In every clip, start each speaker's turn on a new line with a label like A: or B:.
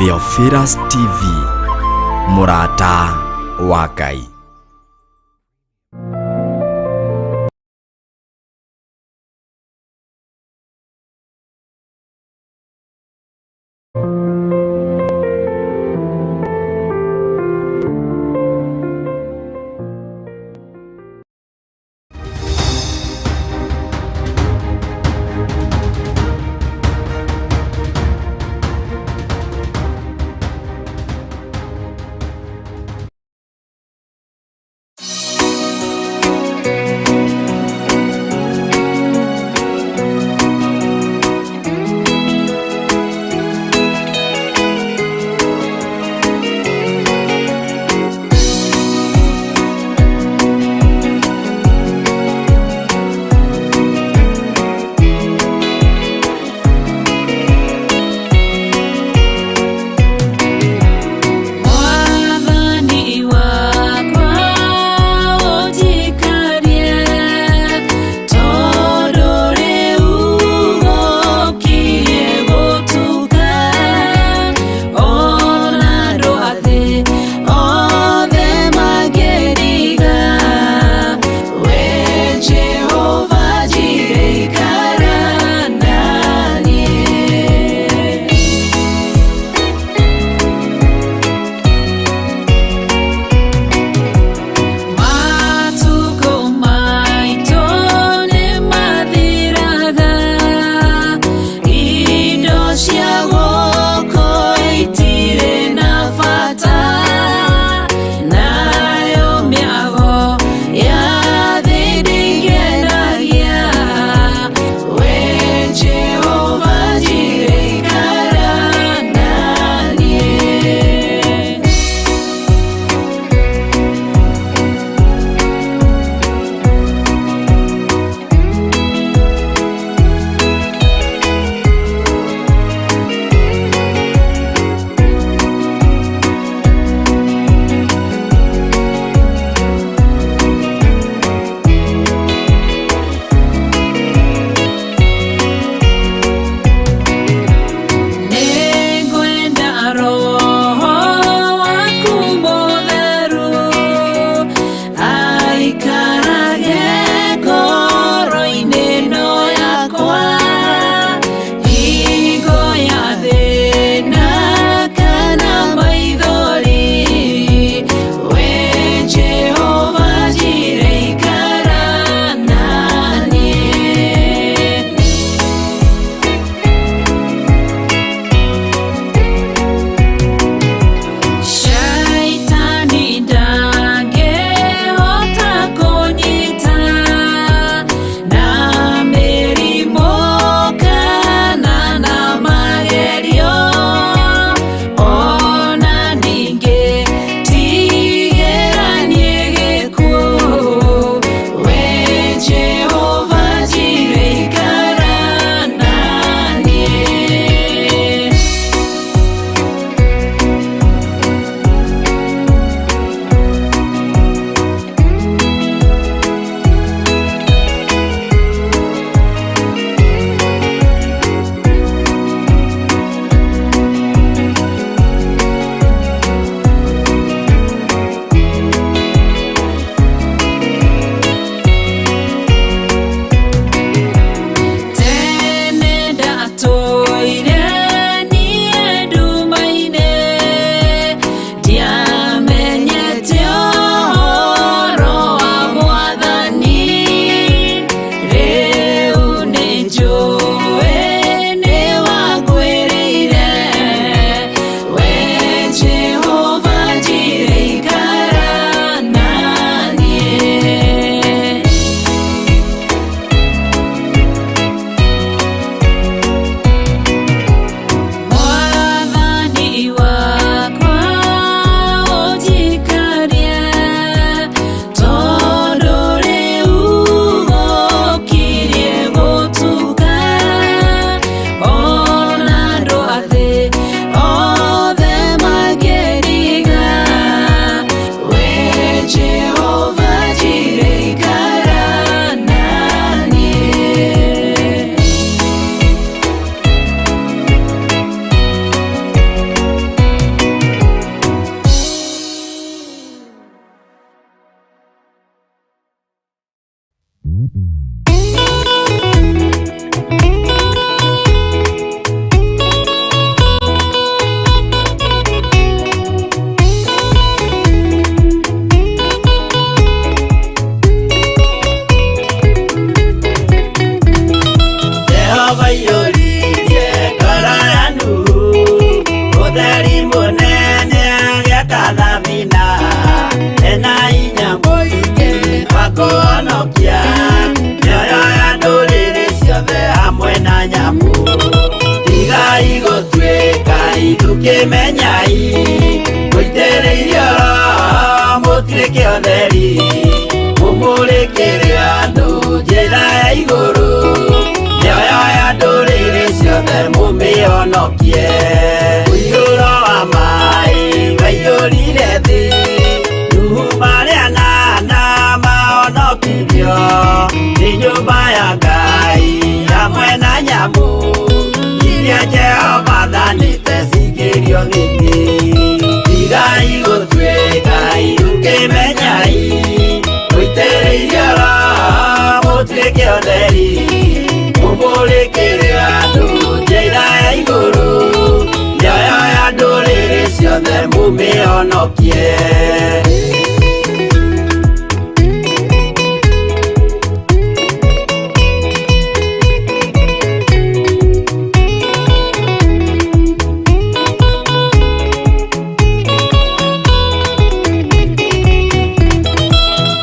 A: Theophilus TV, mũrata wa Ngai.
B: Kimenyai Mũitĩrĩirio Roho mũtuĩke atheri Mũmũrĩkĩre andũ njĩra ya igũrũ Mĩoyo ya ndũrĩrĩ ciothe mũmĩhonokie Mũiyũro wa maĩ waiyũrire thĩ Nuhu marĩ anana mahonokirio Nĩ nyũmba ya Ngai hamwe na nyamũ Iria Jehova athanĩte cingĩrio thĩ-inĩ Tigai gũtuĩka irũkĩmenyai Mũitĩrĩirio Roho mũtuĩke atheri Mũmũrĩkĩre andũ njĩra ya igũrũ Mĩoyo ya ndũrĩrĩ ciothe mũmĩhonokie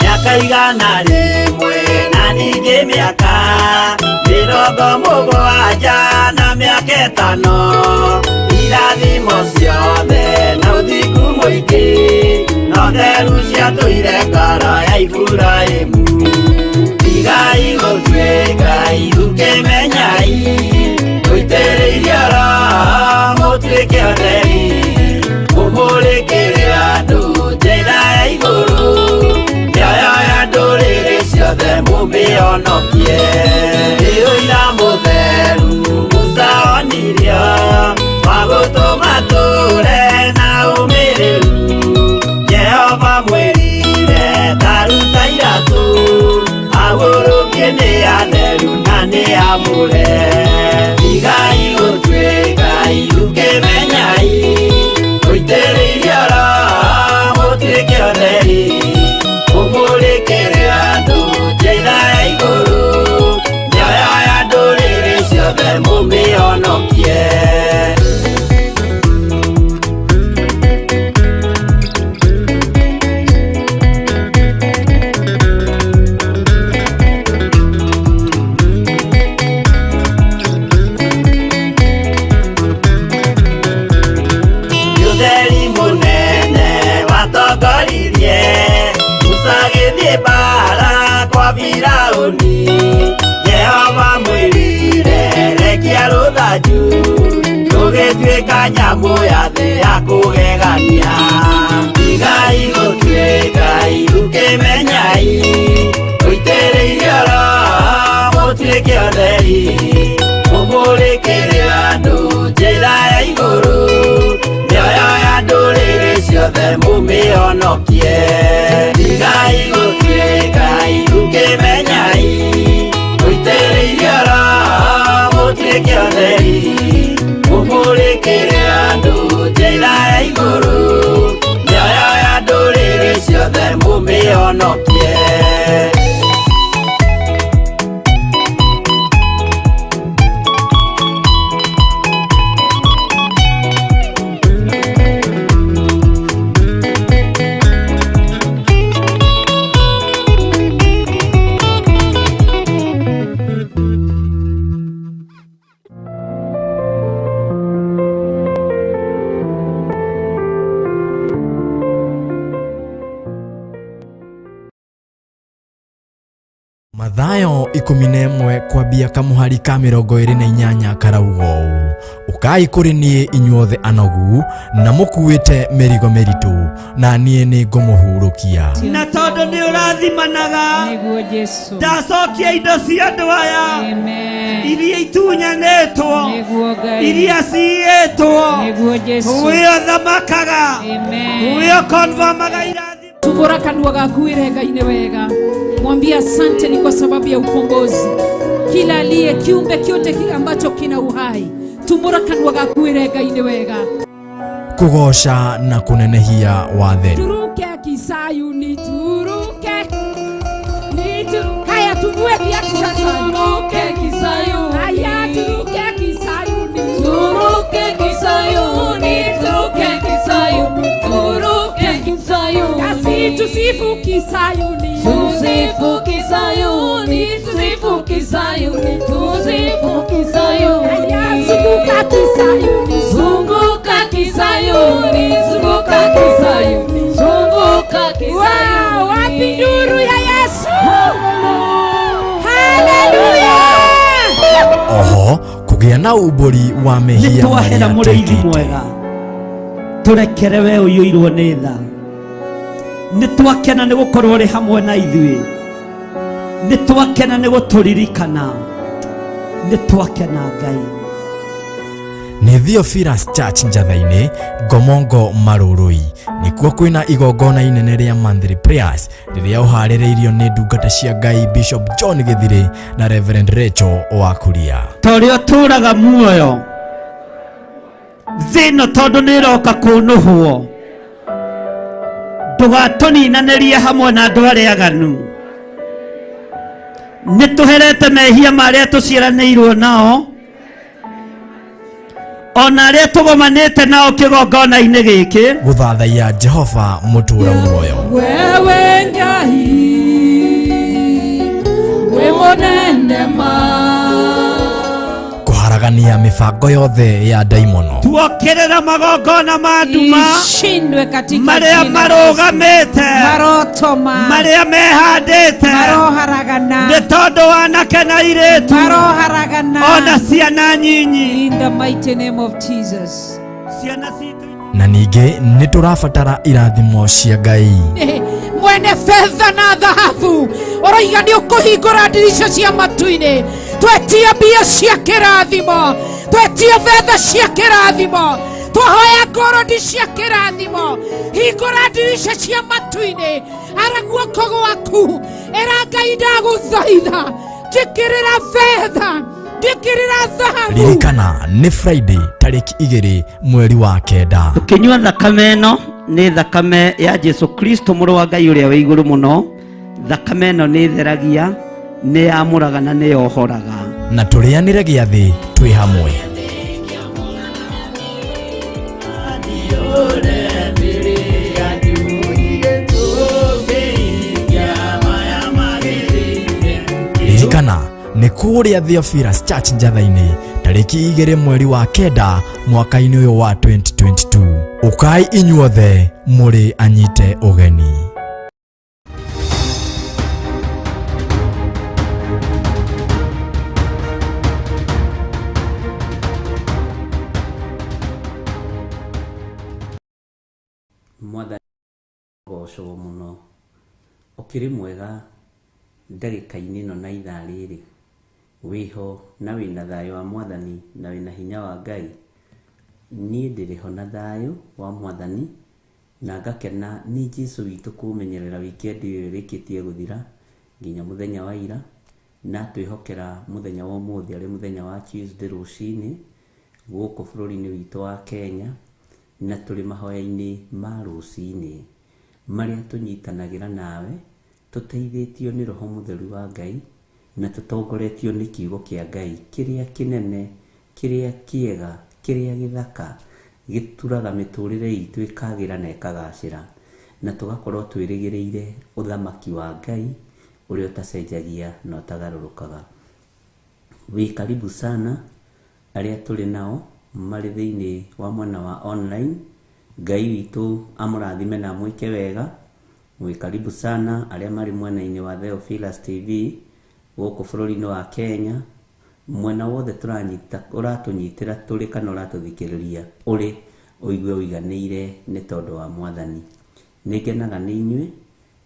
B: Mĩaka 100 na ningĩ mĩaka 70 na mĩaka 5 Irathimo ciothe na ũthingu mũingĩ no theru ciatũire ngoro ya Iburahĩmu Tigai gũtuĩka irũkĩmenyai Mũitĩrĩirio Roho mũtuĩke atheri Mũmũrĩkĩre andũ njĩra ya igũrũ Mĩoyo ya ndũrĩrĩ ciothe mũmĩhonokie Nĩ ũira mũtheru Musa onirio wa gũtũma tũre na ũmĩrĩru Jehova mwĩrire taruta iratũ Ahurũkie nĩ atheru na nĩ amũre Tigai gũtuĩka irũkĩmenyai Mũitĩrĩirio Roho mũtuĩke atheri Mũmũrĩkĩre andũ njĩra ya igũrũ Mĩoyo ya ndũrĩrĩ ciothe mũmĩhonokie Ũtheri mũnene watongoririe Musa agĩthiĩ mbara kwa Firaũni Jehova mwĩrire rekia rũthanju Rũgĩtuĩka nyamũ ya thĩ ya kũgegania Tigai gũtuĩka irũkĩmenyai Mũitĩrĩirio Roho mũtuĩke atheri Mũmũrĩkĩre andũ njĩra ya igũrũ Mĩoyo ya ndũrĩrĩ ciothe mũmĩhonokie Tigai gũtuĩka irũkĩmenyai Mũitĩrĩirio Roho mũtuĩke atheri Mũmũrĩkĩre andũ njĩra ya igũrũ Mĩoyo ya ndũrĩrĩ ciothe mũmĩhonokie
A: Mathayo 11 kwambia kamuhari ka 28 karauga ũũ ũkai kũrĩ niĩ inyuothe anogu na mũkuĩte mĩrigo mĩritũ na niĩ nĩngũmũhurũkia
B: Na tondũ nĩ ũrathimanaga
C: Nĩguo Jesu.
B: Ndacokia indo cia andũ aya
C: Amen.
B: iria itunyanĩtwo
C: Nĩguo Ngai.
B: iria ciiyĩtwo
C: Nĩguo Jesu.
B: wĩ ũthamakaga
C: Amen.
B: wĩ ũkonfamaga irathimo
C: Tumbura kanua gaku wĩre Ngai nĩ wega. Mwambie asante ni kwa sababu ya ukombozi. Kila aliye kiumbe kyote kile ambacho kina uhai. Tumbura kanua gaku wĩre Ngai nĩ wega.
A: Kũgoca na kũnenehia watheri
C: Turuke Kisayuni, turuke. Nitu. Haya tuvue viatu sasa.
D: Turuke Kisayuni.
C: Haya turuke Kisayuni.
D: Turuke Kisayuni, turuke Kisayuni, turuke Kisayuni.
C: Kasi tusifu Kisayuni.
D: Tusifu Kisayuni, tusifu Kisayuni, tusifu Kisayuni.
C: Haya zunguka Kisayuni.
D: Zunguka Kisayuni.
A: Kũgĩa na umbũri wa
B: Nĩ
A: mehia
B: twahera
A: marĩa
B: mũrĩithi
A: twĩkĩte.
B: Mwega tũrekere we ũiyũirwo nĩ tha. Nĩ twakena nĩ gũkorwo ũrĩ hamwe na ithuĩ, nĩ twakena nĩ gũtũririkana, nĩ twakena Ngai.
A: Nĩ Theophilus Church Njatha-inĩ, Ngomongo Marũrũi. Nĩkuo kwĩna igongona inene rĩa monthly prayers rĩrĩa ũharĩrĩirio nĩ ndungata cia Ngai Bishop John Gĩthirĩ na Reverend Rachel wa Kuria.
B: Ta ũrĩa ũtũũraga muoyo thĩ ĩno tondũ nĩ ĩroka kũnũhwo, ndũgatũninanĩrie hamwe na andũ arĩa aganu. Nĩ tũherete mehia marĩa tũciaranĩirwo nao ona arĩa tũgomanĩte nao kĩgongona-inĩ gĩkĩ.
A: Gũthathaiya Jehova mũtũũra muoyo.
C: Wewe Ngai wĩ mũnene ma.
A: Kũharagania mĩbango yothe ya ndaimono.
B: Tuokĩrĩra magongona ma nduma
C: Ishindwe katika
B: marĩa
C: jina la Yesu.
B: marũgamĩte,
C: Marotoma
B: marĩa mehandĩte
C: maroharagana
B: nĩ tondũ wanake na airĩtu
C: maroharagana
B: ona ciana nyinyi.
C: In the mighty name of Jesus.
B: Ciana citũ.
A: Na ningĩ nĩ tũrabatara irathimo cia Ngai.
C: Mwene fedha na dhahabu ũroiga nĩ ũkũhingũra ndirica cia matu-inĩ. Twetia mbia cia kĩrathimo, twetia betha cia kĩrathimo, twahoya ngorodi cia kĩrathimo. Hingũra ndirica cia matu-inĩ, ara guoko gwaku, ĩra Ngai ndagũthaitha, njĩkĩrĩra betha, njĩkĩrĩra thahabu.
A: Ririkana nĩ Friday tarĩki 2 mweri wa 9.
B: Tũkĩnyua thakame ĩno nĩ thakame ya Jesu Kristo mũrũ wa Ngai ũrĩa wĩ igũrũ mũno. Thakame ĩno nĩ ĩtheragia, nĩ yamũraga na nĩ yohoraga.
A: Na tũrĩanĩre gĩathĩ twĩ hamwe. Ririkana nĩ kũrĩa Theophilus Church Njatha-inĩ tarĩki 2 mweri wa 9 mwaka-inĩ ũyũ wa 2022. Ũkai inyuothe mũrĩ anyite ũgeni.
B: Mwathani gocwo mũno, ũkĩrĩ mwega ndagĩka-inĩ ĩno na ithaa rĩrĩ, wĩho na wĩna thayũ wa Mwathani na wĩna hinya wa Ngai. Niĩ ndĩrĩ ho na thayũ wa Mwathani na ngakena nĩ Jesu witũ kũmenyerera weekend ĩyo ĩrĩkĩtie gũthira nginya mũthenya wa ira, na twĩhokera mũthenya wa ũmũthĩ arĩ mũthenya wa Tuesday rũcinĩ gũkũ bũrũri-inĩ witũ wa Kenya, na tũrĩ mahoya-inĩ ma rũcinĩ marĩa tũnyitanagĩra nawe tũteithĩtio nĩ Roho Mũtheru wa Ngai na tũtongoretio nĩ kiugo kĩa Ngai kĩrĩa kĩnene, kĩrĩa kĩega, kĩrĩa gĩthaka, gĩturaga mĩtũrĩre itũ ĩkagĩra na ĩkagacĩra, na tũgakorwo twĩrĩgĩrĩire ũthamaki wa Ngai ũrĩa ũtacenjagia na ũtagarũrũkaga. Wĩ karibu sana arĩa tũrĩ nao marĩ thĩinĩ wa mwena wa online. Ngai witũ amũrathime na amwĩke wega. Mwĩ karibu sana arĩa marĩ mwena-inĩ wa Theophilus TV gũkũ bũrũri-inĩ wa Kenya, mwena wothe tũranyita ũratũnyitĩra tũrĩ kana ũratũthikĩrĩria ũrĩ ũigue ũiganĩire nĩ tondũ wa Mwathani. Nĩ ngenaga nĩ inyuĩ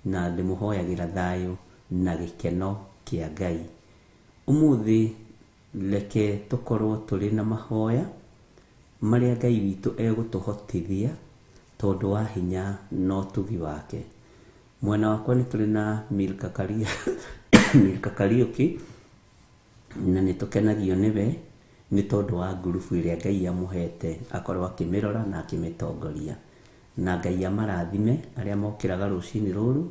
B: na ndĩmũhoyagĩra thayũ na gĩkeno kĩa Ngai. Ũmũthĩ reke tũkorwo tũrĩ na mahoya marĩa Ngai witũ egũtũhotithia tondũ wa hinya na ũtugi wake. Mwena wakwa nĩ tũrĩ na Milka Karia, Milka Kariũki, na nĩ tũkenagio nĩwe nĩ tondũ wa ngurubu ĩrĩa Ngai amũhete akorwo akĩmĩrora na akĩmĩtongoria. Na Ngai amarathime arĩa mokĩraga rũcinĩ rũrũ,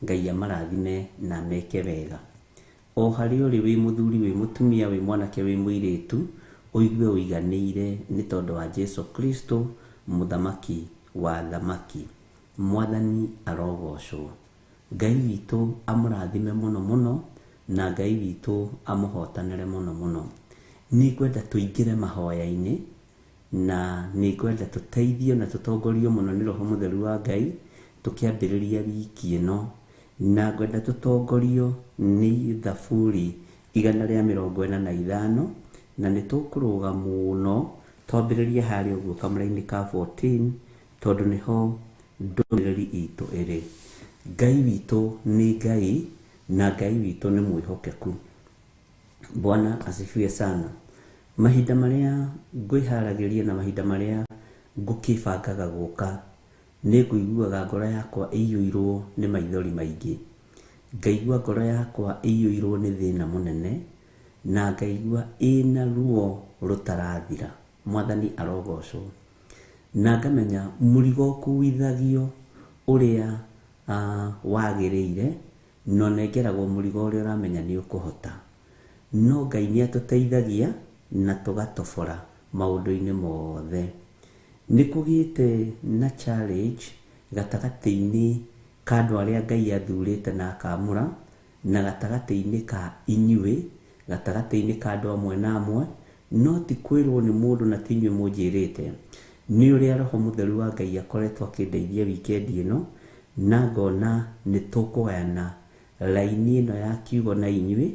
B: Ngai amarathime na meke wega. O harĩa ũrĩ, wĩ mũthuri, wĩ mũtumia, wĩ mwanake, wĩ mũirĩtu, ũigue ũiganĩire nĩ tondũ wa Jesu Kristo mũthamaki wa thamaki. Mwathani arogocwo. Ngai witũ amũrathime mũno mũno na Ngai witũ amũhotanĩre mũno mũno. Nĩ ngwenda tũingĩre mahoya-inĩ na nĩ ngwenda tũteithio na tũtongorio mũno nĩ Roho Mũtheru wa Ngai tũkĩambĩrĩria wiki ĩno, na ngwenda tũtongorio nĩ Thaburi 145. Na nĩ tũkũrũga mũno twambĩrĩrie harĩa ũguo kamũra-inĩ ka 14, tondũ nĩho ndũmĩrĩri itũ ĩrĩ. Ngai witũ nĩ Ngai, na Ngai witũ nĩ mwĩhokeku. Bwana asifiwe sana. Mahinda marĩa ngwĩharagĩria na mahinda marĩa ngũkĩbangaga gũka, nĩ ngũiguaga ngoro yakwa ĩiyũirwo nĩ maithori maingĩ, ngaigua ngoro yakwa ĩiyũirwo nĩ thĩna mũnene, na ngaigua ĩna ruo rũtarathira. Mwathani arogocwo. Na ngamenya mũrigo ũkuithagio ũrĩa wagĩrĩire, na ũnengeragwo mũrigo ũrĩa ũramenya nĩ ũkũhota. No Ngai nĩ atũteithagia na tũgatobora maũndũ-inĩ mothe. Nĩ kũgĩte na challenge gatagatĩ-inĩ ka andũ arĩa Ngai athurĩte na akamũra, na gatagatĩ-inĩ ka inyuĩ, gatagatĩ-inĩ ka andũ amwe na amwe, no ti kwĩrwo nĩ mũndũ na ti inyuĩ mũnjĩrĩte. Nĩ ũrĩa Roho Mũtheru wa Ngai akoretwo akĩndeithia wikendi ĩno, na ngona nĩ tũkũgayana raini ĩno ya kiugo na inyuĩ,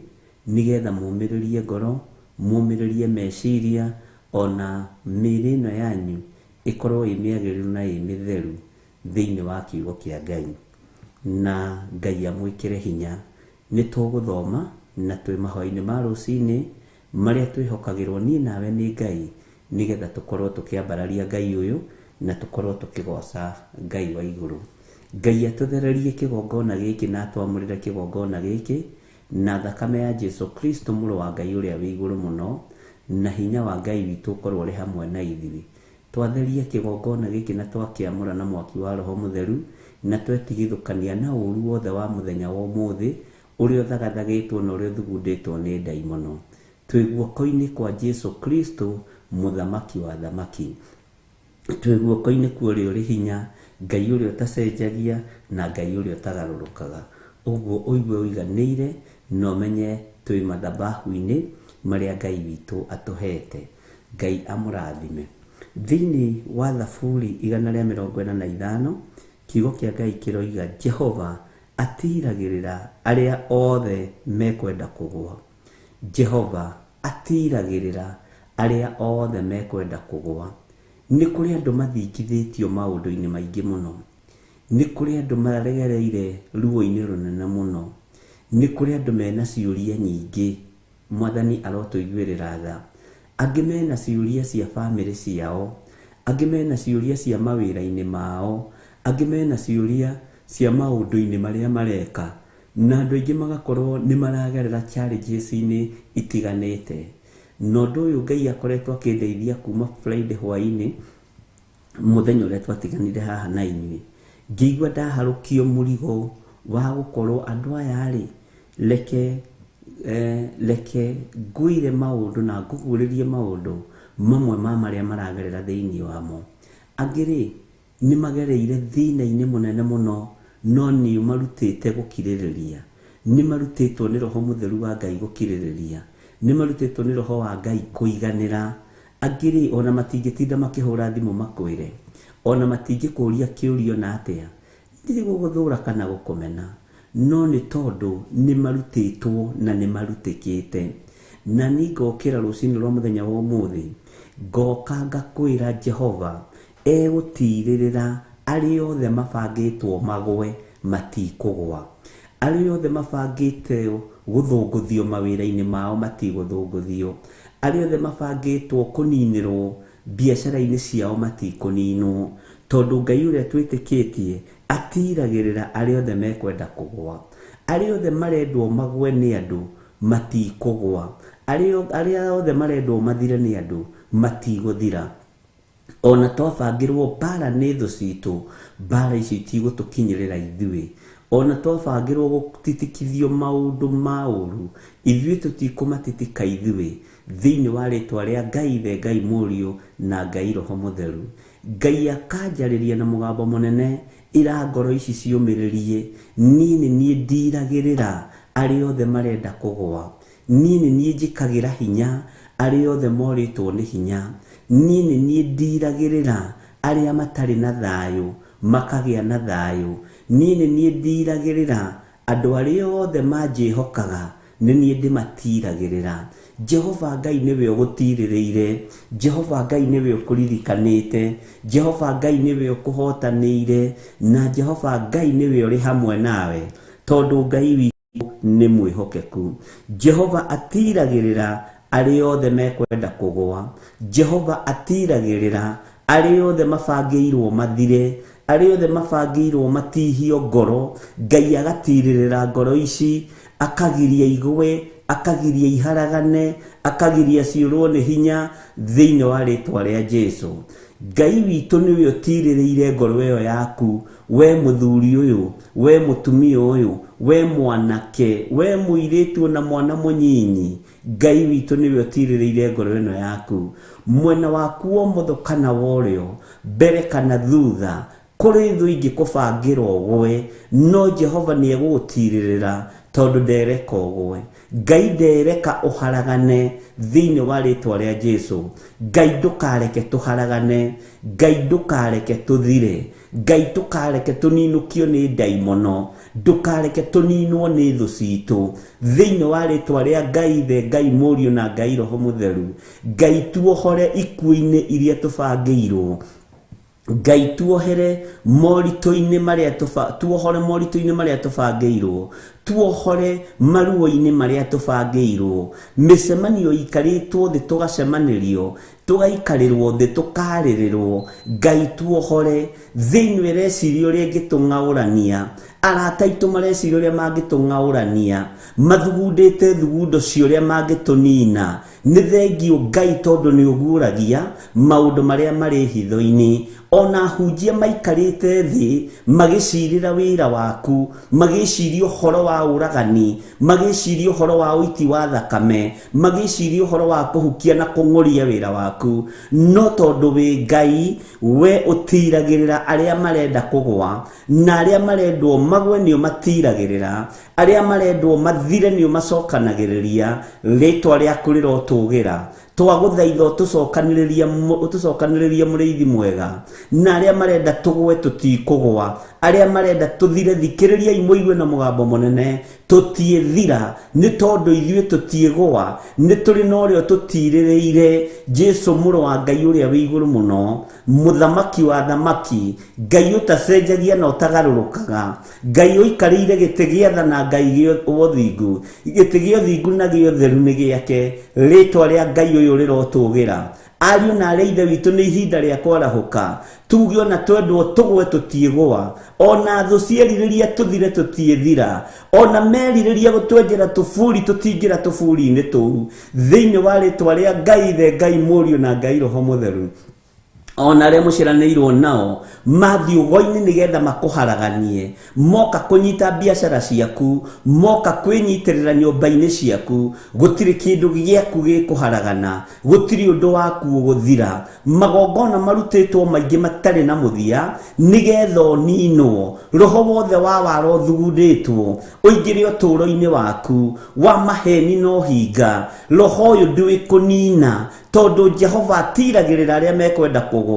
B: nĩgetha mũmĩrĩrie ngoro, mũmĩrĩrie meciria, ona mĩĩrĩ ĩno yanyu ĩkorwo ĩ mĩagĩrĩru na ĩ mĩtheru thĩinĩ wa kiugo kĩa Ngai. Na Ngai amwĩkĩre hinya. Nĩ tũgũthoma na twĩ mahoya-inĩ ma rũcinĩ marĩa twĩhokagĩrwo niĩ nawe nĩ Ngai, nĩgetha tũkorwo tũkĩambararia Ngai ũyũ na tũkorwo tũkĩgoca Ngai wa igũrũ. Ngai atũthererie kĩgongona gĩkĩ na atwamũrĩre kĩgongona gĩkĩ na thakame ya Jesu Kristo mũrũ wa Ngai ũrĩa wĩ igũrũ mũno, na hinya wa Ngai witũ ũkorwo ũrĩ hamwe na ithuĩ. Twatheria kĩgongona gĩkĩ na twakĩamũra na mwaki wa Roho Mũtheru, na twetigithũkania na ũru wothe wa mũthenya wa ũmũthĩ ũrĩa ũthagathagĩtwo na ũrĩa ũthugundĩtwo nĩ ndaimono. Twĩ guoko-inĩ kwa Jesu Kristo mũthamaki wa thamaki. Twĩ guoko-inĩ kwa ũrĩa ũrĩ hinya, Ngai ũrĩa ũtacenjagia na Ngai ũrĩa ũtagarũrũkaga. Ũguo ũigue ũiganĩire na ũmenye twĩ mathabahu-inĩ marĩa Ngai witũ atũhete. Ngai amũrathime. Thĩinĩ wa Thaburi 145, kiugo kĩa Ngai kĩroiga Jehova atiragĩrĩra arĩa othe mekwenda kũgũa. Jehova atiragĩrĩra arĩa othe mekwenda kũgũa. Nĩ kũrĩ andũ mathingithĩtio maũndũ-inĩ maingĩ mũno. Nĩ kũrĩ andũ maregereire ruo-inĩ rũnene mũno. Nĩ kũrĩ andũ mena ciũria nyingĩ. Mwathani arotũiguĩrĩra tha. Angĩ mena ciũria cia bamĩrĩ ciao, angĩ mena ciũria cia mawĩra-inĩ mao, angĩ mena ciũria cia maũndũ-inĩ marĩa mareka, na andũ aingĩ magakorwo nĩ maragerera challenges-inĩ itiganĩte. Na ũndũ ũyũ Ngai akoretwo akĩndeithia kuma Friday hwaĩ-inĩ, mũthenya ũrĩa twatiganire haha na inyuĩ, ngĩigua ndaharũkio mũrigo wa gũkorwo andũ aya rĩ, reke ngwĩre maũndũ na ngũguũrĩrie maũndũ mamwe ma marĩa maragerera thĩinĩ wamo. Angĩ rĩ, nĩ magereire thĩna-inĩ mũnene mũno, no nĩ marutĩte gũkirĩrĩria. Nĩ marutĩtwo nĩ Roho Mũtheru wa Ngai gũkirĩrĩria. Nĩ marutĩtwo nĩ Roho wa Ngai kũiganĩra. Angĩ rĩ, ona matingĩtinda makĩhũra thimũ makwĩre, ona matingĩkũria kĩũria ona atĩa, ndirĩ gũgũthũra kana gũkũmena, no nĩ tondũ nĩ marutĩtwo na nĩ marutĩkĩte. Na niĩ ngokĩra rũcinĩ rwa mũthenya wa ũmũthĩ, ngoka ngakwĩra Jehova egũtirĩrĩra arĩa othe mabangĩtwo magwe matikũgwa, arĩa othe mabangĩte gũthũngũthio mawĩra-inĩ mao matigũthũngũthio, arĩa othe mabangĩtwo kũninĩrwo biacara-inĩ ciao matikũninwo, tondũ Ngai ũrĩa twĩtĩkĩtie atiragĩrĩra arĩa othe mekwenda kũgwa. Arĩa othe marendwo magwe nĩ andũ matikũgwa, arĩa othe marendwo mathire nĩ andũ matigũthira. Ona twabangĩrwo mbara nĩ thũ citũ, mbara icio itigũtũkinyĩrĩra ithuĩ. Ona twabangĩrwo gũtitikithio maũndũ ma ũru, ithuĩ tũtikũmatitika ithuĩ, thĩinĩ wa rĩtwa rĩa Ngai Ithe, Ngai Mũriũ na Ngai Roho Mũtheru. Ngai akanjarĩria na mũgambo mũnene, ĩra ngoro ici ciũmĩrĩrie, niĩ nĩ niĩ ndiragĩrĩra arĩa othe marenda kũgũa, niĩ nĩ niĩ njĩkagĩra hinya arĩa othe morĩtwo nĩ hinya, niĩ nĩ niĩ ndiragĩrĩra arĩa matarĩ na thayũ makagĩa na thayũ, niĩ nĩ niĩ ndiragĩrĩra andũ arĩa othe manjĩhokaga, nĩ niĩ ndĩmatiragĩrĩra. Jehova Ngai nĩwe ũgũtirĩrĩire, Jehova Ngai nĩwe ũkũririkanĩte, Jehova Ngai nĩwe ũkũhotanĩire, na Jehova Ngai nĩwe ũrĩ hamwe nawe, tondũ Ngai witũ nĩ mwĩhokeku. Jehova atiragĩrĩra arĩa othe mekwenda kũgũa. Jehova atiragĩrĩra arĩa othe mabangĩirwo mathire, arĩa othe mabangĩirwo matihio ngoro. Ngai agatirĩrĩra ngoro ici, akagiria igwe, akagiria iharagane, akagiria ciũrwo nĩ hinya thĩinĩ wa rĩtwa rĩa Jesu. Ngai witũ nĩwe ũtirĩrĩire ngoro ĩyo yaku, we mũthuri ũyũ, we mũtumia ũyũ, we mwanake, we mũirĩtu na mwana mũnyinyi. Ngai witũ nĩwe ũtirĩrĩire ngoro ĩno yaku, mwena waku wa ũmotho kana wa ũrĩo, mbere kana thutha, kũrĩ thũ ingĩkũbangĩra ũgwe, no Jehova nĩ egũgũtirĩrĩra tondũ ndereka ũgwe. Ngai ndereka ũharagane thĩinĩ wa rĩtwa rĩa Jesu. Ngai ndũkareke tũharagane, Ngai ndũkareke tũthire, Ngai ndũkareke tũninũkio nĩ ndaimono, ndũkareke tũninwo nĩ thũ citũ thĩinĩ wa rĩtwa rĩa Ngai Ithe, Ngai Mũriũ na Ngai Roho Mũtheru. Ngai tuohore ikuũ-inĩ iria tũbangĩirwo, Ngai tuohere moritũ-inĩ marĩa tuohore moritũ-inĩ marĩa tũbangĩirwo, tuohore maruo-inĩ marĩa tũbangĩirwo. Mĩcemanio ikarĩtwo thĩ tũgacemanĩrio, tũgaikarĩrwo thĩ tũkarĩrĩrwo. Ngai tuohore. Thĩ ĩno ĩreciria ũrĩa ĩngĩtũng'aũrania, arata aitũ mareciria ũrĩa mangĩtũng'aũrania, mathugundĩte thugundo cia ũrĩa mangĩtũnina. Nĩ thengio Ngai tondũ nĩ ũguũragia maũndũ marĩa marĩ hitho-inĩ. Ona hunjia maikarĩte thĩ magĩcirĩra wĩra waku, magĩciria ũhoro wa ũragani, magĩciria ũhoro wa ũiti wa thakame, magĩciria ũhoro wa kũhukia na kũng'ũria wĩra waku, no tondũ wĩ Ngai, we ũtiragĩrĩra arĩa marenda kũgwa, na arĩa marendwo magwe nĩo matiragĩrĩra, arĩa marendwo mathire nĩo macokanagĩrĩria. Rĩtwa rĩaku rĩrotũgĩra. Twagũthaitha ũtũcokanĩrĩrie mũrĩithi mwega, na arĩa marenda tũgwe tũtikũgwa, arĩa marenda tũthire, thikĩrĩriai mũigue na mũgambo mũnene, tũtiĩthira nĩ tondũ ithuĩ tũtiĩgũa, nĩ tũrĩ na ũrĩa tũtirĩrĩire, Jesu mũrũ wa Ngai ũrĩa wĩ igũrũ mũno, mũthamaki wa thamaki, Ngai ũtacenjagia na ũtagarũrũkaga, Ngai ũikarĩire gĩtĩ gĩa tha na Ngai gĩa ũthingu, gĩtĩ gĩa ũthingu na gĩa ũtheru nĩ gĩake. Rĩtwa rĩa Ngai ũyũ rĩrotũgĩra. Ariũ na arĩa ithe witũ, nĩ ihinda rĩa kwarahũka, tuge ona twendwo tũgwe tũtiĩgũa, ona thũ cierirĩria tũthire tũtiĩthira, ona merirĩria gũtwenjera tũburi tũtingĩra tũburi-inĩ tũu, thĩinĩ wa rĩtwa rĩa Ngai Ithe, Ngai Mũriũ na Ngai Roho Mũtheru. Ona arĩa mũciaranĩirwo nao mathiĩ ũgo-inĩ nĩgetha makũharaganie, moka kũnyita biacara ciaku, moka kwĩnyitĩrĩra nyũmba-inĩ ciaku, gũtirĩ kĩndũ gĩaku gĩkũharagana, gũtirĩ ũndũ waku ũgũthira. Magongona marutĩtwo maingĩ matarĩ na mũthia nĩgetha ũninwo. Roho wothe wa wara ũthugundĩtwo ũingĩre ũtũũro-inĩ waku wa maheni na ũhinga, roho ũyũ ndwĩkũnina, tondũ Jehova atiragĩrĩra arĩa mekwenda kũgũa.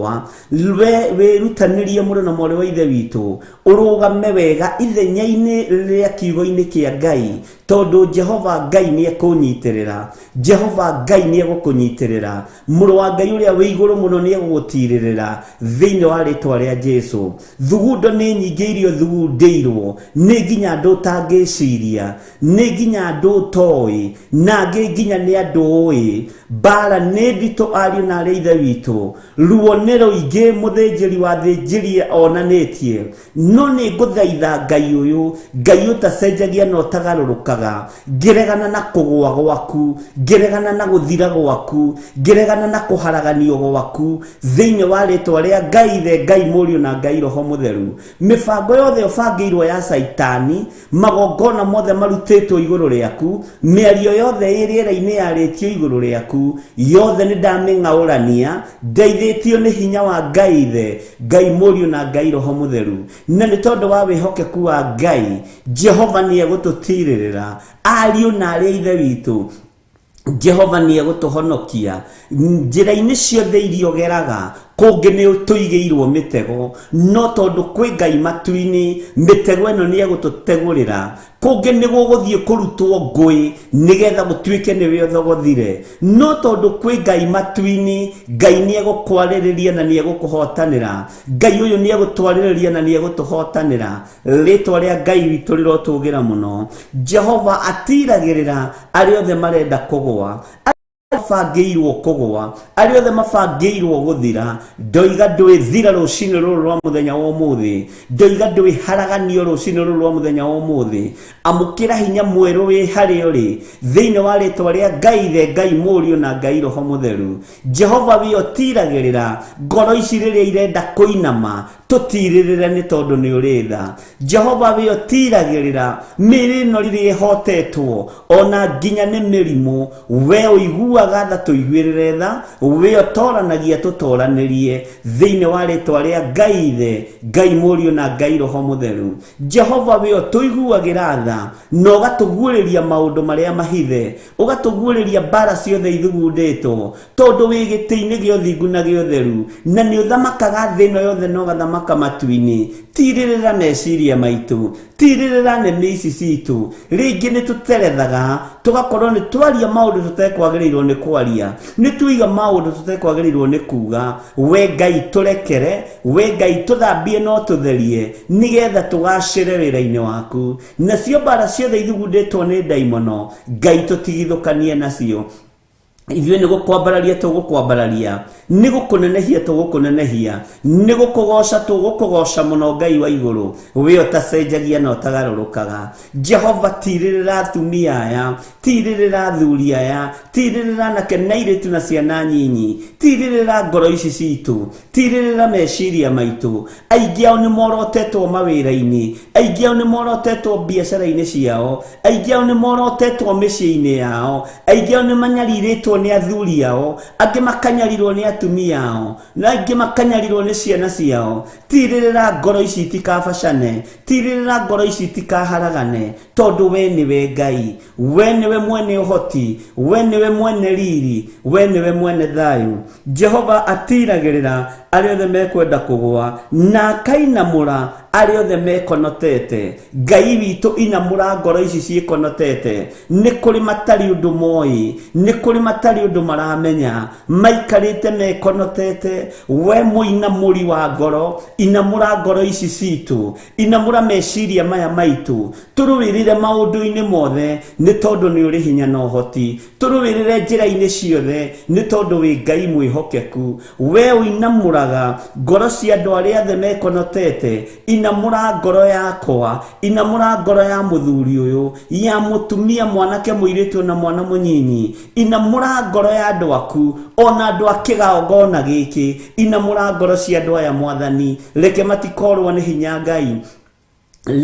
B: We wĩrutanĩrie mũrũ na mwarĩ wa ithe witũ, ũrũgame wega ithenya-inĩ rĩa kiugo-inĩ kĩa Ngai, tondũ Jehova Ngai nĩ ekũnyitĩrĩra, Jehova Ngai nĩ egũkũnyitĩrĩra, mũrũ wa Ngai ũrĩa wĩ igũrũ mũno nĩ egũgũtirĩrĩra thĩinĩ wa rĩtwa rĩa Jesu. Thugundo nĩ nyingĩ iria ũthugundĩirwo, nĩ nginya andũ ũtangĩciria, nĩ nginya andũ ũtoĩ, na angĩ nginya nĩ andũ ũĩ. Mbara nĩ nditũ ariũ na arĩa ithe witũ, ruo nĩ rũingĩ mũthĩnjĩri wa thĩnjĩri onanĩtie, no nĩ ngũthaitha Ngai ũyũ, Ngai ũtacenjagia na ũtagarũrũkaga, ngĩregana na kũgũa gwaku, ngĩregana na gũthira gwaku, ngĩregana na kũharaganio gwaku, thĩinĩ wa rĩtwa rĩa Ngai Ithe, Ngai Mũriũ na Ngai Roho Mũtheru. Mĩbango yothe ũbangĩirwo ya Caitani, magongona mothe marutĩtwo igũrũ rĩaku, mĩario yothe ĩ rĩera-inĩ yarĩtio igũrũ rĩaku, yothe nĩ ndamĩng'aũrania, ndeithĩtio nĩ hinya wa Ngai Ithe, Ngai Mũriũ na Ngai Roho Mũtheru. Na nĩ tondũ wa wĩhokeku wa Ngai, Jehova nĩ egũtũtirĩrĩra. Ariũ na arĩa ithe witũ, Jehova nĩ egũtũhonokia njĩra-inĩ ciothe iria ũgeraga. Kũngĩ nĩ tũigĩirwo mĩtego, no tondũ kwĩ Ngai matu-inĩ, mĩtego ĩno nĩ egũtũtegũrĩra. Kũngĩ nĩ gũgũthiĩ kũrutwo ngũĩ nĩgetha gũtuĩke nĩwe ũthogothire, no tondũ kwĩ Ngai matu-inĩ, Ngai nĩ egũkwarĩrĩria na nĩ egũkũhotanĩra. Ngai ũyũ nĩ egũtwarĩrĩria na nĩ egũtũhotanĩra. Rĩtwa rĩa Ngai witũ rĩrotũgĩra mũno. Jehova atiragĩrĩra arĩa othe marenda kũgũa, mabangĩirwo kũgũa, arĩa othe mabangĩirwo gũthira. Ndoiga ndwĩthira rũcinĩ rũrũ rwa mũthenya wa ũmũthĩ, ndoiga ndwĩharaganio rũcinĩ rũrũ rwa mũthenya wa ũmũthĩ. Amũkĩra hinya mwerũ wĩ harĩa ũrĩ thĩinĩ wa rĩtwa rĩa Ngai Ithe, Ngai Mũriũ na Ngai Roho Mũtheru. Jehova wĩ ũtiragĩrĩra ngoro ici rĩrĩa irenda kũinama, tũtirĩrĩre nĩ tondũ nĩ ũrĩ tha. Jehova wĩ ũtiragĩrĩra mĩĩrĩ ĩno rĩrĩa ĩhotetwo ona nginya nĩ mĩrimũ, we ũiguaga tha tũiguĩrĩre tha, we ũtoranagia tũtoranĩrie thĩinĩ wa rĩtwa rĩa Ngai Ithe, Ngai Mũriũ na Ngai Roho Mũtheru. Jehova we ũtũiguagĩra tha na ũgatũguũrĩria maũndũ marĩa mahithe, ũgatũguũrĩria mbara ciothe ithugundĩtwo, tondũ wĩ gĩtĩ-inĩ gĩa ũthingu na gĩa ũtheru, na nĩ ũthamakaga thĩ ĩno yothe na ũgathamaka matu-inĩ. Tirĩrĩra meciria maitũ, tirĩrĩra nĩmĩ ici citũ. Rĩngĩ nĩ tũterethaga tũgakorwo nĩ twaria maũndũ tũtekwagĩrĩirwo nĩ kwaria, nĩ tuiga maũndũ tũtekwagĩrĩirwo nĩ kuga. We Ngai tũrekere, we Ngai tũthambie no tũtherie, nĩgetha tũgacĩre wĩra-inĩ waku. Nacio mbara ciothe ithugundĩtwo nĩ ndaimono, Ngai tũtigithũkanie nacio. Ithuĩ nĩ gũkwambararia tũgũkwambararia, nĩ gũkũnenehia tũgũkũnenehia, nĩ gũkũgoca tũgũkũgoca mũno Ngai wa igũrũ, we ũtacenjagia na ũtagarũrũkaga. Jehova tirĩrĩra atumia aya, tirĩrĩra athuri aya, tirĩrĩra anake na airĩtu na ciana nyinyi, tirĩrĩra ngoro ici citũ, tirĩrĩra meciria maitũ. Aingĩ ao nĩ morotetwo mawĩra-inĩ, aingĩ ao nĩ morotetwo biacara-inĩ ciao, aingĩ ao nĩ morotetwo mĩciĩ-inĩ yao, aingĩ ao nĩ manyarirĩtwo nĩ athuri ao, angĩ makanyarirwo nĩ atumia ao, na angĩ makanyarirwo nĩ ciana ciao. Tirĩrĩra ngoro ici itikabacane, tirĩrĩra ngoro ici itikaharagane, tondũ we nĩwe Ngai, we nĩwe mwene ũhoti, we nĩwe mwene riri, we nĩwe mwene thayũ. Jehova atiragĩrĩra arĩa othe mekwenda kũgũa, na akainamũra arĩa othe mekonotete. Ngai witũ inamũra ngoro ici ciĩkonotete. Nĩ kũrĩ matarĩ ũndũ moĩ, nĩ kũrĩ matarĩ ũndũ maramenya, maikarĩte mekonotete. We mũinamũri wa ngoro, inamũra ngoro ici citũ, inamũra meciria maya maitũ, tũrũĩrĩre maũndũ-inĩ mothe nĩ tondũ nĩ ũrĩ hinya na ũhoti, tũrũĩrĩre njĩra-inĩ ciothe nĩ tondũ wĩ Ngai mwĩhokeku. We ũinamũraga ngoro cia andũ arĩa othe mekonotete, inamũra ngoro yakwa, inamũra ngoro ya mũthuri ũyũ, ya mũtumia, mwanake, mũirĩtu na mwana mũnyinyi, inamũra ngoro ya andũ aku ona andũ a kĩgongona gĩkĩ, inamũra ngoro cia andũ aya Mwathani. Reke matikorwo nĩ hinya Ngai,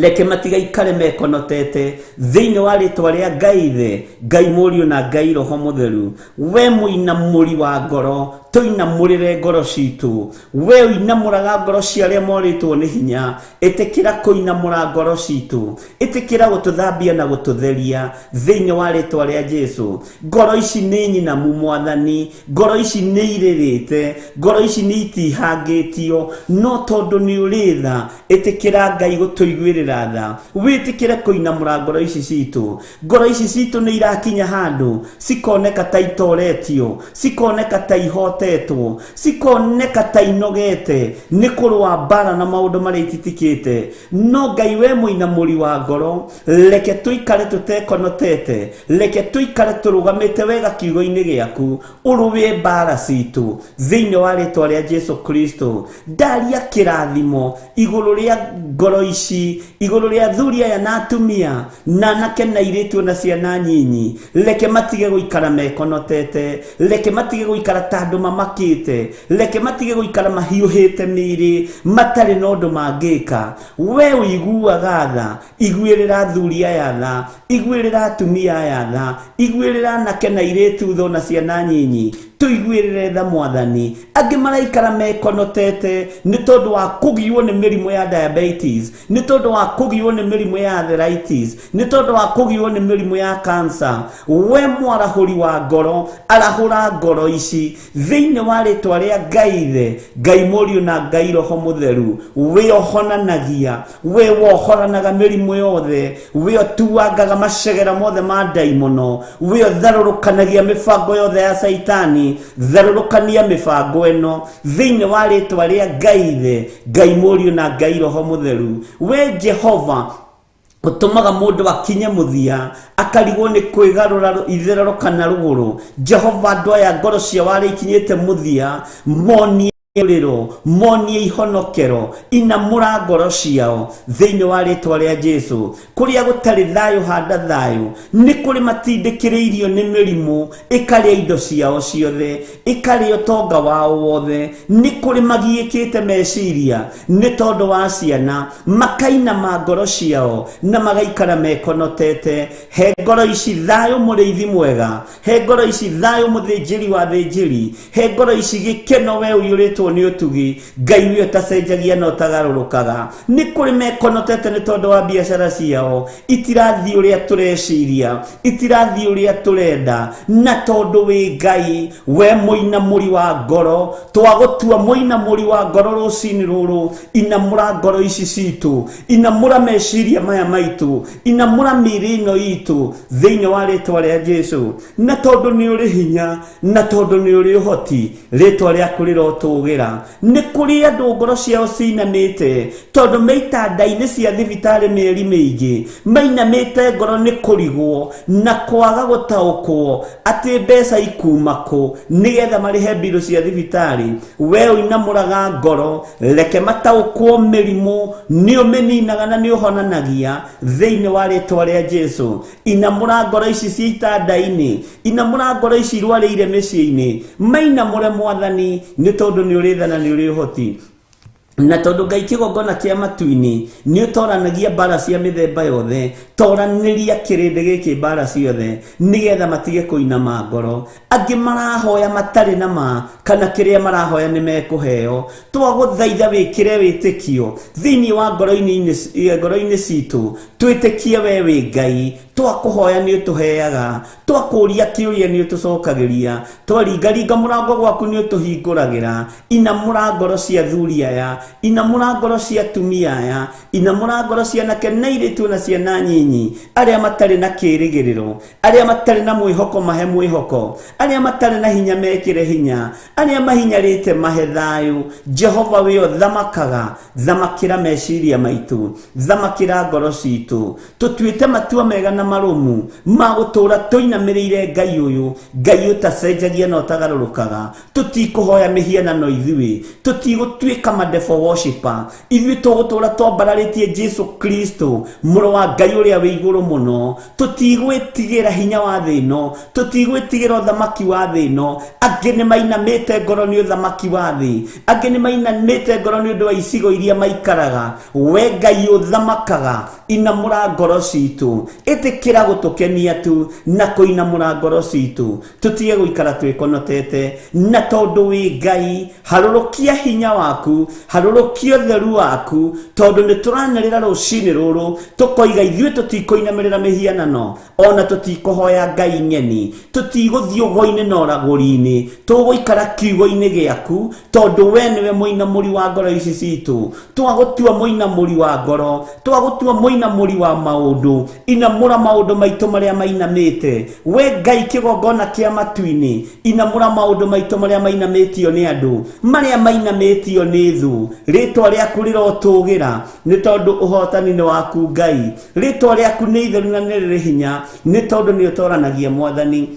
B: reke matigaikare mekonotete thĩinĩ wa rĩtwa rĩa Ngai Ithe, Ngai Mũriũ na Ngai Roho Mũtheru. We mũinamũri wa ngoro, tũinamũrĩre ngoro citũ. We ũinamũraga ngoro cia arĩa morĩtwo nĩ hinya, ĩtĩkĩra kũinamũra ngoro citũ, ĩtĩkĩra gũtũthambia na gũtũtheria thĩinĩ wa rĩtwa rĩa Jesu. Ngoro ici nĩ nyinamu Mwathani, ngoro ici nĩ irĩrĩte, ngoro ici nĩ itihangĩtio, no tondũ nĩ ũrĩ tha, ĩtĩkĩra Ngai gũtũiguĩrĩra tha, wĩtĩkĩre kũinamũra ngoro ici citũ. Ngoro ici citũ nĩ irakinya handũ cikoneka ta itoretio, cikoneka ta ihotetwo, cikoneka ta inogete nĩ kũrũa mbara na maũndũ marĩa ititikĩte. No Ngai we mũinamũri wa ngoro, reke tũikare tũtekonotete, reke tũikare tũrũgamĩte wega kiugo-inĩ gĩaku, ũrũe mbara citũ thĩinĩ wa rĩtwa rĩa Jesu Kristo. Ndaria kĩrathimo igũrũ rĩa ngoro ici, igũrũ rĩa athuri aya na atumia, na anake na airĩtu na ciana nyinyi. Reke matige gũikara mekonotete, reke matige gũikara ta andũ mamakĩte, reke matige gũikara mahiũhĩte mĩĩrĩ matarĩ na ũndũ mangĩka. We ũiguaga tha, iguĩrĩra athuri aya tha, iguĩrĩra atumia aya tha, iguĩrĩra anake na airĩtu tha na ciana nyinyi, tũiguĩrĩre tha Mwathani. Angĩ maraikara mekonotete nĩ tondũ wa kũgiwo nĩ mĩrimũ ya diabetes, nĩ tondũ wa kũgiwo nĩ mĩrimũ ya arthritis, nĩ tondũ wa kũgiwo nĩ mĩrimũ ya cancer. We mwarahũri wa ngoro, arahũra ngoro ici thĩinĩ Thĩinĩ wa rĩtwa rĩa Ngai Ithe, Ngai Mũriũ na Ngai Roho Mũtheru, we ũhonanagia, we wohoranaga mĩrimũ yothe, we ũtuangaga macegera mothe ma ndaimono, we ũtharũrũkanagia mĩbango yothe ya Caitani, tharũrũkania mĩbango ĩno thĩinĩ wa rĩtwa rĩa Ngai Ithe, Ngai Mũriũ na Ngai Roho Mũtheru. We Jehova ũtũmaga mũndũ akinye mũthia akarigwo nĩ kwĩgarũra itherero kana rũgũrũ. Jehova, andũ aya ngoro ciao arĩa ikinyĩte mũthia, monie rĩro, monie ihonokero, inamũra ngoro ciao thĩinĩ wa rĩtwa rĩa Jesu. Kũrĩa gũtarĩ thayũ handa thayũ, nĩ kũrĩ matindĩkĩrĩirio nĩ mĩrimũ ĩkarĩa indo ciao ciothe, ĩkarĩa ũtonga wao wothe, nĩ kũrĩ magiĩkĩte meciria nĩ tondũ wa ciana, makainama ngoro ciao na magaikara mekonotete. He ngoro ici thayũ mũrĩithi mwega, he ngoro ici thayũ mũthĩnjĩri wa thĩnjĩri, he ngoro ici gĩkeno we ũiyũrĩtwo nĩ ũtugi, Ngai we ũtacenjagia na ũtagarũrũkaga. Nĩ kũrĩ mekonotete nĩ tondũ wa biacara ciao itirathiĩ ũrĩa tũreciria, itirathiĩ ũrĩa tũrenda, na tondũ wĩ Ngai we mũinamũri wa ngoro, twagũtua mũinamũri wa ngoro rũcinĩ rũrũ. Inamũra ngoro ici citũ, inamũra meciria maya maitũ, inamũra mĩĩrĩ ĩno itũ thĩinĩ wa rĩtwa rĩa Jesu. Na tondũ nĩ ũrĩ hinya, na tondũ nĩ ũrĩ ũhoti, rĩtwa rĩaku rĩrotũgĩra. Nĩ kũrĩ andũ ngoro ciao cinamĩte tondũ me itanda-inĩ cia thibitarĩ mĩeri mĩingĩ, mainamĩte ngoro nĩ kũrigwo na kwaga gũtaũkwo atĩ mbeca ikuma kũ nĩgetha marĩhe mbirũ cia thibitarĩ. We ũinamũraga ngoro, reke mataũkwo mĩrimũ nĩ ũmĩninaga na nĩ ũhonanagia thĩinĩ wa rĩtwa rĩa Jesu. Inamũra ngoro ici cia itanda-inĩ, inamũra ngoro ici irwarĩire mĩciĩ-inĩ, mainamũre Mwathani, nĩ tondũ nĩ ũrĩ tha na nĩ ũrĩ ũhoti. Na tondũ Ngai kĩgongona kĩa matu-inĩ nĩ ũtoranagia mbara cia mĩthemba yothe, toranĩria kĩrĩndĩ gĩkĩ mbara ciothe nĩgetha matige kũinama ngoro. Angĩ marahoya matarĩ na ma kana kĩrĩa marahoya nĩ mekũheo. Twagũthaitha wĩkĩre wĩtĩkio thĩinĩ wa ngoro-inĩ citũ, twĩtĩkie we wĩ Ngai. Twakũhoya nĩ ũtũheaga, twakũria kĩũria nĩ ũtũcokagĩria, twaringaringa mũrango gwaku nĩ ũtũhingũragĩra. Inamũra ngoro cia athuri aya, inamũra ngoro cia atumia aya, inamũra ngoro cia anake na airĩtu na ciana nyinyi, arĩa matarĩ na kĩĩrĩgĩrĩro, arĩa matarĩ na mwĩhoko mahe mwĩhoko, arĩa matarĩ na hinya mekĩre hinya, arĩa mahinyarĩte mahe thayũ. Jehova we ũthamakaga, thamakĩra meciria maitũ, thamakĩra ngoro citũ, tũtuĩte matua mega na marũmu ma gũtũũra tũinamĩrĩire Ngai ũyũ, Ngai ũtacenjagia na ũtagarũrũkaga. Tũtikũhoya mĩhianano ithuĩ, tũtigũtuĩka ma-devil worshipper, ithuĩ tũgũtũũra twambararĩtie Jesu Kristo mũrũ wa Ngai ũrĩa wĩ igũrũ mũno. Tũtigwĩtigĩra hinya wa thĩ ĩno, tũtigwĩtigĩra ũthamaki wa thĩ ĩno. Angĩ nĩ mainamĩte ngoro nĩ ũthamaki wa thĩ, angĩ nĩ mainamĩte ngoro nĩ ũndũ wa icigo iria maikaraga. We Ngai ũthamakaga, inamũra ngoro citũ, ĩtĩkĩra gũtũkenia tu na kũinamũra ngoro citũ, tũtige gũikara twĩkonotete. Na tondũ wĩ Ngai, harũrũkia hinya waku, harũrũkia ũtheru waku, tondũ nĩ tũranĩrĩra rũcinĩ rũrũ tũkoiga ithuĩ tũtikũinamĩrĩra mĩhianano, ona tũtikũhoya Ngai ng'eni, tũtigũthiĩ ũgo-inĩ na ũragũri-inĩ, tũgũikara kiugo-inĩ gĩaku, tondũ we nĩwe mũinamũri wa ngoro ici citũ. Twagũtua mũinamũri wa ngoro, twagũtua mũinamũri wa maũndũ, inamũra maũndũ maitũ marĩa mainamĩte. We Ngai kĩgongona kĩa matu-inĩ, inamũra maũndũ maitũ marĩa mainamĩtio nĩ andũ, marĩa mainamĩtio nĩ thũ. Rĩtwa rĩaku rĩrotũgĩra, nĩ tondũ ũhotani nĩ waku Ngai. Rĩtwa rĩaku nĩ itheru na nĩ rĩrĩ hinya, nĩ tondũ nĩ ũtoranagia Mwathani.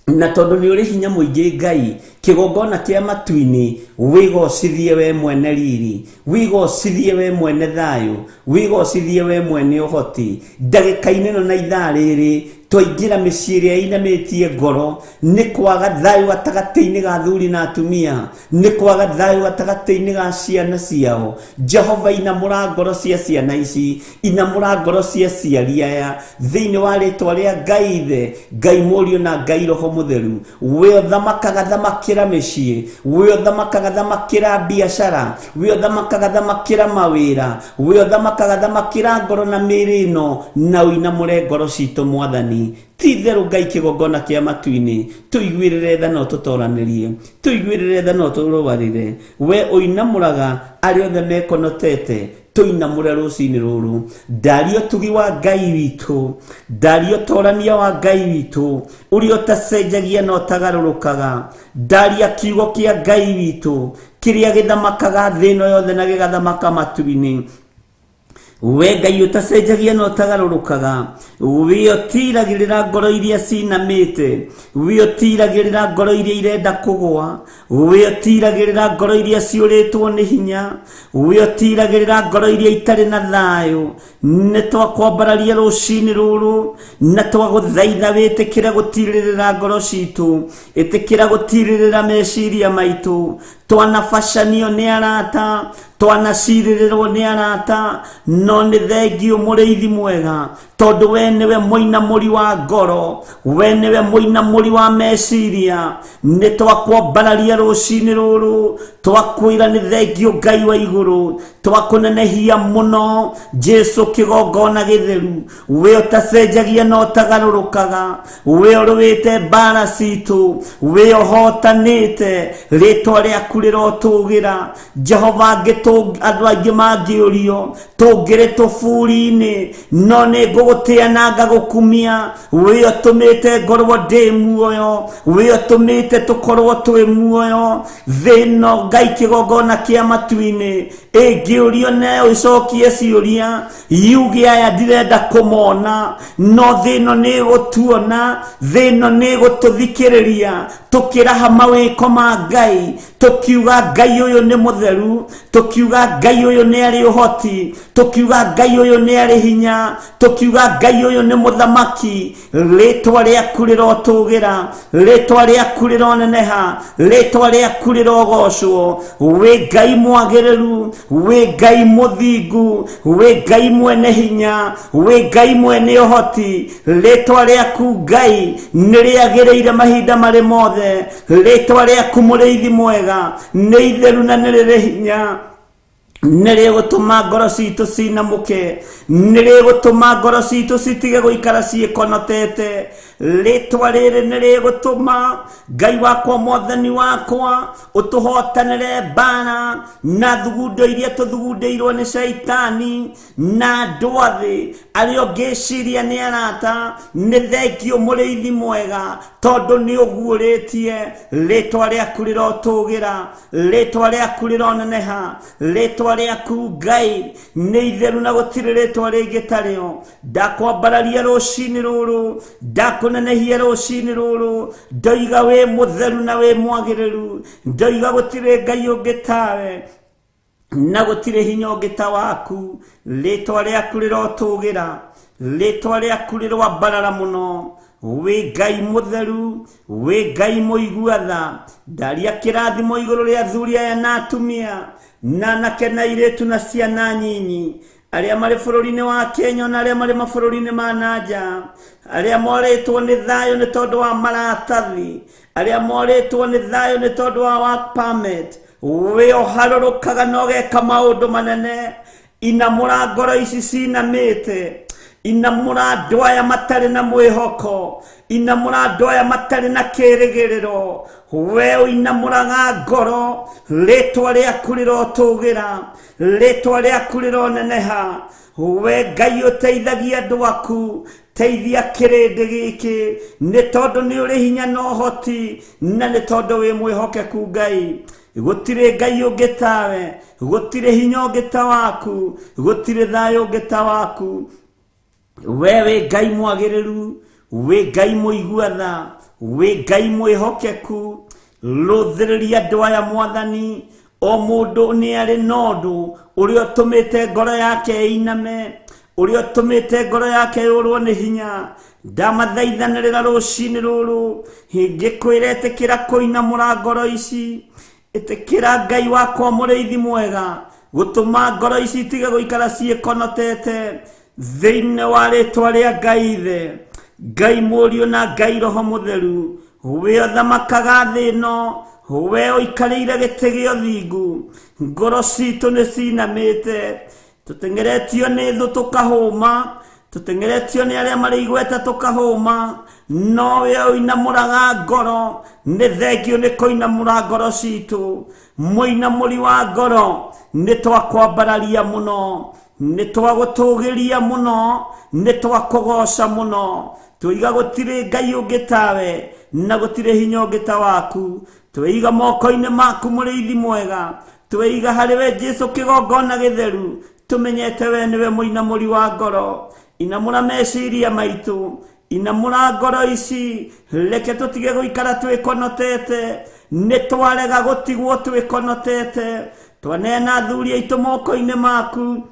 B: Na tondũ nĩ ũrĩ hinya mũingĩ Ngai kĩgongona kĩa matu-inĩ, wĩgocithie we mwene riri, wĩgocithie we mwene thayũ, wĩgocithie we mwene ũhoti. Ndagĩka-inĩ ĩno na ithaa rĩrĩ twaingĩra mĩciĩ ĩrĩa ĩinamĩtie ngoro nĩ kwaga thayũ gatagatĩ-inĩ ga athuri na atumia, nĩ kwaga thayũ gatagatĩ-inĩ ga ciana ciao. Jehova, inamũra ngoro cia ciana ici, inamũra ngoro cia aciari aya thĩinĩ wa rĩtwa rĩa Ngai Ithe, Ngai Mũriũ na Ngai Roho Mũtheru. We ũthamakaga, thamakĩra Thamakĩra mĩciĩ, we ũthamakaga thamakĩra biacara, we ũthamakaga thamakĩra mawĩra, we ũthamakaga thamakĩra ngoro na mĩĩrĩ ĩno, na ũinamũre ngoro citũ mwathani. Ti itherũ Ngai kĩgongona kĩa matu-inĩ, tũiguĩrĩre tha na ũtũtoranĩrie, tũiguĩrĩre tha na ũtũrũarĩre. We ũinamũraga arĩa othe mekonotete, tũinamũre rũcinĩ rũrũ. Ndaria ũtugi wa Ngai witũ, ndaria ũtorania wa Ngai witũ, ũrĩa ũtacenjagia na ũtagarũrũkaga. Ndaria kiugo kĩa Ngai witũ, kĩrĩa gĩthamakaga thĩ ĩno yothe na gĩgathamaka matu-inĩ. We Ngai ũtacenjagia na ũtagarũrũkaga, we ũtiragĩrĩra ngoro iria cinamĩte, we ũtiragĩrĩra ngoro iria irenda kũgũa, we ũtiragĩrĩra ngoro iria ciũrĩtwo nĩ hinya, we ũtiragĩrĩra ngoro iria itarĩ na thayũ. Nĩ twakwambararia rũcinĩ rũrũ na twagũthaitha wĩtĩkĩre gũtirĩrĩra ngoro citũ, ĩtĩkĩra gũtirĩrĩra meciria maitũ. Twanabacanio nĩ arata, twanacirĩrĩrwo nĩ arata, no nĩ thengio mũrĩithi mwega, tondũ we nĩwe mũinamũri wa ngoro, we nĩwe mũinamũri wa meciria. Nĩ twakwambararia rũcinĩ rũrũ, twakwĩra nĩ thengio Ngai wa igũrũ, twakũnenehia mũno Jesu kĩgongona gĩtheru, we ũtacenjagia na ũtagarũrũkaga, we ũrũĩte mbara citũ, we ũhotanĩte, rĩtwa rĩaku rĩrotũgĩra. Jehova, andũ aingĩ mangĩũrio tũngĩrĩ tũburi-inĩ, no nĩ ngũgũtĩa na ngagũkumia. We ũtũmĩte ngorwo ndĩ muoyo, we ũtũmĩte tũkorwo twĩ muoyo. Thĩ ĩno Ngai kĩgongona kĩa matu-inĩ, ĩngĩũrio na ĩcokie ciũria, yuge aya ndirenda kũmona, no thĩ ĩno nĩ ĩgũtuona, thĩ ĩno nĩ ĩgũtũthikĩrĩria tũkĩraha mawĩko ma Ngai, tũkiuga Ngai ũyũ nĩ mũtheru, tũkiuga Ngai ũyũ nĩ arĩ ũhoti, tũkiuga Ngai ũyũ nĩ arĩ hinya, tũkiuga Ngai ũyũ nĩ mũthamaki. Rĩtwa rĩaku rĩrotũgĩra, rĩtwa rĩaku rĩroneneha, rĩtwa rĩaku rĩrogocwo. Wĩ Ngai mwagĩrĩru, wĩ Ngai mũthingu, wĩ Ngai mwene hinya, wĩ Ngai mwene ũhoti. Rĩtwa rĩaku Ngai nĩ rĩagĩrĩire mahinda marĩ mothe. Rĩtwa rĩaku mũrĩithi mwega nĩ itheru na nĩ rĩrĩ hinya. Nĩ rĩgũtũma ngoro citũ cinamũke, nĩ rĩgũtũma ngoro citũ citige gũikara ciĩkonotete. Rĩtwa rĩrĩ nĩ rĩgũtũma Ngai wakwa mwathani wakwa ũtũhotanĩre mbara na thugundo iria tũthugundĩirwo nĩ caitani na andũ a thĩ arĩa ũngĩciria nĩ arata. Nĩ thengio mũrĩithi mwega, tondũ nĩ ũguũrĩtie. Rĩtwa rĩaku rĩrotũgĩra, rĩtwa rĩaku rĩroneneha, rĩtwa rĩaku Ngai nĩ itheru na gũtirĩ rĩtwa rĩngĩ tarĩo. Ndakwambararia rũcinĩ rũrũ, ndakũnenehia rũcinĩ rũrũ, ndoiga wĩ mũtheru na wĩ mwagĩrĩru, ndoiga gũtirĩ Ngai ũngĩ tawe na gũtirĩ hinya ũngĩ ta waku. Rĩtwa rĩaku rĩrotũgĩra, rĩtwa rĩaku rĩroambarara mũno. Wĩ Ngai mũtheru, wĩ Ngai mũigua tha. Ndaria kĩrathimo igũrũ rĩa athuri aya na atumia na anake na airĩtu na ciana nyinyi, arĩa marĩ bũrũri-inĩ wa Kenya na arĩa marĩ mabũrũri-inĩ ma nanja, arĩa morĩtwo nĩ thayũ nĩ tondũ wa maratathi, arĩa morĩtwo nĩ thayũ nĩ tondũ wa work permit. We ũharũrũkaga na ũgeka maũndũ manene. Inamũra ngoro ici cinamĩte, inamũra andũ aya matarĩ na mwĩhoko, inamũra andũ aya matarĩ na kĩĩrĩgĩrĩro. We ũinamũraga ngoro, rĩtwa rĩaku rĩrotũgĩra, rĩtwa rĩaku rĩroneneha. We Ngai ũteithagia andũ aku, teithia kĩrĩndĩ gĩkĩ, nĩ tondũ nĩ ũrĩ hinya na ũhoti, na nĩ tondũ wĩ mwĩhokeku Ngai. Gũtirĩ Ngai ũngĩ tawe, gũtirĩ hinya ũngĩ ta waku, gũtirĩ thayũ ũngĩ ta waku. We wĩ Ngai mwagĩrĩru, wĩ Ngai mũigua tha, wĩ Ngai mwĩhokeku. Rũthĩrĩria andũ aya mwathani, o mũndũ nĩ arĩ na ũndũ ũrĩa ũtũmĩte ngoro yake ĩiname, ũrĩa ũtũmĩte ngoro yake yũrwo nĩ hinya. Ndamathaithanĩrĩra rũcinĩ rũrũ, ngĩkwĩra ĩtĩkĩra kũinamũra ngoro ici, ĩtĩkĩra Ngai wakwa mũrĩithi mwega gũtũma ngoro ici itige gũikara ciĩkonotete. Thĩinĩ wa rĩtwa rĩa Ngai Ithe, Ngai Mũriũ na Ngai Roho Mũtheru, we ũthamakaga thĩ ĩno, We ũikarĩire gĩtĩ gĩa ũthingu, ngoro citũ nĩ cinamĩte. Tũteng'eretio nĩ thũ tũkahũma, tũteng'eretio nĩ arĩa marĩ igweta tũkahũma, no we ũinamũraga ngoro. Nĩ thengio nĩ kũinamũra ngoro citũ. Mũinamũri wa ngoro, nĩ twakwambararia mũno, nĩ twagũtũgĩria mũno, nĩ twakũgoca mũno. Tũiga gũtirĩ Ngai ũngĩ tawe, na gũtirĩ hinya ũngĩ ta waku. Tweiga moko-inĩ maku, mũrĩithi mwega. Tweiga harĩ we Jesu kĩgongona gĩtheru, tũmenyete we nĩwe mũinamũri wa ngoro. Inamũra meciria maitũ, inamũra ngoro ici. Reke tũtige gũikara twĩkonotete. Nĩ twarega gũtigwo twĩkonotete. Twaneana athuri aitũ moko-inĩ maku,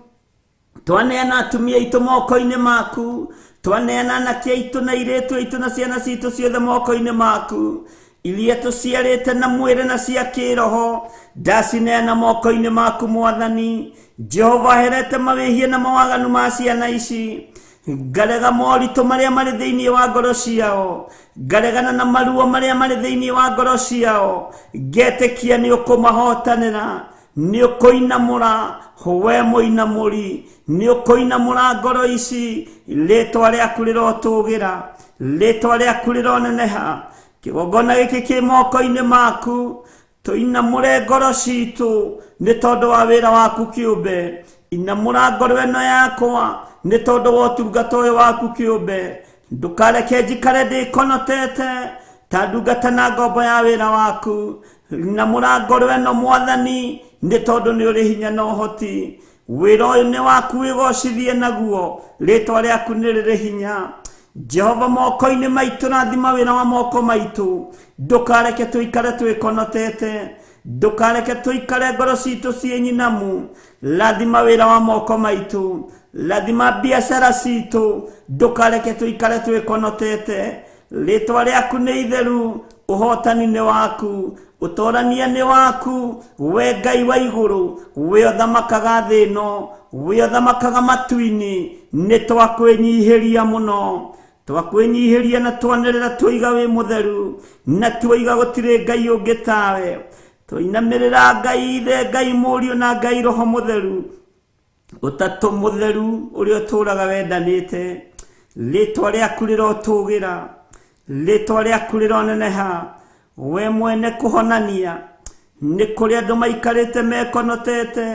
B: twaneana atumia aitũ moko-inĩ maku, twaneana anake aitũ na airĩtu aitũ na ciana citũ ciothe moko-inĩ maku, iria tũciarĩte na mwĩrĩ na cia kĩroho. Ndacineana moko-inĩ maku, Mwathani Jehova. Herete mawĩhia na mawaganu ma ciana ici, ngarega moritũ marĩa marĩ thĩinĩ wa ngoro ciao, ngaregana na maruo marĩa marĩ thĩinĩ wa ngoro ciao, ngetĩkia nĩ ũkũmahotanĩra, nĩ ũkũinamũra. We mũinamũri, nĩ ũkũinamũra ngoro ici. Rĩtwa rĩaku rĩrotũgĩra, rĩtwa rĩaku rĩroneneha. Kĩgongona gĩkĩ kĩ moko-inĩ maku. Tũinamũre ngoro citũ nĩ tondũ wa wĩra waku kĩũmbe. Inamũra ngoro ĩno yakwa nĩ tondũ wa ũtungata ũyũ waku kĩũmbe. Ndũkareke njikare ndĩkonotete ta ndungata na ngombo ya wĩra waku. Inamũra ngoro ĩno, Mwathani, nĩ tondũ nĩ ũrĩ hinya na ũhoti. Wĩra ũyũ nĩ waku, wĩgocithie naguo. Rĩtwa rĩaku nĩ rĩrĩ hinya. Jehova, moko-inĩ maitũ, rathima wĩra wa moko maitũ. Ndũkareke tũikare twĩkonotete, ndũkareke tũikare ngoro citũ ciĩ nyinamu. Rathima wĩra wa moko maitũ, rathima biacara citũ. Ndũkareke tũikare twĩkonotete. Rĩtwa rĩaku nĩ itheru, ũhotani nĩ waku, ũtorania nĩ waku. We Ngai wa igũrũ, we ũthamakaga thĩ ĩno, we ũthamakaga matu-inĩ, nĩ twakwĩnyihĩria mũno, twakwĩnyihĩria na twanĩrĩra tũiga wĩ mũtheru, na tuoiga gũtirĩ Ngai ũngĩ tawe. Twainamĩrĩra Ngai Ithe, Ngai Mũriũ na Ngai Roho Mũtheru, ũtatũ mũtheru ũrĩa ũtũũraga wendanĩte. Rĩtwa rĩaku rĩrotũgĩra, rĩtwa rĩaku rĩroneneha. We mwene kũhonania, nĩ kũrĩ andũ maikarĩte mekonotete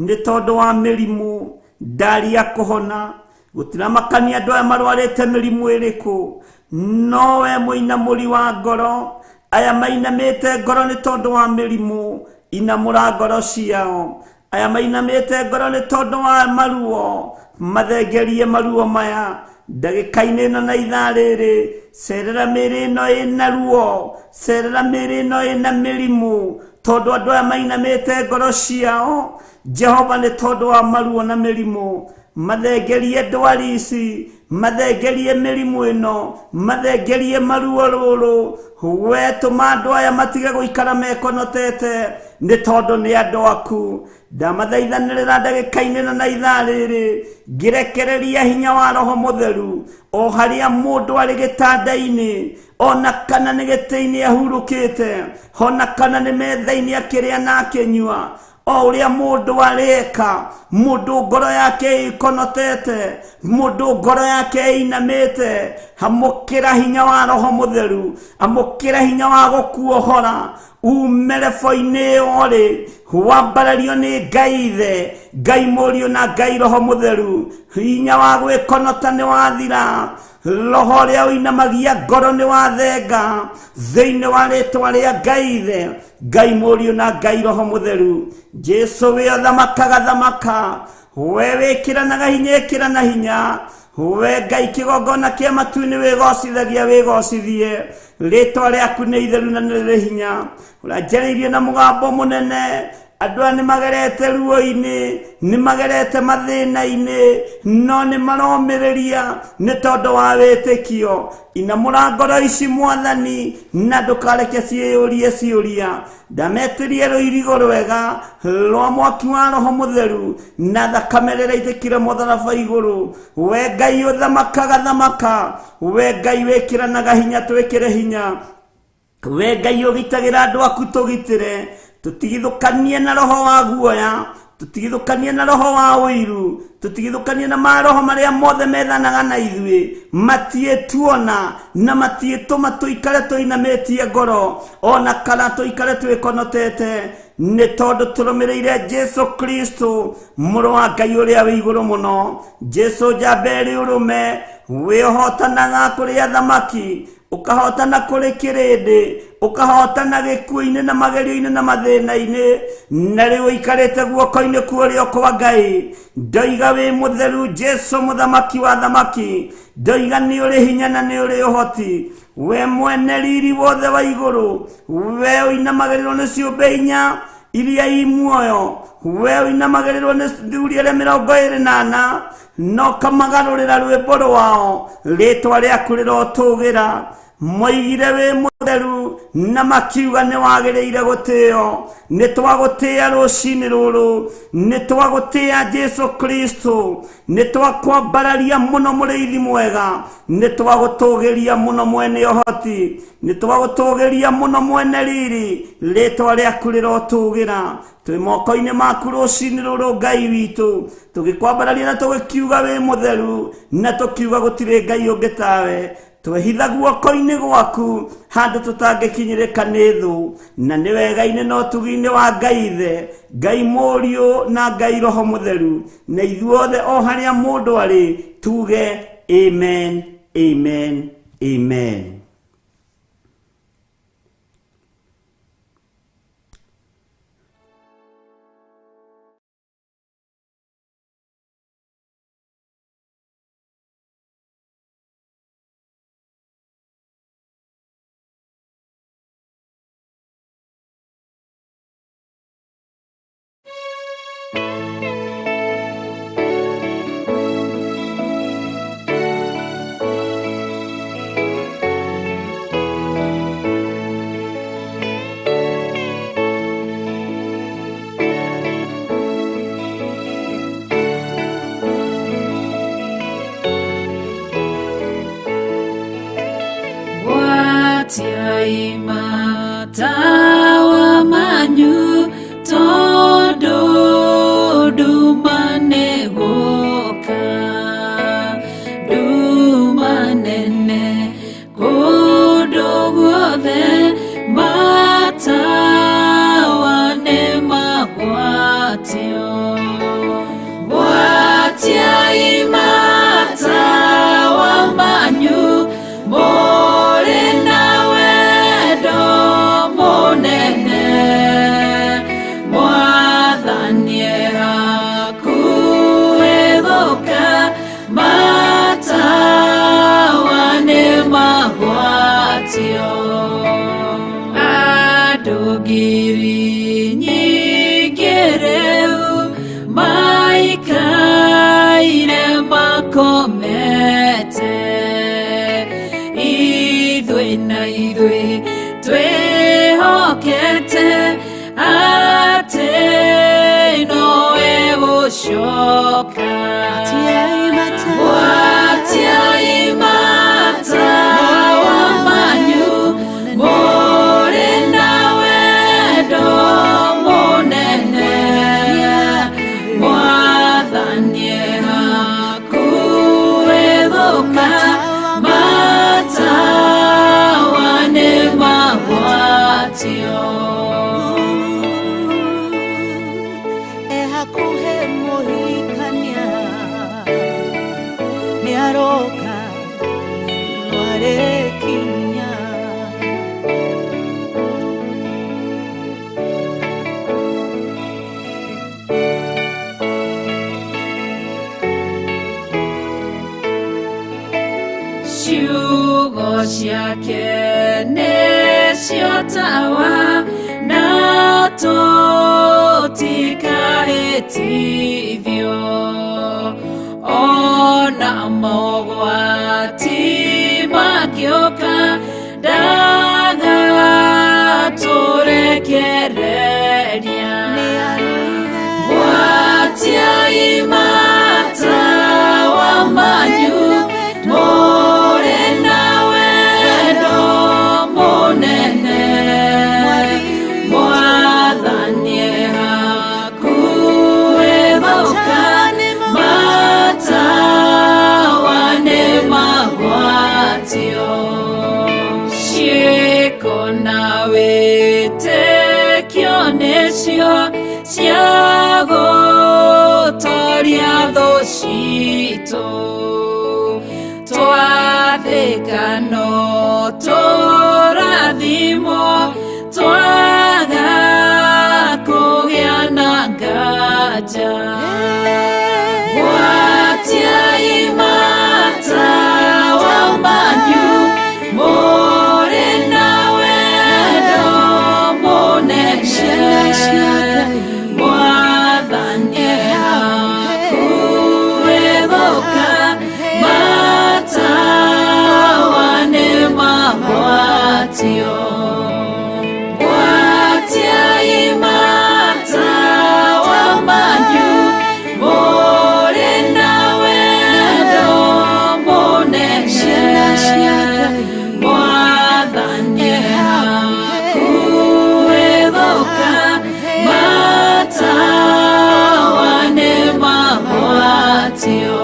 B: nĩ tondũ wa mĩrimũ. Ndaria kũhona. Gũtiramakania andũ aya marwarĩte mĩrimũ ĩrĩkũ, no we mũinamũri wa ngoro, aya mainamĩte ngoro nĩ tondũ wa mĩrimũ, inamũra ngoro ciao. Aya mainamĩte ngoro nĩ tondũ wa maruo, mathengerie maruo maya ndagĩka-inĩ ĩno na ithaa rĩrĩ. Cerera mĩĩrĩ ĩno ĩna ruo, cerera mĩĩrĩ ĩno ĩna mĩrimũ, tondũ andũ aya mainamĩte ngoro ciao, Jehova, nĩ tondũ wa maruo na mĩrimũ. Mathengerie ndwari ici, mathengerie mĩrimũ ĩno, mathengerie maruo rũrũ. We tũma andũ aya matige gũikara mekonotete nĩ tondũ nĩ andũ aku. Ndamathaithanĩrĩra ndagĩka-inĩ ĩno na ithaa rĩrĩ, ngĩrekereria hinya wa Roho Mũtheru o harĩa mũndũ arĩ gĩtanda-inĩ, ona kana nĩ gĩtĩ-inĩ ahurũkĩte, ona kana nĩ metha-inĩ akĩrĩa na akĩnyua, o ũrĩa mũndũ areka. Mũndũ ngoro yake ĩkonotete, mũndũ ngoro yake ĩinamĩte, amũkĩra hinya wa Roho Mũtheru, amũkĩra hinya wa gũkuohora ume rebo-inĩ ĩyo ũrĩ. Wambarario nĩ Ngai Ithe, Ngai Mũriũ na Ngai Roho Mũtheru. Hinya wa gwĩkonota nĩ wathira, roho ũrĩa ũinamagia ngoro nĩ wathenga, thĩinĩ wa rĩtwa rĩa Ngai Ithe, Ngai Mũriũ na Ngai Roho Mũtheru. Jesu, wĩ ũthamakaga, thamaka. We wĩkĩranaga hinya, ĩkĩrana hinya. We Ngai kĩgongona kĩa matu-inĩ, wĩgocithagia, wĩgocithie. Rĩtwa rĩaku nĩ itheru na nĩ rĩrĩ hinya. Ũranjarĩirie na mũgambo mũnene. Andũ aya nĩ magerete ruo-inĩ, nĩ magerete mathĩna-inĩ, no nĩ maromĩrĩria nĩ tondũ wa wĩtĩkio. Inamũra ngoro ici, Mwathani, na ndũkareke ciĩyũrie ciũria. Ndametĩrie rũirigo rwega rwa mwaki wa Roho Mũtheru na thakame rĩrĩa itĩkire mũtharaba igũrũ. We Ngai ũthamakaga, thamaka. We Ngai wĩkĩranaga hinya, twĩkĩre hinya.
E: We Ngai ũgitagĩra andũ aku, tũgitĩre, tũtigithũkanie na roho wa guoya, tũtigithũkanie na roho wa ũiru, tũtigithũkanie na maroho marĩa mothe methanaga na ithuĩ, matiĩtuona na matiĩtũma tũikare tũinamĩtie ngoro ona kana tũikare twĩkonotete, nĩ tondũ tũrũmĩrĩire Jesu Kristo, mũrũ wa Ngai ũrĩa wĩ igũrũ mũno. Jesu njamba ĩrĩ ũrũme, wĩhotanaga kũrĩ athamaki, ũkahotana kũrĩ kĩrĩndĩ, ũkahotana gĩkuũ-inĩ na magerio-inĩ na mathĩna-inĩ, na rĩu ũikarĩte guoko-inĩ kwa ũrĩo kwa Ngai. Ndoiga wĩ mũtheru, Jesu mũthamaki wa thamaki, ndoiga nĩ ũrĩ hinya na nĩ ũrĩ ũhoti, we mwene riri wothe wa igũrũ, we ũinamagĩrĩrwo nĩ ciũmbe inya iria i muoyo, we ũinamagĩrĩrwo nĩ thuri arĩa 24, no kamagarũrĩra rwĩmbo rwao, rĩtwa rĩaku rĩrotũgĩra. Moigire wĩ mũtheru na makiuga nĩ wagĩrĩire gũtĩo. Nĩ twagũtĩa rũcinĩ rũrũ, nĩ twagũtĩa Jesu Kristo, nĩ twakwambararia mũno mũrĩithi mwega, nĩ twagũtũgĩria mũno mwene ũhoti, nĩ twagũtũgĩria mũno mwene riri, rĩtwa rĩaku rĩrotũgĩra. Twĩ moko-inĩ maku rũcinĩ rũrũ Ngai witũ, tũgĩkwambararia na tũgĩkiuga wĩ mũtheru, na tũkiuga gũtirĩ Ngai ũngĩ tawe. Twehitha guoko-inĩ gwaku handũ tũtangĩkinyĩrĩka nĩ thũ, na nĩ wega-inĩ na ũtugi-inĩ wa Ngai Ithe, Ngai Mũriũ na Ngai Roho Mũtheru, na ithuothe o harĩa mũndũ arĩ tuge amen, amen, amen.
D: Gwatiai matawa manyu tondũ nduma nĩ gũka, nduma nene kũndũ guothe, matawa nĩ magwatio. Gwatiai matawa manyu mũrĩ na wendo mũnene, Mwathani e hakuhĩ gũka, matawa nĩ magwatio. Andũ ngiri nyingĩ rĩu maikaire makomete, ithuĩ na ithuĩ twĩhokete atĩ nowe gũcoka. Gwatiai matawa manyu mũrĩ na wendo mũnene, Mwathani e hakuhĩ gũka, matawa nĩ magwatio.
F: Ehakuhe mũhikania nĩaroka nĩarĩkinya.
D: Ciugo ciake nĩcio tawa na tũtikahĩtithio, ona mogwati mangĩũka ndagatũrekereria. Gwatiai matawa manyu mũrĩ na wendo mũnene, nĩcio cia gũtoria thũ citũ twathĩka no tũrathimwo twaga kũgĩa na nganja gwatiai matawa manyu mũrĩ na wendo mũnene mwathani hakuhĩ gũka matawa nĩ magwatio gwatiai matawa manyu mũrĩ na wendo mũnene mwathani hakuhĩ gũka matawa nĩ magwatio.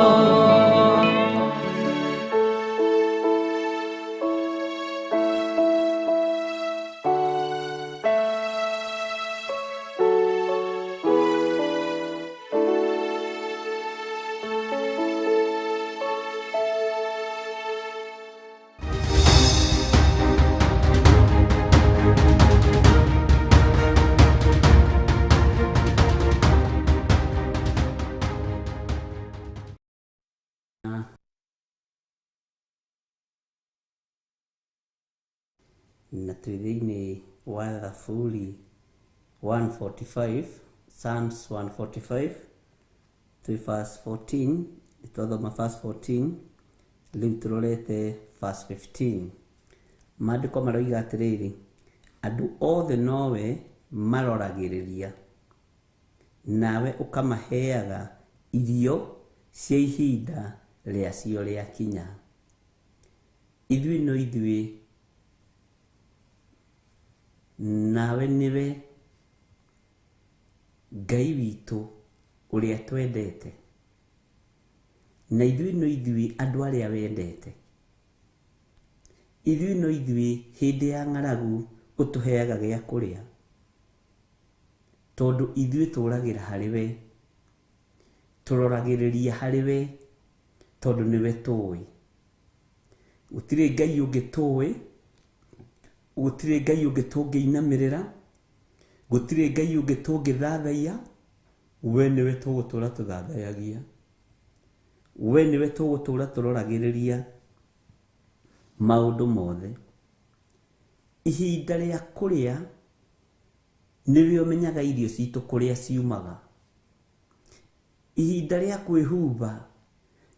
B: Na twĩ thĩinĩ wa Thaburi 145, Psalms 145, twĩ verse 14, nĩtwathoma verse 14, rĩu tũrorete verse 15. Maandĩko maroiga atĩrĩrĩ, andũ othe nowe maroragĩrĩria, nawe ũkamaheaga irio cia ihinda rĩacio rĩakinya. Ithuĩ no ithuĩ, nawe nĩwe Ngai witũ ũrĩa twendete, na ithuĩ no ithuĩ andũ arĩa wendete. Ithuĩ no ithuĩ hĩndĩ ya ng'aragu ũtũheaga gĩa kũrĩa, tondũ ithuĩ tũragĩra harĩ we, tũroragĩrĩria harĩ we, tondũ nĩwe tũĩ. Gũtirĩ Ngai ũngĩ tũĩ, gũtirĩ Ngai ũngĩ tũngĩinamĩrĩra, gũtirĩ Ngai ũngĩ tũngĩthathaiya, we nĩwe tũgũtũra tũthathayagia, we nĩwe tũgũtũra tũroragĩrĩria maũndũ mothe. Ihinda rĩa kũrĩa nĩwe ũmenyaga irio citũ kũrĩa ciumaga. Ihinda rĩa kwĩhumba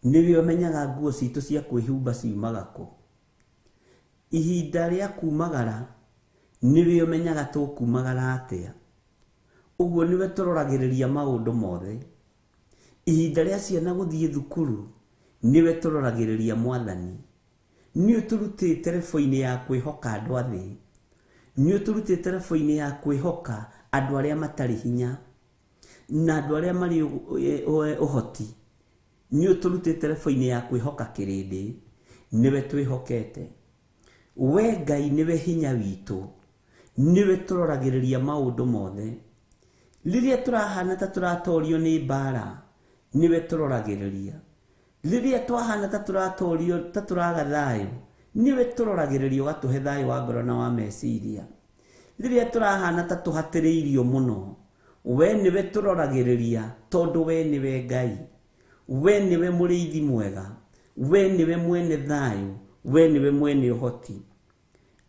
B: nĩwe ũmenyaga nguo citũ cia kwĩhumba ciumaga kũ. Ihinda rĩa kumagara nĩwe ũmenyaga tũkumagara atĩa. Ũguo nĩwe tũroragĩrĩria maũndũ mothe. Ihinda rĩa ciana gũthiĩ thukuru nĩwe tũroragĩrĩria mwathani. Nĩ ũtũrutĩte rebo-inĩ ya kwĩhoka andũ a thĩ, nĩ ũtũrutĩte rebo-inĩ ya kwĩhoka andũ arĩa matarĩ hinya na andũ arĩa marĩ ũhoti. Nĩ ũtũrutĩte rebo-inĩ ya kwĩhoka kĩrĩndĩ, nĩwe twĩhokete. We Ngai nĩwe hinya witũ, nĩwe tũroragĩrĩria maũndũ mothe. Rĩrĩa tũrahana ta tũratorio nĩ mbara, nĩwe tũroragĩrĩria. Rĩrĩa twahana ta tũratorio ta tũraga thayũ, nĩwe tũroragĩrĩria ũgatũhe thayũ wa ngoro na wa meciria. Rĩrĩa tũrahana ta tũhatĩrĩirio mũno, we nĩwe tũroragĩrĩria, tondũ we nĩwe Ngai, we nĩwe mũrĩithi mwega, we nĩwe mwene thayũ, we nĩwe mwene ũhoti.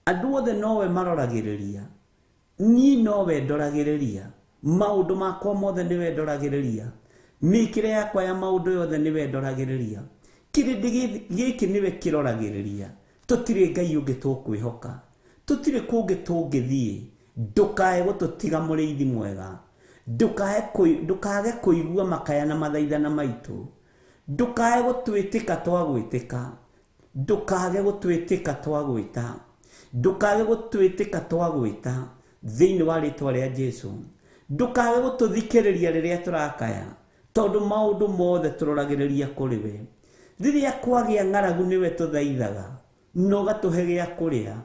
B: Andũ othe nowe maroragĩrĩria, niĩ nowe ndoragĩrĩria, maũndũ makwa mothe nĩwe ndoragĩrĩria, mĩkĩre yakwa ya maũndũ yothe nĩwe ndoragĩrĩria. Kĩrĩndĩ gĩkĩ nĩwe kĩroragĩrĩria. Tũtirĩ Ngai ũngĩ tũkwĩhoka, tũtirĩ kũngĩ tũngĩthiĩ. Ndũkae gũtũtiga mũrĩithi mwega, ndũkage kũigua makaya na mathaithana maitũ, ndũkae gũtwĩtĩka twagwĩtĩka, ndũkage gũtwĩtĩka twagwĩta, ndũkage gũtwĩtĩka twagwĩta thĩinĩ wa rĩtwa rĩa Jesũ. Ndũkage gũtũthikĩrĩria rĩrĩa tũrakaya, tondũ maũndũ mothe tũroragĩrĩria kũrĩ we. Rĩrĩa kwagĩa ng'aragu nĩwe tũthaithaga, na ũgatũhe gĩa kũrĩa,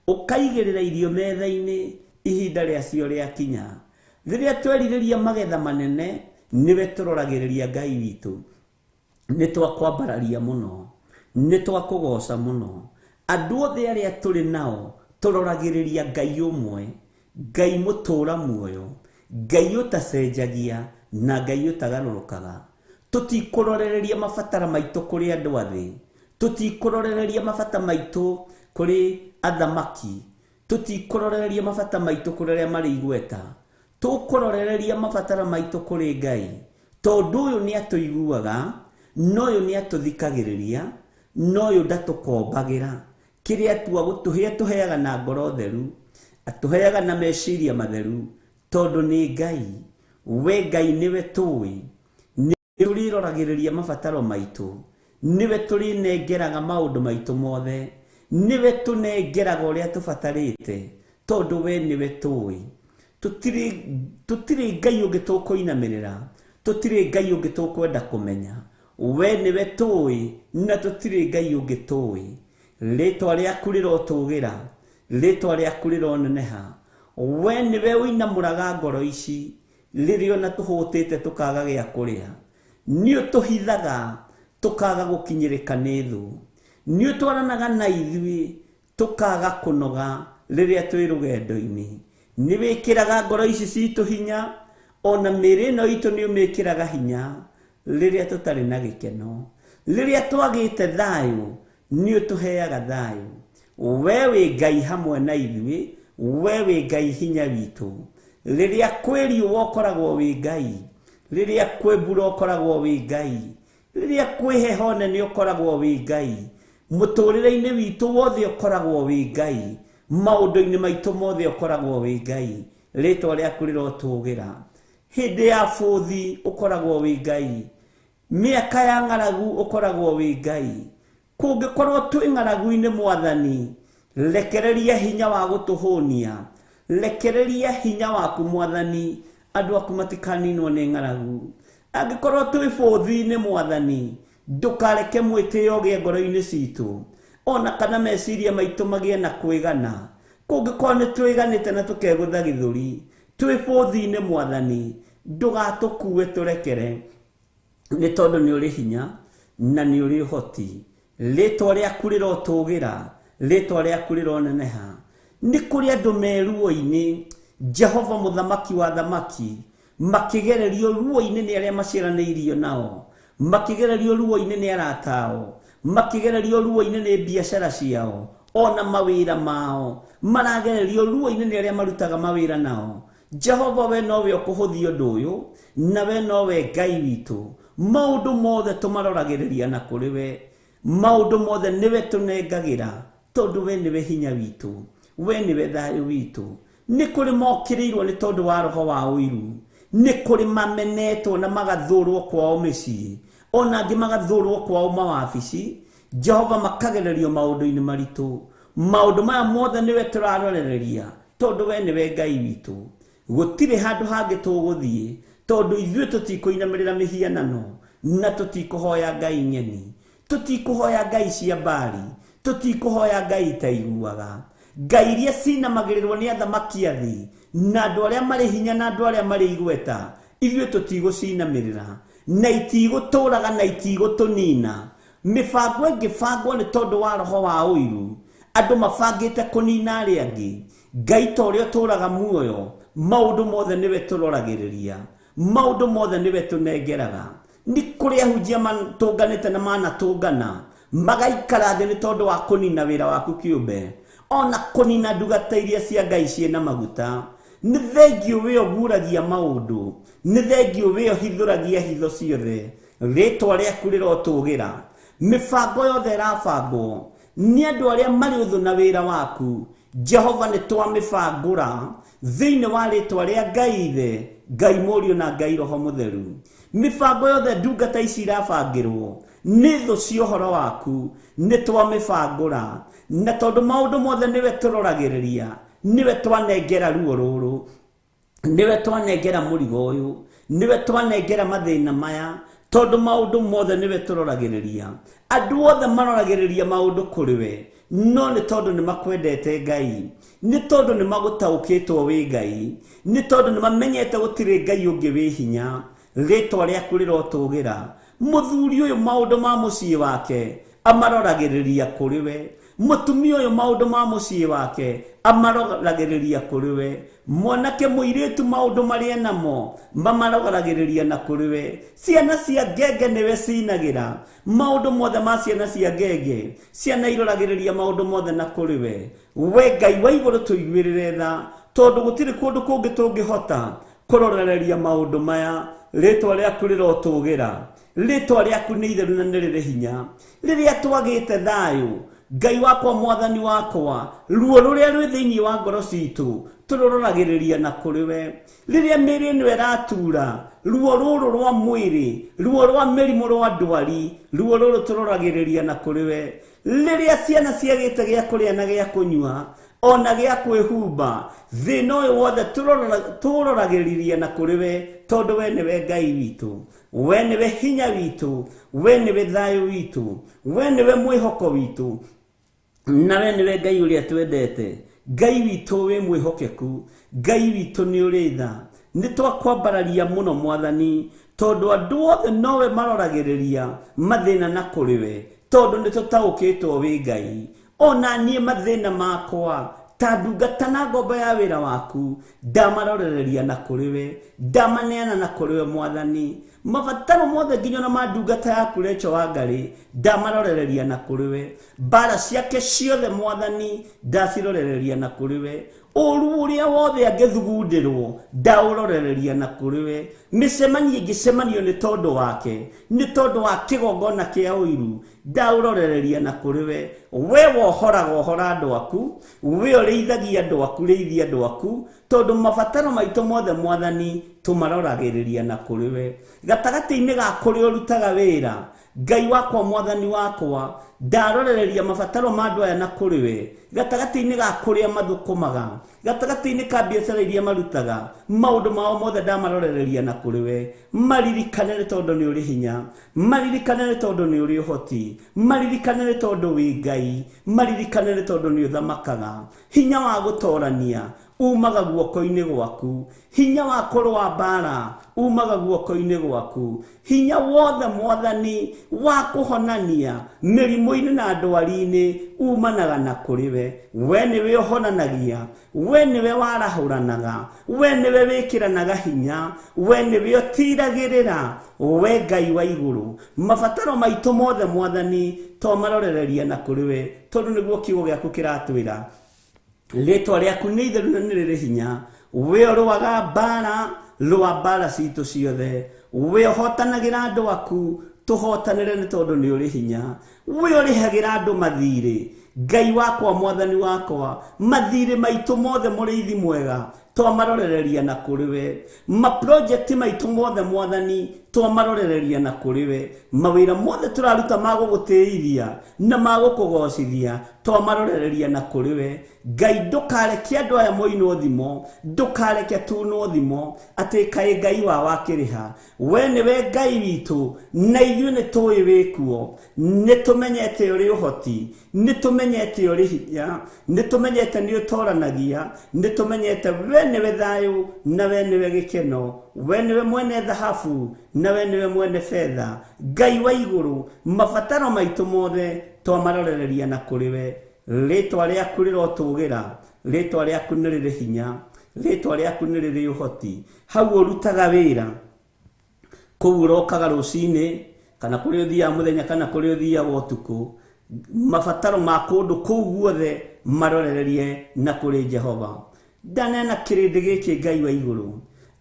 B: ũkaigĩrĩra irio metha-inĩ ihinda rĩacio rĩakinya.
E: Rĩrĩa twerirĩria magetha manene, nĩwe tũroragĩrĩria Ngai witũ. Nĩ twakwambararia mũno, nĩ twakũgoca mũno. Andũ othe arĩa tũrĩ nao tũroragĩrĩria Ngai ũmwe, Ngai mũtũũra muoyo, Ngai ũtacenjagia na Ngai ũtagarũrũkaga. Tũtikũrorereria mabatara maitũ kũrĩ andũ a thĩ, tũtikũrorereria mabata maitũ kũrĩ athamaki, tũtikũrorereria mabata maitũ kũrĩ arĩa marĩ igweta, tũkũrorereria mabatara maitũ kũrĩ Ngai, tondũ ũyũ nĩ atũiguaga, na ũyũ nĩ atũthikagĩrĩria, na ũyũ ndatũkombagĩra. Kĩrĩa atua gũtũhe atũheaga na ngoro theru, atũheaga na meciria matheru, tondũ nĩ Ngai. We Ngai nĩwe tũĩ, nĩ tũrĩroragĩrĩria mabataro maitũ, nĩwe tũrĩnengeraga maũndũ maitũ mothe, nĩwe tũnengeraga ũrĩa tũbatarĩte, tondũ we nĩwe tũĩ. Tũtirĩ Ngai ũngĩ tũkũinamĩrĩra, tũtirĩ Ngai ũngĩ tũkwenda kũmenya. We nĩwe tũĩ na tũtirĩ Ngai ũngĩ tũĩ. Rĩtwa rĩaku rĩrotũgĩra, rĩtwa rĩaku rĩroneneha. We nĩwe ũinamũraga ngoro ici rĩrĩa ona tũhũtĩte tũkaga gĩa kũrĩa. Nĩ ũtũhithaga tũkaga gũkinyĩrĩka nĩ thũ, nĩ ũtwaranaga na ithuĩ tũkaga kũnoga rĩrĩa twĩ rũgendo-inĩ. Nĩ wĩkĩraga ngoro ici citũ hinya, ona mĩĩrĩ ĩno itũ nĩ ũmĩkĩraga hinya rĩrĩa tũtarĩ na gĩkeno. Rĩrĩa twagĩte thayũ, nĩ ũtũheaga thayũ. We wĩ Ngai hamwe na ithuĩ, we wĩ Ngai hinya witũ. Rĩrĩa kwĩ riũa ũkoragwo wĩ Ngai, rĩrĩa kwĩ mbura ũkoragwo wĩ Ngai, rĩrĩa kwĩ heho nene ũkoragwo wĩ Ngai, mũtũrĩre-inĩ witũ wothe ũkoragwo wĩ Ngai, maũndũ-inĩ maitũ mothe ũkoragwo wĩ Ngai. Rĩtwa rĩaku rĩrotũgĩra. Hĩndĩ ya bũthi ũkoragwo wĩ Ngai, mĩaka ya ng'aragu ũkoragwo wĩ Ngai. Kũngĩkorwo twĩ ng'aragu-inĩ Mwathani, rekereria hinya wa gũtũhũnia, rekereria hinya waku Mwathani, andũ aku matikaninwo nĩ ng'aragu. Angĩkorwo twĩ bũthi-inĩ Mwathani, ndũkareke mwĩtĩo ũgĩe ngoro-inĩ citũ, ona kana meciria maitũ magĩe na kwĩgana. Kũngĩkorwo nĩ twĩganĩte na tũkegũtha gĩthũri, twĩ bũthi-inĩ Mwathani, ndũgatũkue tũrekere, nĩ tondũ nĩ ũrĩ hinya na nĩ ũrĩ ũhoti. Rĩtwa rĩaku rĩrotũgĩra, rĩtwa rĩaku rĩroneneha. Nĩ kũrĩ andũ me ruo-inĩ, Jehova mũthamaki wa thamaki, makĩgererio ruo-inĩ nĩ arĩa maciaranĩirio nao, makĩgererio ruo-inĩ nĩ arata ao, makĩgererio ruo-inĩ nĩ biacara ciao, ona mawĩra mao, maragererio ruo-inĩ nĩ arĩa marutaga mawĩra nao. Jehova we nowe ũkũhũthia ũndũ ũyũ, na we nowe Ngai witũ. Maũndũ mothe tũmaroragĩrĩria na kũrĩ we, maũndũ mothe nĩwe tũnengagĩra, tondũ we nĩwe hinya witũ, we nĩwe thayũ witũ. Nĩ kũrĩ mokĩrĩirwo nĩ tondũ wa roho wa ũiru, nĩ kũrĩ mamenetwo na magathũrwo kwao mĩciĩ, ona angĩ magathũrwo kwao mawabici. Jehova makagererio maũndũ-inĩ maritũ. Maũndũ maya mothe nĩwe tũrarorereria, tondũ we nĩwe Ngai witũ. Gũtirĩ handũ hangĩ tũgũthiĩ, tondũ ithuĩ tũtikũinamĩrĩra mĩhianano, na tũtikũhoya Ngai ng'eni, tũtikũhoya Ngai cia mbari, tũtikũhoya Ngai itaiguaga. Ngai iria cinamagĩrĩrwo nĩ athamaki a thĩ, na andũ arĩa marĩ hinya na andũ arĩa marĩ igweta, ithuĩ tũtigũcinamĩrĩra, na itigũtũraga na itigũtũnina. Mĩbango ĩngĩbangwo nĩ tondũ wa roho wa ũiru, andũ mabangĩte kũnina arĩa angĩ. Ngai ta ũrĩa ũtũũraga muoyo, maũndũ mothe nĩwe tũroragĩrĩria, maũndũ mothe nĩwe tũnengeraga. Nĩ kũrĩ ahunjia matũnganĩte na manatũngana, magaikara thĩ nĩ tondũ wa kũnina wĩra waku kĩũmbe, ona kũnina ndungata iria cia Ngai ciĩna maguta. Nĩ thengio we ũguragia maũndũ, nĩ thengio we ũhithũragia hitho ciothe. Rĩtwa rĩaku rĩrotũgĩra. Mĩbango yothe ĩrabangwo nĩ andũ arĩa marĩ ũthũ na wĩra waku, Jehova nĩ twamĩbangũra thĩinĩ wa rĩtwa rĩa Ngai Ithe, Ngai Mũriũ na Ngai Roho Mũtheru. Mĩbango yothe ndungata ici irabangĩrwo nĩ thũ cia ũhoro waku, nĩ twamĩbangũra. Na tondũ maũndũ mothe nĩwe tũroragĩrĩria, nĩwe twanengera ruo rũrũ, nĩwe twanengera mũrigo ũyũ, nĩwe twanengera mathĩna maya, tondũ maũndũ mothe nĩwe tũroragĩrĩria. Andũ othe maroragĩrĩria maũndũ kũrĩ we, no nĩ tondũ nĩ makwendete Ngai. Nĩ tondũ nĩ magũtaũkĩtwo wĩ Ngai, nĩ tondũ nĩ mamenyete gũtirĩ Ngai ũngĩ wĩ hinya. Rĩtwa rĩaku rĩrotũgĩra. Mũthuri ũyũ maũndũ ma mũciĩ wake amaroragĩrĩria kũrĩ we. Mũtumia ũyũ maũndũ ma mũciĩ wake amaroragĩrĩria kũrĩ we. Mwanake mũirĩtu maũndũ marĩa namo mamaroragĩrĩria na kũrĩ we. Ciana cia ngenge nĩwe cinagĩra. Maũndũ mothe ma ciana cia ngenge, ciana iroragĩrĩria maũndũ mothe na kũrĩ we. We Ngai wa igũrũ tũiguĩrĩre tha, tondũ gũtirĩ kũndũ kũngĩ tũngĩhota kũrorereria maũndũ maya. Rĩtwa rĩaku rĩrotũgĩra. Rĩtwa rĩaku nĩ itheru na nĩ rĩrĩ hinya. Rĩrĩa twagĩte thayũ, Ngai wakwa mwathani wakwa, ruo rũrĩa rwĩ thĩinĩ wa ngoro citũ tũrororagĩrĩria na kũrĩ we. Rĩrĩa mĩĩrĩ ĩno ĩratura, ruo rũrũ rwa mwĩrĩ, ruo rwa mĩrimũ rwa ndwari, ruo rũrũ tũroragĩrĩria na kũrĩ we. Rĩrĩa ciana ciagĩte gĩa kũrĩa na gĩa kũnyua, ona gĩa kwĩhumba, thĩna ũyũ wothe tũroragĩrĩria na kũrĩ we, tondũ we nĩwe Ngai witũ, we nĩwe hinya witũ, we nĩwe thayũ witũ, we nĩwe mwĩhoko witũ, na we nĩwe Ngai ũrĩa twendete. Ngai witũ wĩ mwĩhokeku, Ngai witũ nĩ ũrĩ tha. Nĩ twakwambararia mũno mwathani, tondũ andũ othe nowe maroragĩrĩria mathĩna na kũrĩ we, tondũ nĩ tũtaũkĩtwo wĩ Ngai. Ona niĩ mathĩna makwa ta ndungata na ngombo ya wĩra waku, ndamarorereria na kũrĩ we, ndamaneana na kũrĩ we mwathani. Mabataro mothe nginya ona ma ndungata yaku Rachel Wangari, ndamarorereria na kũrĩ we. Mbara ciake ciothe mwathani, ndacirorereria na kũrĩ we. Ũru ũrĩa wothe angĩthugundĩrwo, ndaũrorereria na kũrĩ we. Mĩcemanio ĩngĩcemanio nĩ tondũ wake, nĩ tondũ wa kĩgongona kĩa ũiru, ndaũrorereria na kũrĩ we. We wohoraga ũhora andũ aku, we ũrĩithagia andũ aku, rĩithia andũ aku, tondũ mabataro maitũ mothe mwathani tũmaroragĩrĩria na kũrĩ we. Gatagatĩ-inĩ ga kũrĩa ũrutaga wĩra, Ngai wakwa mwathani wakwa, ndarorereria mabataro ma andũ aya na kũrĩ we. Gatagatĩ-inĩ ga kũrĩa mathũkũmaga, gatagatĩ-inĩ ka biacara iria marutaga, maũndũ mao mothe ndamarorereria na kũrĩ we. Maririkane nĩ tondũ nĩ ũrĩ hinya, maririkane nĩ tondũ nĩ ũrĩ ũhoti, maririkane nĩ tondũ wĩ Ngai, maririkane nĩ tondũ nĩ ũthamakaga. Hinya wa gũtorania umaga guoko-inĩ gwaku, hinya wa kũrũa mbara umaga guoko-inĩ gwaku, hinya wothe mwathani wa kũhonania mĩrimũ-inĩ na ndwari-inĩ umanaga na kũrĩ we. We nĩwe ũhonanagia, we nĩwe warahũranaga, we nĩwe wĩkĩranaga hinya, we nĩwe ũtiragĩrĩra, we Ngai wa igũrũ. Mabataro maitũ mothe mwathani twamarorereria na kũrĩ we, tondũ nĩguo kiugo gĩaku kĩratwĩra. Rĩtwa rĩaku nĩ itheru na nĩ rĩrĩ hinya. We ũrũaga mbara, rũa mbara citũ ciothe. We ũhotanagĩra andũ aku, tũhotanĩre nĩ tondũ nĩ ũrĩ hinya. We ũrĩhagĩra andũ mathirĩ, Ngai wakwa mwathani wakwa, mathirĩ maitũ mothe mũrĩithi mwega twamarorereria na kũrĩ we. Maproject maitũ mothe mwathani twamarorereria na kũrĩ we. Mawĩra mothe tũraruta ma gũgũtĩithia na ma gũkũgocithia twamarorereria na kũrĩ we. Ngai ndũkareke andũ aya moinwo thimo, ndũkareke tunwo thimo atĩ kaĩ Ngai wao akĩrĩha. We nĩwe Ngai witũ na ithuĩ nĩ tũĩ wĩkuo, nĩ tũmenyete ũrĩ ũhoti, nĩ tũmenyete ũrĩ hinya, nĩ tũmenyete nĩ ũtoranagia, nĩ tũmenyete we nĩwe thayũ na we nĩwe gĩkeno, we nĩwe mwene thahabu na we nĩwe mwene betha. Ngai wa igũrũ, mabataro maitũ mothe twamarorereria na kũrĩ we. Rĩtwa rĩaku rĩrotũgĩra, rĩtwa rĩaku nĩ rĩrĩ hinya, rĩtwa rĩaku nĩ rĩrĩ ũhoti. Hau ũrutaga wĩra, kũu ũrokaga rũcinĩ, kana kũrĩa ũthiaga mũthenya, kana kũrĩa ũthiaga ũtukũ, mabataro ma kũndũ kũu guothe marorererie na kũrĩ Jehova. Ndanena kĩrĩndĩ gĩkĩ Ngai wa igũrũ,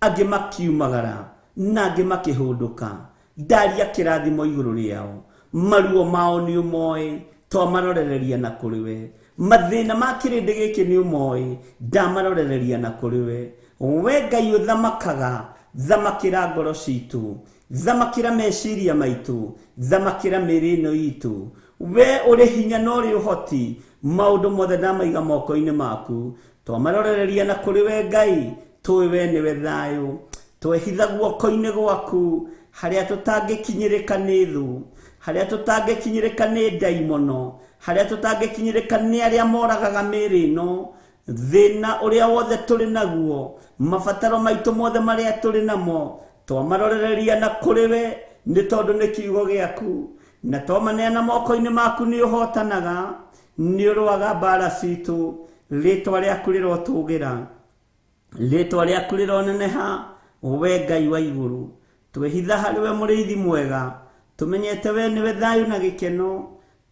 E: angĩ makiumagara na angĩ makĩhũndũka, ndaria kĩrathimo igũrũ rĩao, maruo mao nĩ ũmoĩ, twamarorereria na kũrĩ we. Mathĩna ma kĩrĩndĩ gĩkĩ nĩ ũmoĩ, ndamarorereria na kũrĩ we. We Ngai ũthamakaga, thamakĩra ngoro citũ, thamakĩra meciria maitũ, thamakĩra mĩĩrĩ ĩno itũ. We ũrĩ hinya na ũrĩ ũhoti, maũndũ mothe ndamaiga moko-inĩ maku. Twamarorereria na kũrĩ we Ngai, tũĩ we nĩwe thayũ. Twehitha guoko-inĩ gwaku, harĩa tũtangĩkinyĩrĩka nĩ thũ, harĩa tũtangĩkinyĩrĩka nĩ ndaimono, harĩa tũtangĩkinyĩrĩka nĩ arĩa moragaga mĩĩrĩ ĩno. Thĩna ũrĩa wothe tũrĩ naguo, mabataro maitũ mothe marĩa tũrĩ namo, twamarorereria na kũrĩ we, nĩ tondũ nĩ kiugo gĩaku, na twamaneana moko-inĩ maku nĩ ũhotanaga, nĩ ũrũaga mbara citũ. Rĩtwa rĩaku rĩrotũgĩra, rĩtwa rĩaku rĩroneneha, we Ngai wa igũrũ. Twehitha harĩ we mũrĩithi mwega, tũmenyete we nĩwe thayũ na gĩkeno,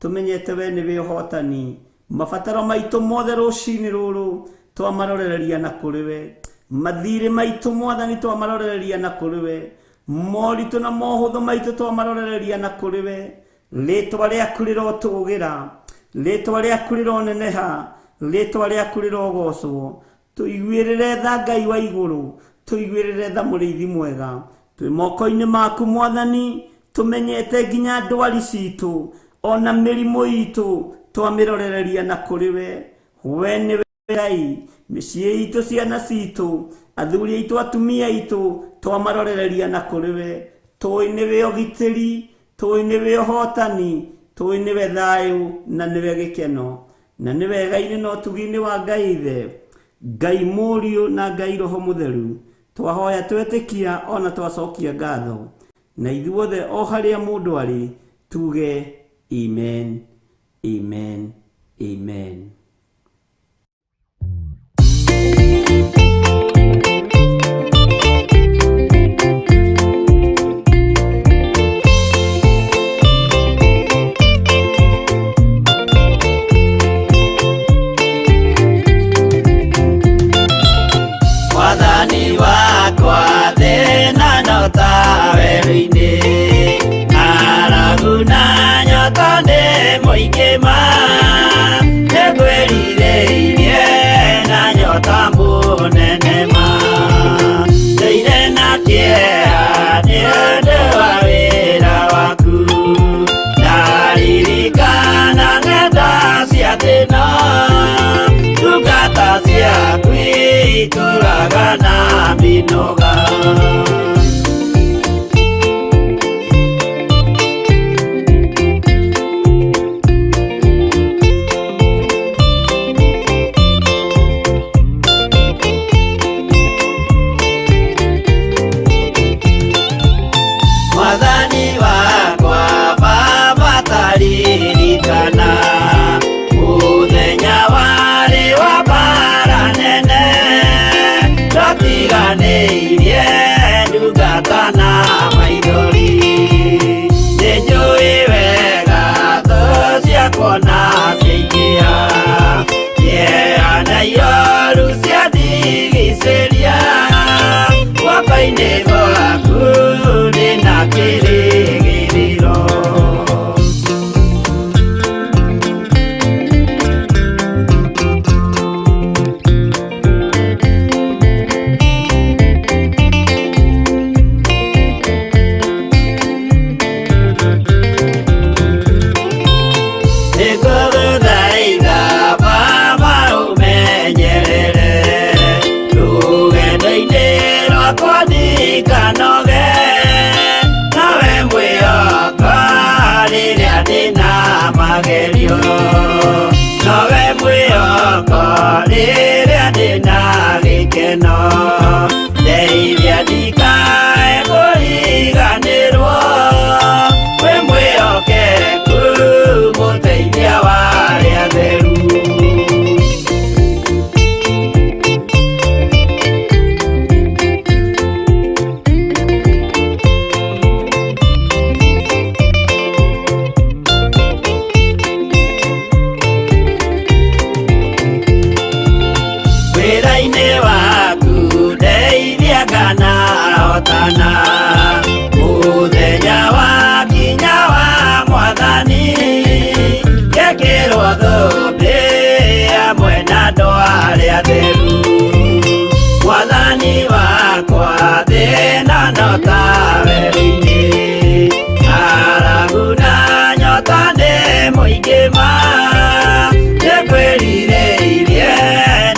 E: tũmenyete we nĩwe ũhotani. Mabataro maitũ mothe rũcinĩ rũrũ twamarorereria na kũrĩ we, mathirĩ maitũ Mwathani twamarorereria na kũrĩ we, moritũ na mohũthũ maitũ twamarorereria na kũrĩ we. Rĩtwa rĩaku rĩrotũgĩra, rĩtwa rĩaku rĩroneneha, rĩtwa rĩaku rĩrogocwo. Tũiguĩrĩre tha Ngai wa igũrũ, tũiguĩrĩre tha mũrĩithi mwega. Twĩ moko-inĩ maku Mwathani, tũmenyete nginya ndwari citũ ona mĩrimũ itũ twamĩrorereria na kũrĩ we. We nĩwe Ngai, mĩciĩ itũ, ciana citũ, athuri aitũ, atumia aitũ, twamarorereria na kũrĩ we. Tũĩ nĩwe ũgitĩri, tũĩ nĩwe ũhotani, tũĩ nĩwe thayũ na nĩwe gĩkeno, na nĩ wega-inĩ na ũtugi-inĩ wa Ngai Ithe, Ngai Mũriũ na Ngai Roho Mũtheru. Twahoya twetĩkia ona twacokia ngatho, na ithuothe o harĩa mũndũ arĩ tuge amen, amen, amen.
G: Mwathani wakwa thĩna no ta werũ-inĩ, ng'aragu na nyota nĩ mũingĩ ma, nĩngwĩrirĩirie na nyota mũnene ma, ndũire na kĩeha nĩ ũndũ wa wĩra waku, ndaririkana ng'enda cia thĩna, ndungata ciaku itũraga na mĩnoga. Mwathani wakwa Baba taririkana mũthenya warĩ wa mbara nene, ndatiganĩirie ndungata na maithori, nĩnjũĩ wega thũ ciakwa na ciaingĩha, kĩeha na ioru ciandigicĩria, guoko-inĩ gwaku ndĩna kĩrĩgĩrĩro. Nĩngũgũthaitha Baba ũmenyerere rũgendo-inĩ rwakwa ndikanoge, nawe mwĩhoka rĩrĩa ndĩna magerio, nowe mwĩhoko rĩrĩa ndĩna gĩkeno, ndeithia ndikae kũriganĩrwo, wĩ mwĩhokeku mũteithia wa arĩa atheru. Wĩra-inĩ waku ndeithia kana hotana, mũthenya wa kinya wa Mwathani, ngekĩrwo thũmbĩ hamwe na andũ arĩa atheru. Mwathani wakwa thĩna no ta werũ-inĩ, ng'aragu na nyota nĩ mũingĩ ma, nĩngwĩrirĩirie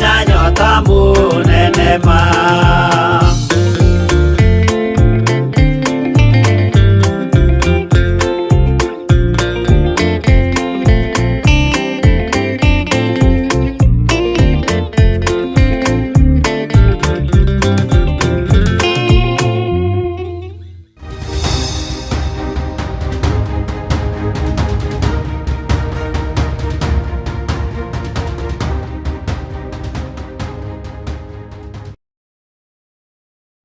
G: na nyota mũnene ma.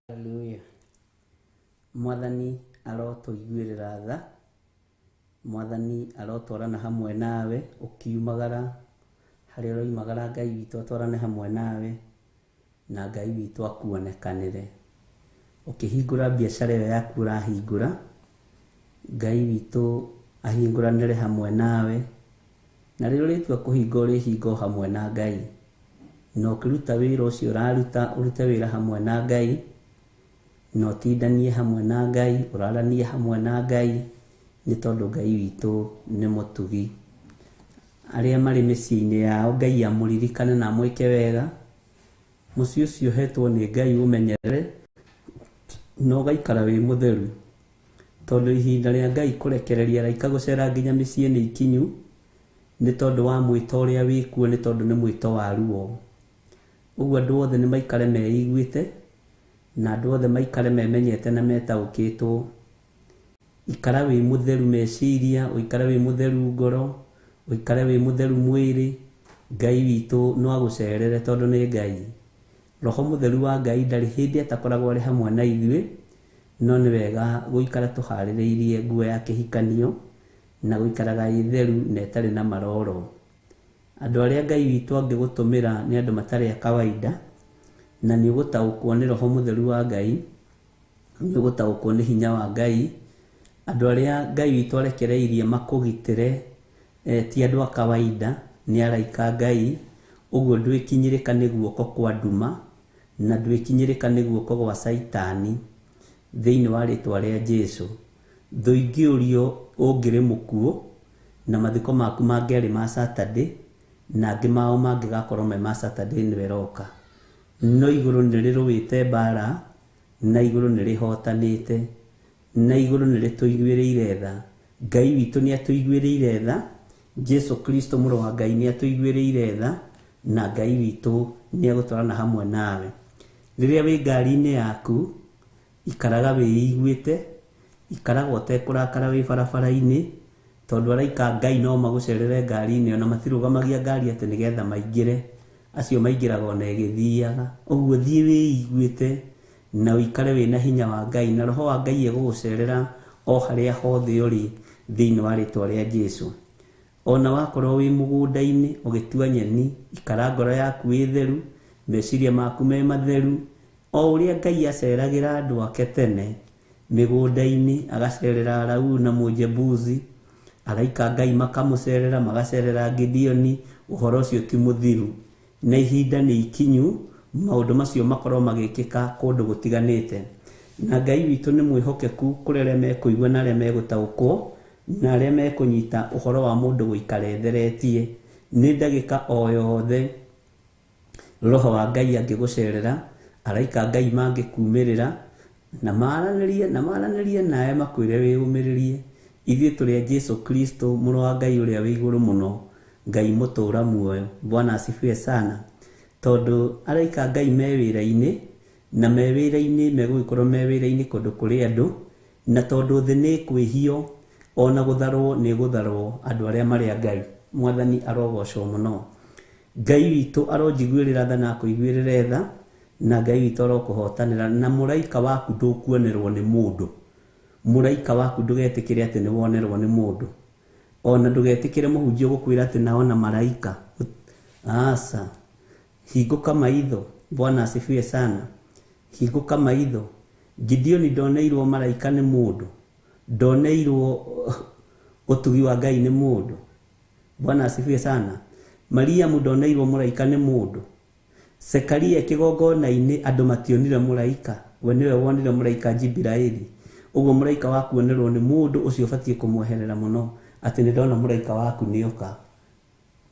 B: Haleluya. Mwathani arotũiguĩrĩra tha, Mwathani arotwarana hamwe nawe ũkiumagara harĩa ũroimagara, Ngai witũ atwarane hamwe nawe na Ngai witũ akuonekanĩre. Ũkĩhingũra biacara ĩyo yaku ũrahingũra, Ngai witũ ahingũranĩre hamwe nawe, na rĩrĩa ũrĩtua kũhinga ũrĩhinga o hamwe na Ngai, na ũkĩruta wĩra ũcio ũraruta ũrute wĩra hamwe na Ngai, na ũtindanie hamwe na Ngai, ũraranie hamwe na Ngai, nĩ tondũ Ngai witũ nĩ mũtugi. Arĩa marĩ mĩciĩ-inĩ yao Ngai amũririkane na amwĩke wega. Mũciĩ ũcio ũhetwo nĩ Ngai ũmenyerere na ũgaikara wĩ mũtheru, tondũ ihinda rĩa Ngai kũrekereria araika gũcera nginya mĩciĩ nĩ ikinyu, nĩ tondũ wa mwĩto ũrĩa wĩkuo, nĩ tondũ nĩ mwĩto wa ruo. Ũguo andũ othe nĩ maikare meiguĩte, na andũ othe maikare memenyete na metaũkĩtwo. Ikara wĩ mũtheru meciria, ũikare wĩ mũtheru ngoro, ũikare wĩ mũtheru mwĩrĩ. Ngai witũ no agũcerere tondũ nĩ Ngai. Roho mũtheru wa Ngai ndarĩ hĩndĩ atakoragwo arĩ hamwe na ithuĩ, no nĩ wega gũikara tũharĩrĩirie nguo ya kĩhikanio na gũikaraga ĩ theru na ĩtarĩ na maroro. Andũ arĩa Ngai witũ angĩgũtũmĩra nĩ andũ matarĩ a kawaida, na nĩ ũgũtaũkwo nĩ Roho mũtheru wa Ngai, nĩ ũgũtaũkwo nĩ hinya wa Ngai. Andũ arĩa Ngai witũ arekereirie makũgitĩre ti andũ a kawaida, nĩ araika Ngai. Ũguo ndwĩkinyĩrĩka nĩ guoko kwa nduma, na ndwĩkinyĩrĩka nĩ guoko gwa Caitani, thĩinĩ wa rĩtwa rĩa Jesu. Thũ ingĩũrio ũngĩrĩ mũkuũ, na mathiko maku mangĩarĩ ma Saturday, na angĩ mao mangĩgakorwo me ma Saturday ĩno ĩroka. No igũrũ nĩ rĩrũĩte mbara, na igũrũ nĩ rĩhotanĩte, na igũrũ nĩ rĩtũiguĩrĩire tha. Ngai witũ nĩ atũiguĩrĩire tha, Jesu Kristo mũrũ wa Ngai nĩ atũiguĩrĩire tha, na Ngai witũ nĩ egũtwarana hamwe nawe. Rĩrĩa wĩ ngari-inĩ yaku, ikaraga wĩiguĩte, ikaraga ũtekũrakara wĩ barabara-inĩ, tondũ araika Ngai no magũcerere ngari-inĩ, ona matirũgamagia ngari atĩ nĩgetha maingĩre, acio maingĩraga ona ĩgĩthiaga. Ũguo thiĩ wĩiguĩte na ũikare wĩna hinya wa Ngai, na Roho wa Ngai egũgũcerera o harĩa hothe ũrĩ thĩinĩ wa rĩtwa rĩa Jesu. Ona wakorwo wĩ mũgũnda-inĩ ũgĩtua nyeni, ikara ngoro yaku ĩ theru, meciria maku me matheru, o ũrĩa Ngai aceragĩra andũ ake tene mĩgũnda-inĩ, agacerera Arauna Mũjebusi, araika Ngai makamũcerera, magacerera Gideoni, ũhoro ũcio ti mũthiru, na ihinda nĩ ikinyu maũndũ macio makorwo magĩkĩka kũndũ gũtiganĩte. Na Ngai witũ nĩ mwĩhokeku kũrĩ arĩa mekũigua na arĩa megũtaũkwo na arĩa mekũnyita ũhoro wa mũndũ gũikara etheretie. Nĩ ndagĩka o yothe Roho wa Ngai angĩgũcerera, araika Ngai mangĩkumĩrĩra na maranĩrie nawe makwĩre wĩyũmĩrĩrie. Ithuĩ tũrĩ a Jesu Kristo mũrũ wa Ngai ũrĩa wĩ igũrũ mũno, Ngai mũtũũra muoyo. Bwana asifiwe sana. Tondũ araika Ngai me wĩra-inĩ, na me wĩra-inĩ megũgĩkorwo me wĩra-inĩ kũndũ kũrĩ andũ, na tondũ thĩ nĩ ĩkwĩhio, ona gũtharwo nĩ gũtharwo andũ arĩa marĩ a Ngai. Mwathani arogocwo mũno. Ngai witũ aronjiguĩrĩra tha na akũiguĩrĩre tha, na Ngai witũ arokũhotanĩra, na mũraika waku ndũkuonerwo nĩ mũndũ. Mũraika waku ndũgetĩkĩre atĩ nĩ wonerwo nĩ mũndũ, ona ndũgetĩkĩre mũhunjia ũgũkwĩra atĩ naona maraika. Aca, hingũka maitho. Bwana asifiwe sana. Hingũka maitho. Gideoni ndoneirwo maraika nĩ mũndũ, ndoneirwo ũtugi wa Ngai nĩ mũndũ. Bwana asifiwe sana. Mariamu ndoneirwo mũraika nĩ mũndũ. Zekaria kĩgongona-inĩ andũ mationire mũraika, we nĩwe wonire mũraika Jibiraeli. Ũguo mũraika waku onerwo nĩ mũndũ ũcio ũbatiĩ kũmweherera mũno, atĩ nĩ ndona mũraika waku nĩoka.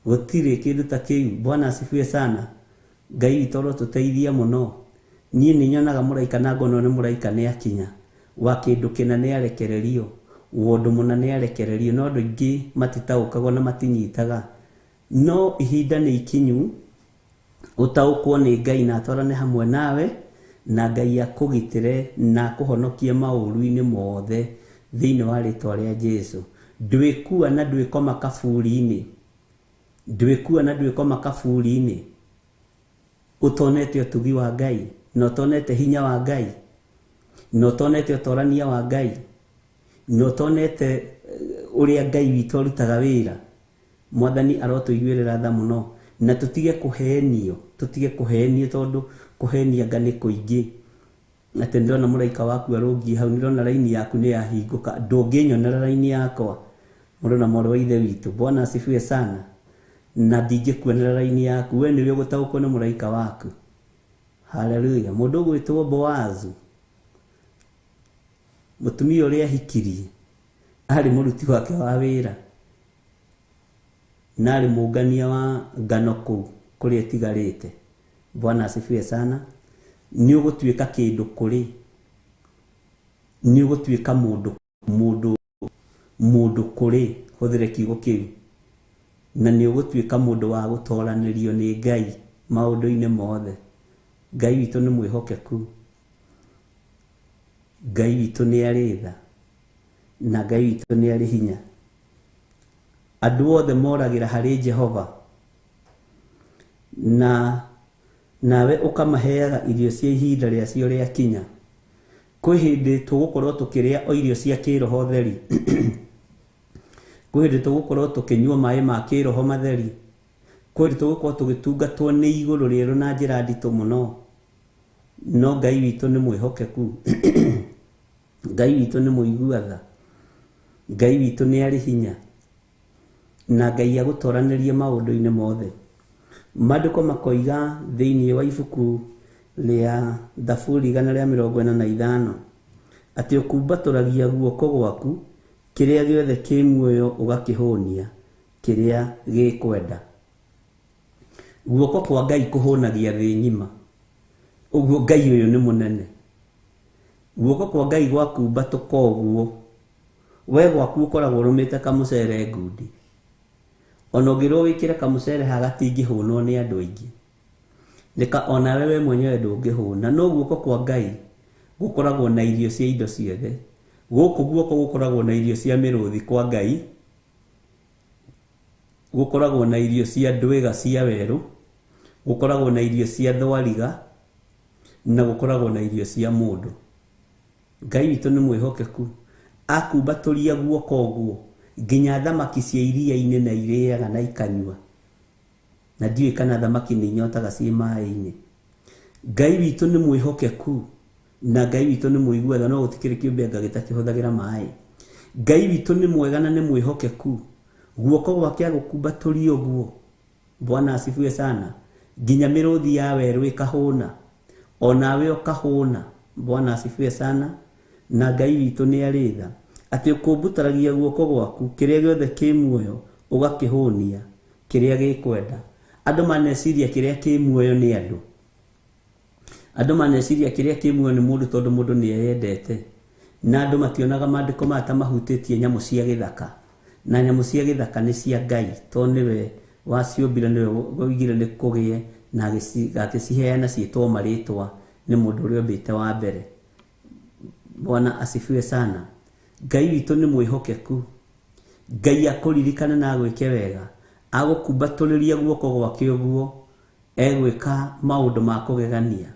B: Gũtirĩ kĩndũ ta kĩu. Bwana asifiwe sana. Ngai witũ arotũteithia mũno. Niĩ nĩ nyonaga mũraika na ngona nĩ mũraika nĩ akinya, wa kĩndũ kĩna nĩ arekererio, wa ũndũ mũna nĩ arekererio, no andũ aingĩ matitaũkagwo na matinyitaga. No ihinda nĩ ikinyu ũtaũkwo nĩ Ngai na atwarane hamwe nawe, na Ngai akũgitĩre na akũhonokie maũru-inĩ mothe thĩinĩ wa rĩtwa rĩa Jesu. Ndwĩkua na ndwĩkoma kaburi-inĩ, ndwĩkua na ndwĩkoma kaburi-inĩ ũtonete ũtugi wa Ngai na ũtonete hinya wa Ngai. Na ũtonete ũtorania wa Ngai, na ũtonete ũrĩa Ngai witũ arutaga wĩra. Mwathani arotũiguĩrĩra tha mũno, na tũtige kũhenio, tũtige kũhenio tondũ kũhenia nga nĩ kũingĩ. Atĩ ndĩrona mũraika waku arũngiĩ hau, ndĩrona raini yaku nĩ yahingũka, ndũngĩnyonera raini yakwa. Mũrũ na mwarĩ wa ithe witũ, Bwana asifiwe sana. Na ndingĩkuonera raini yaku, we nĩwe ũgũtaũkwo nĩ mũraika waku. Haleluya. Mũndũ ũgwĩtwo Boazu, mũtumia ũrĩa ahikirie, arĩ mũruti wake wa wĩra, na arĩ mũngania wa ngano kũu kũrĩa ĩtigarĩte. Bwana asifiwe sana. Nĩ ũgũtuĩka kĩndũ kũrĩ, nĩ ũgũtuĩka mũndũ, mũndũ, mũndũ kũrĩ, hũthĩre kiugo kĩu, na nĩ ũgũtuĩka mũndũ wa gũtoranĩrio nĩ Ngai maũndũ-inĩ mothe. Ngai witũ nĩ mwĩhokeku, Ngai witũ nĩ arĩ tha, na Ngai witũ nĩ arĩ hinya. Andũ othe moragĩra harĩ Jehova, na nawe ũkamaheaga irio cia ihinda rĩacio rĩakinya. Kwĩ hĩndĩ tũgũkorwo tũkĩrĩa o irio cia kĩroho theri, kwĩ hĩndĩ tũgũkorwo tũkĩnyua maĩ ma kĩroho matheri, kwĩ hĩndĩ tũgũkorwo tũgĩtungatwo nĩ igũrũ rĩerũ na njĩra nditũ mũno. No Ngai witũ nĩ mwĩhokeku, Ngai witũ nĩ mũigua tha, Ngai witũ nĩ arĩ hinya, na Ngai agũtoranĩrie maũndũ-inĩ mothe. Maandĩko makoiga thĩinĩ wa ibuku rĩa Thaburi 145 atĩ ũkumbatũragia guoko gwaku kĩrĩa gĩothe kĩ muoyo ũgakĩhũnia kĩrĩa gĩkwenda. Guoko kwa Ngai kũhũnagia thĩ ng'ima. Ũguo Ngai ũyũ nĩ mũnene. Guoko kwa Ngai gwakumbatũka ũguo, we gwaku ũkoragwo ũrũmĩte kamũcere ngundi. Ona ũngĩrwo wĩkĩre kamũcere haha gatingĩhũnwo nĩ andũ aingĩ, nĩka onawe we mwenyewe ndũngĩhũna. No guoko kwa Ngai gũkoragwo na irio cia indo ciothe. Gũkũ guoko gũkoragwo na irio cia mĩrũthi kwa Ngai, gũkoragwo na irio cia ndwĩga cia werũ, gũkoragwo na irio cia thwariga, na gũkoragwo na irio cia mũndũ. Ngai witũ nĩ mwĩhokeku. Akumbatũria guoko ũguo nginya thamaki cia iria-inĩ na irĩaga na ikanyua, na ndiũĩ kana thamaki nĩ inyotaga ciĩ maĩ-inĩ. Ngai witũ nĩ mwĩhokeku, na Ngai witũ nĩ mũigua tha, no gũtikĩrĩ kĩũmbe anga gĩtakĩhũthagĩra maĩ. Ngai witũ nĩ mwega na nĩ mwĩhokeku. Guoko gwake agũkumbatũria ũguo, Bwana asifiwe sana, nginya mĩrũthi ya werũ ĩkahũna, onawe ũkahũna. Bwana asifiwe sana. Na Ngai witũ nĩ arĩ tha, atĩ ũkumbutaragia guoko gwaku kĩrĩa gĩothe kĩ muoyo ũgakĩhũnia kĩrĩa gĩkwenda. Andũ maneciria kĩrĩa kĩ muoyo nĩ andũ, andũ maneciria kĩrĩa kĩ muoyo nĩ mũndũ tondũ mũndũ nĩ eyendete, na andũ mationaga maandĩko maya ta mahutĩtie nyamũ cia gĩthaka, na nyamũ cia gĩthaka nĩ cia Ngai tondũ nĩwe waciũmbire, nĩwe woigire nĩ kũgĩe, na agĩciheana ciĩtwo marĩtwa nĩ mũndũ ũrĩa ũmbĩte wa mbere. Bwana asifiwe sana. Ngai witũ nĩ mwĩhokeku. Ngai akũririkane na agwĩke wega, agũkumbatũrĩria guoko gwake ũguo, egwĩka maũndũ ma kũgegania,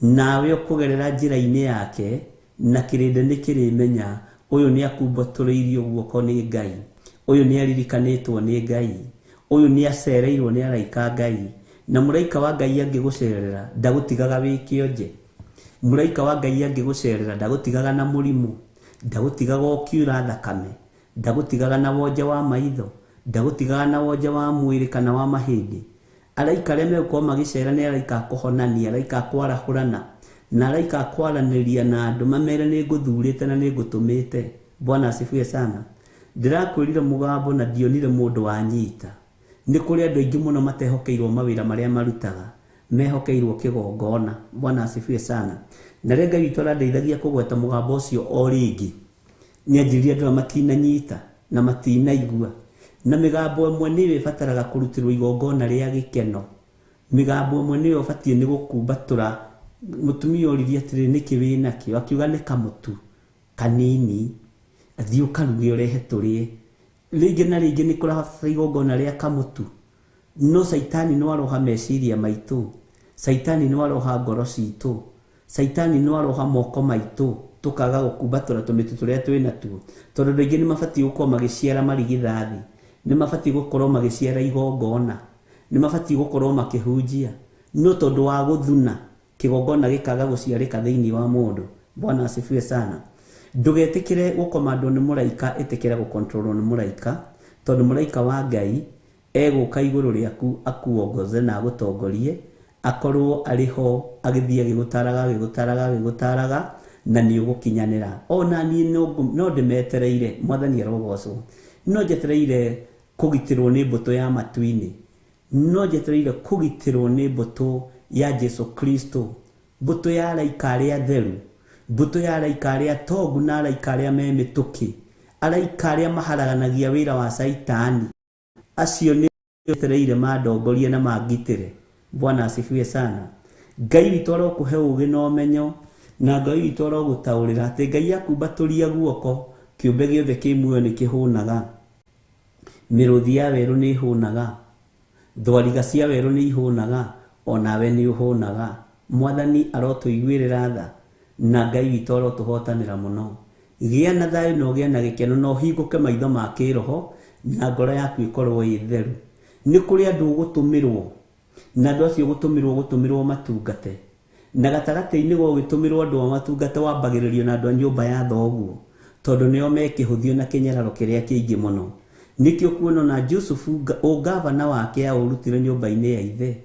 B: nawe ũkũgerera njĩra-inĩ yake, na kĩrĩndĩ nĩ kĩrĩmenya ũyũ nĩ akumbatũrĩirio guoko nĩ Ngai, ũyũ nĩ aririkanĩtwo nĩ Ngai, ũyũ nĩ acereirwo nĩ araika Ngai. Na mũraika wa Ngai angĩgũcerera ndagũtigaga wĩ kĩonje. Mũraika wa Ngai angĩgũcerera ndagũtigaga na mũrimũ, ndagũtigaga ũkiura thakame, ndagũtigaga na wonje wa maitho, ndagũtigaga na wonje wa mwĩrĩ kana wa mahĩndĩ. Araika arĩa megũkorwo magĩcera nĩ araika a kũhonania, araika a kwarahũrana, na araika a kwaranĩria na andũ mamere nĩ ngũthurĩte na nĩ ngũtũmĩte. Bwana asifiwe sana. Ndĩrakwĩrire mũgambo na ndionire mũndũ wanyita. Nĩ kũrĩ andũ aingĩ mũno matehokeirwo mawĩra marĩa marutaga, mehokeirwo kĩgongona. Bwana asifiwe sana. Na rĩrĩa Ngai witũ arandeithagia kũgweta mũgambo ũcio o rĩngĩ, nĩ anjĩrire andũ aya matinanyita na matinaigua. Na mĩgambo ĩmwe nĩyo ĩbataraga kũrutĩrwo igongona rĩa gĩkeno. Mĩgambo ĩmwe nĩyo ũbatiĩ nĩ gũkumbatũra. Mũtumia oririe atĩrĩ, nĩkĩ wĩ nakĩo? Akiuga nĩ kamũtu kanini, athiĩ ũkaruge ũrehe tũrĩe. Rĩngĩ na rĩngĩ nĩ kũrabatara igongona rĩa kamũtu, no caitani no aroha meciria maitũ, caitani no aroha ngoro citũ. Caitani no aroha moko maitũ tũkaga gũkumbatũra tũmĩtĩ tũrĩa twĩ natuo, tondũ andũ aingĩ nĩ mabatiĩ gũkorwo magĩciara marigithathi, nĩ mabatiĩ gũkorwo magĩciara igongona, nĩ mabatiĩ gũkorwo makĩhunjia, no tondũ wa gũthuna kĩgongona gĩkaga gũciarĩka thĩinĩ wa mũndũ. Bwana asifiwe sana. Ndũgetĩkĩre gũkomandwo nĩ mũraika, ĩtĩkĩra gũkontrolwo nĩ mũraika, tondũ mũraika wa Ngai egũka igũrũ rĩaku akuongoze na agũtongorie, akorwo arĩ ho agĩthiĩ agĩgũtaraga agĩgũtaraga agĩgũtaraga, na nĩ ũgũkinyanĩra. Ona niĩ no ndĩmetereire, Mwathani arogocwo, no njetereire kũgitĩrwo nĩ mbũtũ ya matu-inĩ, no njetereire kũgitĩrwo nĩ mbũtũ ya Jesu Kristo, mbũtũ ya araika arĩa atheru, mbũtũ ya araika arĩa atongu na araika arĩa me mĩtũkĩ, araika arĩa maharaganagia wĩra wa Caitani. Acio nĩ njetereire mandongorie na mangitĩre. Bwana asifiwe sana. Ngai witũ arokũhe ũũgĩ na ũmenyo, na Ngai witũ arogũtaũrĩra atĩ Ngai akumbatũria guoko, kĩũmbe gĩothe kĩ muoyo nĩ kĩhũnaga, mĩrũthi ya werũ nĩ ĩhũnaga, thwariga cia werũ nĩ ihũnaga, onawe nĩ ũhũnaga. Mwathani arotũiguĩrĩra tha, na Ngai witũ arotũhotanĩra mũno. Gĩa na thayũ na ũgĩe na gĩkeno, na ũhingũke maitho ma kĩroho, na ngoro yaku ĩkorwo ĩ theru. Nĩ kũrĩ andũ ũgũtũmĩrwo, na andũ acio ũgũtũmĩrwo matungate, na gatagatĩ-inĩ ga ũgĩtũmĩrwo andũ a matungate, wambagĩrĩrio na andũ a nyũmba ya thoguo, tondũ nĩo me kĩhũthio na kĩnyararo kĩrĩa kĩingĩ mũno. Nĩkĩo kuona na Jusufu ũngavana wake aũrutire nyũmba-inĩ ya ithe,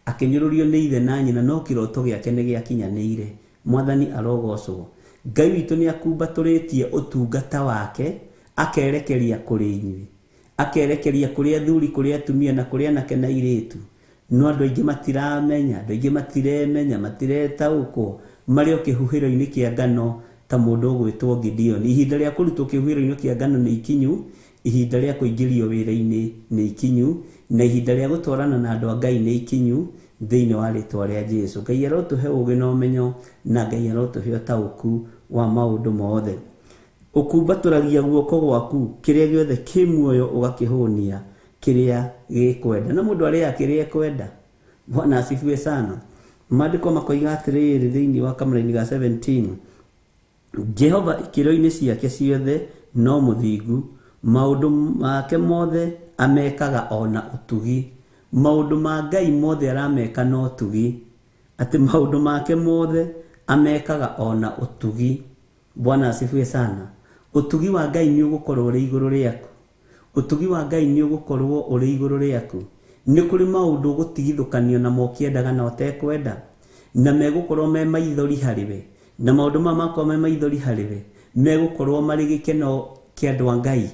B: akĩnyũrũrio nĩ ithe na nyina, no kĩroto gĩake nĩ gĩakinyanĩire. Mwathani arogocwo. Ngai witũ nĩ akumbatũrĩtie ũtungata wake, akerekeria kũrĩ inyuĩ, akerekeria kũrĩ athuri, kũrĩ atumia, na kũrĩ anake na airĩtu. No andũ aingĩ matiramenya, andũ aingĩ matiremenya, matiretaũkwo, marĩ o kĩhuhĩro-inĩ kĩa ngano ta mũndũ ũgwĩtwo Gideon. Ihinda rĩa kũrutwo kĩhuhĩro-inĩ kĩa ngano nĩ ikinyu, ihinda rĩa kũingĩrio wĩra-inĩ nĩ ikinyu, na ihinda rĩa gũtwarana na andũ a Ngai nĩ ikinyu thĩinĩ wa rĩtwa rĩa Jesu. Ngai arotũhe ũũgĩ na ũmenyo, na Ngai arotũhe ũtaũku wa maũndũ mothe. Ũkumbatũragia guoko gwaku kĩrĩa gĩothe kĩ muoyo ũgakĩhũnia kĩrĩa gĩkwenda, na mũndũ arĩaga kĩrĩa ekwenda. Bwana asifiwe sana. Maandĩko makoiga atĩrĩrĩ thĩinĩ wa kamũraini ga 17, Jehova ikĩro-inĩ ciake ciothe no mũthingu, maũndũ make mothe amekaga ona ũtugi. Maũndũ ma Ngai mothe arameka na ũtugi, atĩ maũndũ make mothe amekaga ona ũtugi. Bwana asifiwe sana. Ũtugi wa Ngai nĩ ũgũkorwo ũrĩ igũrũ rĩaku, ũtugi wa Ngai nĩ ũgũkorwo ũrĩ igũrũ rĩaku. Nĩ kũrĩ maũndũ ũgũtigithũkanio namo ũkĩendaga na ũtekwenda, na megũkorwo me maithori harĩwe, na maũndũ maya makorwo me maithori harĩwe megũkorwo marĩ gĩkeno kĩa andũ a Ngai,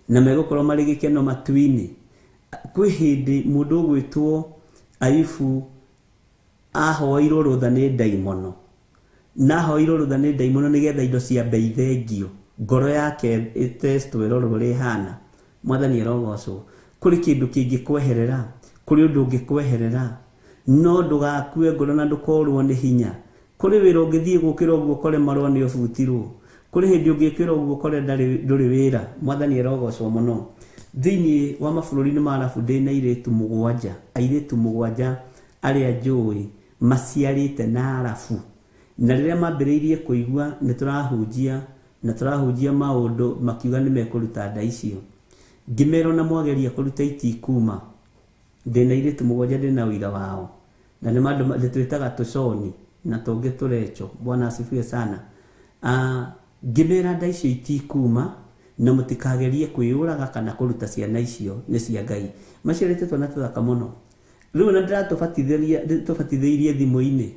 B: na megũkorwo marĩ gĩkeno matu-inĩ. Kwĩ hĩndĩ mũndũ ũgwĩtwo Ayubu ahoeirwo rũtha nĩ ndaimono, na ahoeirwo rũtha nĩ ndaimono nĩgetha indo ciambe ithengio, ngoro yake ĩtestwo ĩrorwo ũrĩa ĩhana. Mwathani arogocwo. Kũrĩ kĩndũ kĩngĩkweherera, kũrĩ ũndũ ũngĩkweherera, no ndũgakue ngoro na ndũkorwo nĩ hinya. Kũrĩ wĩra ũngĩthiĩ gũkĩra ũguo ũkore marũa nĩ ũbutirwo, kũrĩ hĩndĩ ũngĩkĩra ũguo ũkore ndũrĩ wĩra. Mwathani arogocwo mũno. Thĩinĩ wa mabũrũri-inĩ ma Arabu ndĩ na airĩtu mũgwanja, airĩtu mũgwanja arĩa njũĩ maciarĩte na Arabu, na rĩrĩa mambĩrĩirie kũigua nĩ tũrahunjia na tũrahunjia maũndũ, makiuga nĩ mekũruta nda icio. Ngĩmera ona mwageria kũruta itikuma, ndĩ na airĩtu mũgwanja, ndĩ na ũira wao, na nĩ mandũ twĩtaga tũconi na tũngĩ tũrecho. Bwana asifiwe sana. Ngĩmera nda icio itikuma, na mũtikagerie kwĩyũraga kana kũruta ciana icio, nĩ cia Ngai. Maciarĩte twana tũthaka mũno. Rĩu ona ndĩratũbatithĩirie thimũ-inĩ,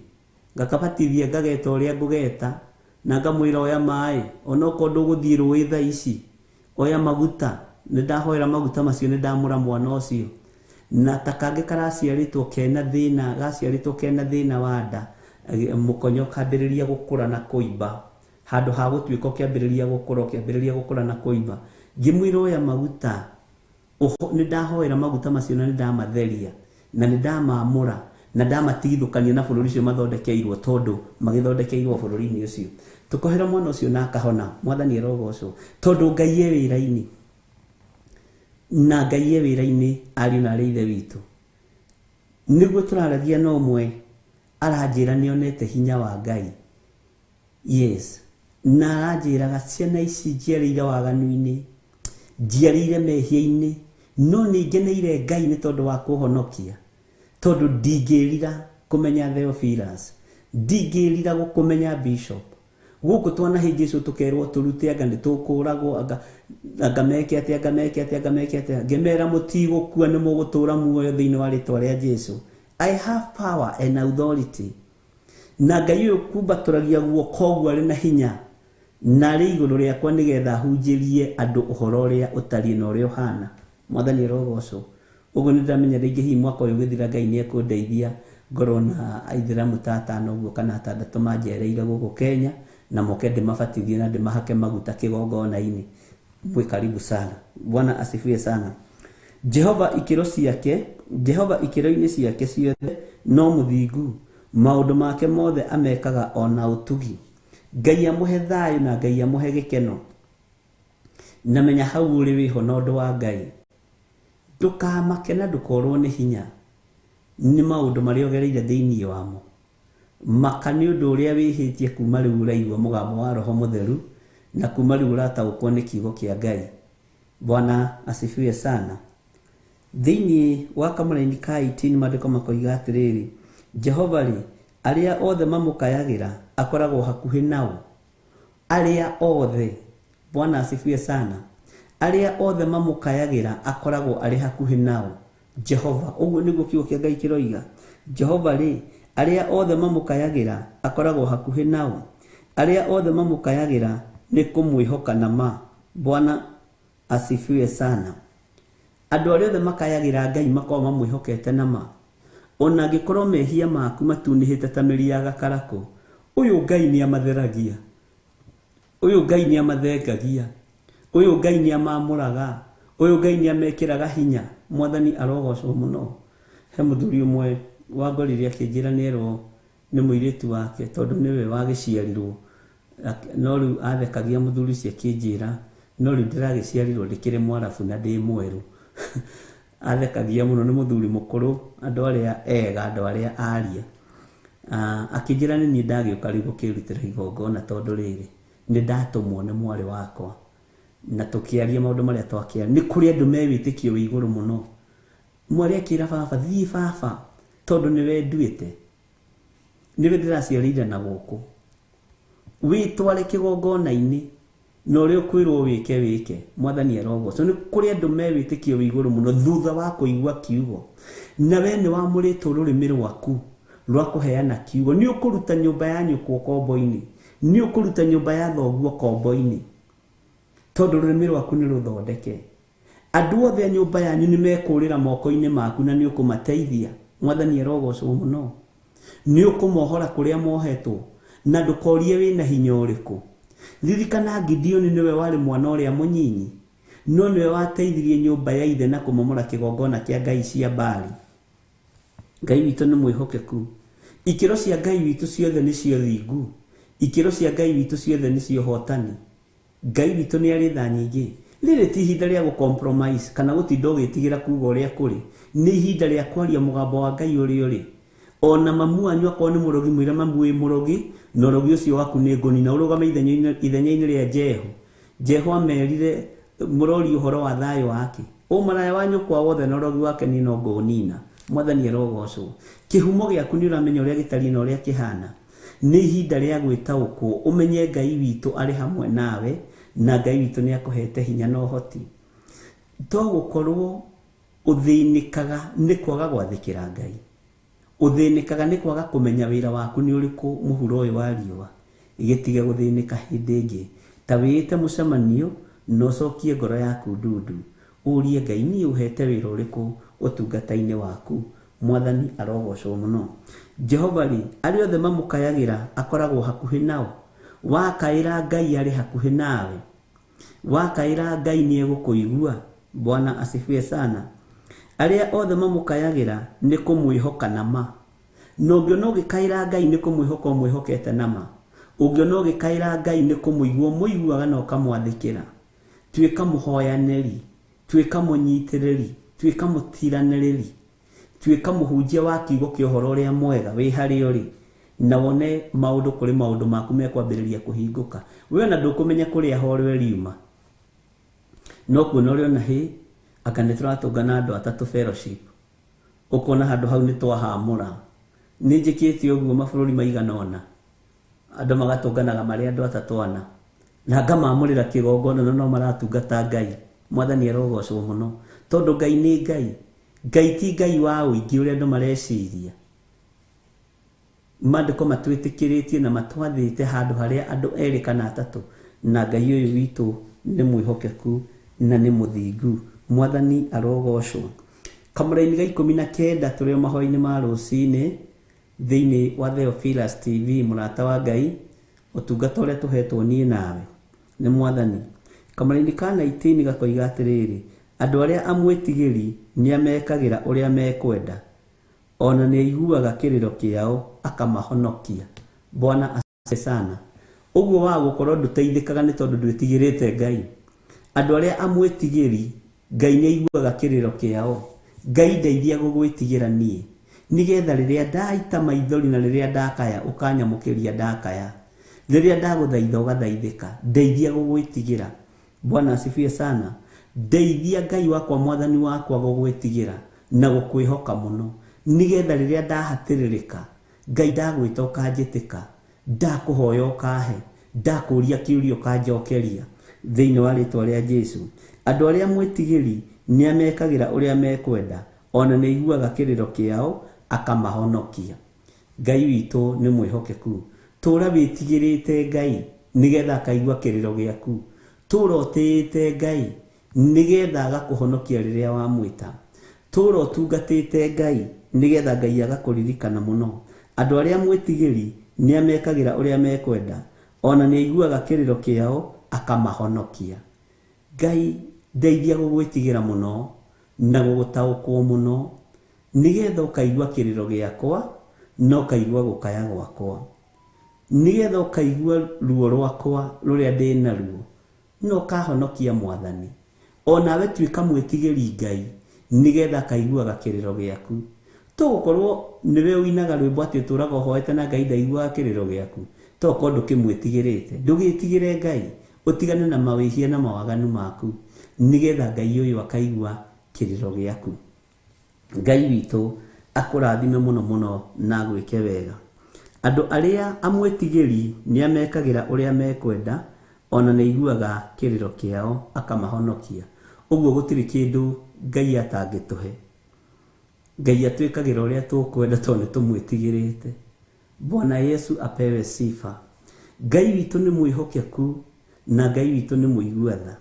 B: ngakabatithia ngageta ũrĩa ngũgeta, na ngamwĩra oya maĩ, onokorwo ndũgũthiĩ rũĩ thaa ici, oya maguta. Nĩ ndahoera maguta macio, nĩ ndamũra mwana ũcio. Na ta kangĩ karaciarĩtwo kena thĩna, gaciarĩtwo kena thĩna wa nda, mũkonyo kambĩrĩria gũkũra na kũimba, handũ ha gũtuĩka ũkĩambĩrĩria gũkũra, ũkĩambĩrĩria gũkũra na kũimba. Ngĩmwĩra oya maguta, nĩ ndahoera maguta macio na nĩ ndamatheria, na nĩ ndamamũra, na ndamatigithũkania na bũrũri ũcio mathondekeirwo, tondũ magĩthondekeirwo bũrũri-inĩ ũcio. Tũkohera mwana ũcio na akahona. Mwathani arogocwo, tondũ Ngai e wĩra-inĩ, na Ngai e wĩra-inĩ, ariũ na arĩ ithe witũ. Nĩguo tũraragia na ũmwe aranjĩra nĩonete hinya wa Ngai, Yes, na aranjĩraga ciana ici njiarĩire waganu-inĩ, njiarĩire mehia-inĩ, no nĩ ngeneire Ngai nĩ tondũ wa kũhonokia, tondũ ndingĩrira kũmenya Theophilus, ndingĩrira gũkũmenya Bishop. Gũkũ twanahĩngĩcwo tũkerwo tũrute anga nĩ tũkũragwo, anga meke atĩa, anga meke atĩa, anga meke atĩa. Ngĩmera mũtigũkua, nĩ mũgũtũra muoyo thĩinĩ wa rĩtwa rĩa Jesu. I have power and authority. Na Ngai ũyũ kumbatũragia guoko ũguo arĩ na hinya na arĩ igũrũ rĩakwa nĩgetha hunjĩrie andũ ũhoro ũrĩa ũtariĩ na ũrĩa ũhana. Mwathani arogocwo. Ũguo nĩ ndĩramenya rĩngĩ hihi mwaka ũyũ ũgĩthira Ngai nĩ ekũndeithia ngorwo na aithĩramu ta atano ũguo kana atandatũ manjereire gũkũ Kenya, na moke ndĩmabatithie na ndĩmahake maguta kĩgongona-inĩ. Mwĩ karibu sana. Bwana asifiwe sana. Jehova ikĩro ciake, Jehova ikĩro-inĩ ciake ciothe no mũthingu, maũndũ make mothe amekaga ona ũtugi. Ngai amũhe thayũ na Ngai amũhe gĩkeno. Na menya hau ũrĩ wĩho na ũndũ wa Ngai. Ndũkamake na ndũkorwo nĩ hinya nĩ maũndũ marĩa ũgereire thĩinĩ wamo. Maka nĩ ũndũ ũrĩa wĩhĩtie kuma rĩu ũraigua mũgambo wa Roho Mũtheru na kuma rĩu ũrataũkwo nĩ kiugo kĩa Ngai. Bwana asifiwe sana. Thĩinĩ wa kamũraini ka 18 maandĩko makoiga atĩrĩrĩ, Jehova rĩ, arĩa othe mamũkayagĩra akoragwo hakuhĩ nao. Arĩa othe, Bwana asifiwe sana. Arĩa othe mamũkayagĩra akoragwo arĩ hakuhĩ nao. Jehova, ũguo nĩguo kiugo kĩa Ngai kĩroiga. Jehova rĩ, arĩa othe mamũkayagĩra akoragwo hakuhĩ nao. Arĩa othe mamũkayagĩra nĩ kũmwĩhoka na ma. Bwana asifiwe sana. Andũ arĩa othe makayagĩra Ngai makoragwo mamwĩhokete na ma. Ona angĩkorwo mehia maku matunĩhĩte ta mĩri ya gakarakũ, ũyũ Ngai nĩ amatheragia, ũyũ Ngai nĩ amathengagia, ũyũ Ngai nĩ amamũraga, ũyũ Ngai nĩ amekĩraga hinya. Mwathani arogocwo mũno. He mũthuri ũmwe wangorire akĩnjĩra nĩerwo nĩ mũirĩtu wake tondũ nĩwe wagĩciarirwo, no rĩu athekagia mũthuri ũcio akĩnjĩra no rĩu ndĩragĩciarirwo ndĩkĩrĩ mwarabu na ndĩ mwerũ. Athekagia mũno, nĩ mũthuri mũkũrũ, andũ arĩa ega, andũ arĩa aria. Akĩnjĩra nĩ niĩ ndagĩũka rĩu gũkĩrutĩra igongona tondũ rĩrĩ nĩ ndatũmwo nĩ mwarĩ wakwa, na tũkĩaria maũndũ marĩa twakĩaria. Nĩ kũrĩ andũ me wĩtĩkio wĩ igũrũ mũno. Mwarĩ akĩra baba, thiĩ baba, tondũ nĩwe nduĩte, nĩwe ndĩraciarĩire na gũkũ, wĩtware kĩgongona-inĩ na ũrĩa ũkwĩrwo wĩke wĩke. Mwathani arogocwo. Nĩ kũrĩ andũ me wĩtĩkio wĩ igũrũ mũno thutha wa kũigua kiugo, na we nĩ wamũrĩtwo rũrĩmĩ rwaku rwa kũheana kiugo. Nĩ ũkũruta nyũmba ya nyũkwa ũkombo-inĩ, nĩ ũkũruta nyũmba ya thoguo ũkombo-inĩ, tondũ rũrĩmĩ rwaku nĩ rũthondeke. Andũ othe a nyũmba yanyu nĩ mekũrĩra moko-inĩ maku na nĩ ũkũmateithia. Mwathani arogocwo mũno. Nĩ ũkũmohora kũrĩa mohetwo, na ndũkorie wĩna hinya ũrĩkũ. Ririkana Gideoni nĩwe warĩ mwana ũrĩa mũnyinyi, no nĩwe wateithirie nyũmba ya ithe na kũmomora kĩgongona kĩa ngai cia Baali. Ngai witũ nĩ mwĩhokeku. Ikĩro cia Ngai witũ ciothe nĩcio thingu, ikĩro cia Ngai witũ ciothe nĩcio hotani. Ngai witũ nĩ arĩ tha nyingĩ. Rĩrĩ ti ihinda rĩa gũ-compromise kana gũtinda ũgĩtigĩra kuga ũrĩa kũrĩ. Nĩ ihinda rĩa kwaria mũgambo wa Ngai ũrĩa ũrĩ. Ona mamu wanyu akorwo nĩ mũrogi, mwĩre mamu wĩ mũrogi, na ũrogi ũcio waku nĩ ngũnina, ũrũgame ithenya-inĩ rĩa Jehu. Jehu amerire mũrori ũhoro wa thayũ wake, ũmaraya wa nyũkwa wothe na ũrogi wake niĩ no ngũũnina. Mwathani arogocwo. Kĩhumo gĩaku nĩ ũramenya ũrĩa gĩtariĩ na ũrĩa kĩhana. Nĩ ihinda rĩa gwĩtaũkwo, ũmenye Ngai witũ arĩ hamwe nawe, na Ngai witũ nĩ akũhete hinya na ũhoti. To gũkorwo ũthĩnĩkaga nĩ kwaga gwathĩkĩra Ngai, ũthĩnĩkaga nĩ kwaga kũmenya wĩra waku nĩ ũrĩkũ mũhuro ũyũ wa riũa. Gĩtige gũthĩnĩka hĩndĩ ĩngĩ. Ta wĩĩte mũcemanio na ũcokie ngoro yaku ndundu, ũrie Ngai niĩ ũhete wĩra ũrĩkũ ũtungata-inĩ waku. Mwathani arogocwo mũno. Jehova rĩ, arĩa othe mamũkayagĩra akoragwo hakuhĩ nao. Wakaĩra Ngai arĩ hakuhĩ nawe, wakaĩra Ngai nĩ egũkũigua. Bwana asifiwe sana. Arĩa othe mamũkayagĩra nĩ kũmwĩhoka na ma. Na ũngĩona ũgĩkaĩra Ngai nĩ kũmwĩhoka ũmwĩhokete na ma. Ũngĩona ũgĩkaĩra Ngai nĩ kũmũigua ũmũiguaga na ũkamwathĩkĩra. Tuĩka mũhoyanĩri, tuĩka mũnyitĩrĩri, tuĩka mũtiranĩrĩri, tuĩka mũhunjia wa kiugo kĩa ũhoro ũrĩa mwega wĩ harĩa ũrĩ. Na wone maũndũ kũrĩ maũndũ maku mekwambĩrĩria kũhingũka. We ona ndũkũmenya kũrĩa horwe riuma, no kuona ũrĩa ona hĩ anga nĩ tũratũngana andũ atatũ fellowship, ũkona handũ hau nĩ twahamũra. Nĩ njĩkĩte ũguo mabũrũri maigana ũna, andũ magatũnganaga marĩ andũ atatũ ana, na ngamamũrĩra kĩgongona na no maratungata Ngai. Mwathani arogocwo mũno, tondũ Ngai nĩ Ngai. Ngai ti Ngai wa ũingĩ ũrĩa andũ mareciria. Maandĩko matwĩtĩkĩrĩtie na matwathĩte handũ harĩa andũ erĩ kana atatũ, na Ngai ũyũ witũ nĩ mwĩhokeku na nĩ mũthingu. Mwathani arogocwo. Kamũraini ga 19 tũrĩ o mahoya-inĩ ma rũcinĩ thĩinĩ wa Theophilus TV, mũrata wa Ngai, ũtungata ũrĩa tũhetwo niĩ nawe nĩ Mwathani. Kamũraini ka 19 gakoiga atĩrĩrĩ, andũ arĩa amwĩtigĩri nĩamekagĩra ũrĩa mekwenda, ona nĩaiguaga kĩrĩro kĩao akamahonokia. Bwana asante sana. Ũguo wa gũkorwo ndũteithĩkaga nĩ tondũ ndwĩtigĩrĩte Ngai. Andũ arĩa amwĩtigĩri Ngai nĩaiguaga kĩrĩro kĩao. Ngai ndeithia gũgwĩtigĩra niĩ, nĩgetha rĩrĩa ndaita maithori na rĩrĩa ndakaya ũkanyamũkĩria ndakaya, rĩrĩa ndagũthaitha ũgathaithĩka. Ndeithia gũgwĩtigĩra. Bwana asifiwe sana. Ndeithia Ngai wakwa, Mwathani wakwa, gũgwĩtigĩra na gũkwĩhoka mũno, nĩgetha rĩrĩa ndahatĩrĩrĩka Ngai ndagwĩta ũkanjĩtĩka, ndakũhoya ũkahe, ndakũria kĩũria ũkanjokeria, thĩinĩ wa rĩtwa rĩa Jesu. Andũ arĩa mwĩtigĩri nĩamekagĩra ũrĩa mekwenda, ona nĩaiguaga kĩrĩro kĩao akamahonokia. Ngai witũ nĩ mwĩhokeku. Tũra wĩtigĩrĩte Ngai nĩgetha akaigua kĩrĩro gĩaku. Tũra ũtĩĩte Ngai nĩgetha agakũhonokia rĩrĩa wamwĩta. Tũra ũtungatĩte Ngai nĩgetha Ngai agakũririkana mũno. Andũ arĩa mwĩtigĩri nĩamekagĩra ũrĩa mekwenda, ona nĩaiguaga kĩrĩro kĩao akamahonokia. Ngai ndeithia gũgwĩtigĩra mũno na gũgũtaũkwo mũno, nĩgetha ũkaigua kĩrĩro gĩakwa na ũkaigua gũkaya gwakwa, nĩgetha ũkaigua ruo rwakwa rũrĩa ndĩ naruo na ũkahonokia Mwathani. Onawe tuĩka mwĩtigĩri Ngai nĩgetha akaiguaga kĩrĩro gĩaku. Tũgũkorwo nĩwe ũinaga rwĩmbo atĩ ũtũraga ũhoete na Ngai ndaiguaga kĩrĩro gĩaku, tokorwo ndũkĩmwĩtigĩrĩte. Ndũgĩtigĩre Ngai, ũtigane na mawĩhia na mawaganu maku, nĩgetha Ngai ũyũ akaigua kĩrĩro gĩaku. Ngai witũ akũrathime mũno mũno na agwĩke wega. Andũ arĩa amwĩtigĩri nĩamekagĩra ũrĩa mekwenda, ona nĩaiguaga kĩrĩro kĩao akamahonokia. Ũguo gũtirĩ kĩndũ Ngai atangĩtũhe. Ngai atwĩkagĩra ũrĩa tũkwenda tondũ nĩtũmwĩtigĩrĩte. Bwana Yesu apewe sifa. Ngai witũ nĩ mwĩhokeku na Ngai witũ nĩ mũigua tha.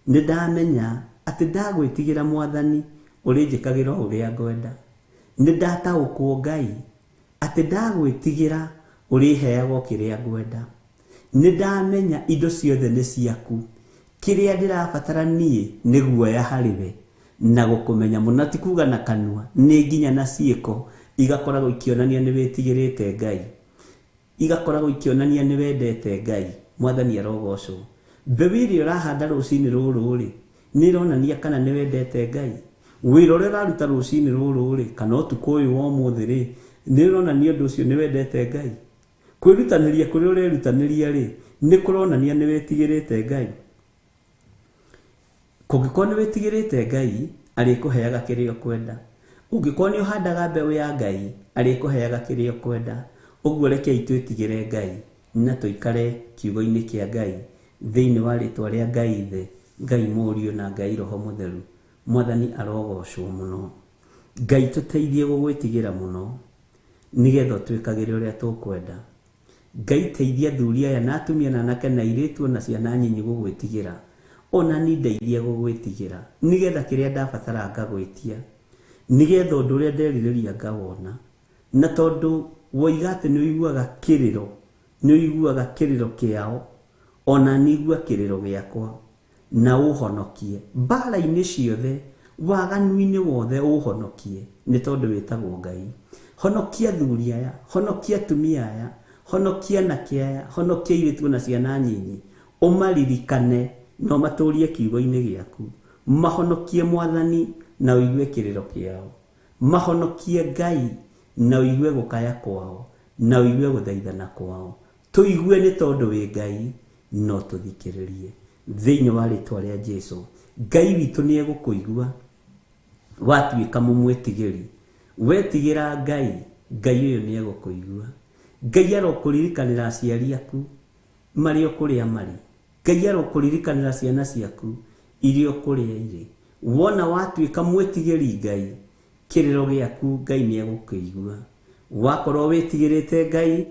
B: Nĩ ndamenya atĩ ndagwĩtigĩra Mwathani ũrĩnjĩkagĩra o ũrĩa ngwenda. Nĩ ndataũkwo Ngai atĩ ndagwĩtigĩra ũrĩheaga o kĩrĩa ngwenda. Nĩ ndamenya indo ciothe nĩ ciaku, kĩrĩa ndĩrabatara niĩ nĩ guoya harĩ we na gũkũmenya mũno, ti kuga na kanua, nĩ nginya na ciĩko igakoragwo ikĩonania nĩ wĩtigĩrĩte Ngai, igakoragwo ikĩonania nĩ wendete Ngai. Mwathani arogocwo. Mbeũ ĩrĩa ũrahanda rũcinĩ rũrũ rĩ, nĩ ĩronania kana nĩ wendete Ngai. Wĩra ũrĩa ũraruta rũcinĩ rũrũ rĩ, kana ũtukũ ũyũ wa ũmũthĩ rĩ, nĩ ũronania ũndũ ũcio nĩ wendete Ngai. Kwĩrutanĩria kũrĩa ũrerutanĩria rĩ, nĩ kũronania nĩ wĩtigĩrĩte Ngai. Kũngĩkorwo nĩ wĩtigĩrĩte Ngai, arĩkũheaga kĩrĩa ũkwenda. Ũngĩkorwo nĩ ũhandaga mbeũ ya Ngai, arĩkũheaga kĩrĩa ũkwenda. Ũguo rekei twĩtigĩre Ngai na tũikare kiugo-inĩ kĩa Ngai, thĩinĩ wa rĩtwa rĩa Ngai Ithe, Ngai Mũriũ na Ngai Roho Mũtheru. Mwathani arogocwo mũno. Ngai tũteithie gũgwĩtigĩra mũno, nĩgetha ũtwĩkagĩre ũrĩa tũkwenda. Ngai teithia athuri aya na atumia na anake na airĩtu na ciana nyinyi gũgwĩtigĩra. Ona ni ndeithia gũgwĩtigĩra, nĩgetha kĩrĩa ndabatara ngagwĩtia, nĩgetha ũndũ ũrĩa nderirĩria ngawona. Na tondũ woiga atĩ nĩ ũiguaga kĩrĩro, nĩ ũiguaga kĩrĩro kĩao, ona ni igua kĩrĩro gĩakwa, na ũhonokie mbara-inĩ ciothe, waganu-inĩ wothe ũhonokie, nĩ tondũ wĩtagwo Ngai. Honokia athuri aya, honokia atumia aya, honokia anake aya, honokia airĩtu na ciana nyinyi, ũmaririkane na ũmatũrie kiugo-inĩ gĩaku. Mahonokie Mwathani na ũigue kĩrĩro kĩao. Mahonokie Ngai na ũigue gũkaya kwao. Na ũigue gũthaithana kwao. Tũigue nĩ tondũ wĩ Ngai, no tũthikĩrĩrie. Thĩinĩ wa rĩtwa rĩa Jesu, Ngai witũ nĩ egũkũigua watuĩka mũmwĩtigĩri. Wetigĩra Ngai, Ngai ũyũ nĩ egũkũigua. Ngai arokũririkanĩra aciari aku marĩ o kũrĩa marĩ. Ngai arokũririkanĩra ciana ciaku iria o kũrĩa irĩ. Wona watuĩka mwĩtigĩri Ngai, kĩrĩro gĩaku Ngai nĩ egũkĩigua. Wakorwo wĩtigĩrĩte Ngai,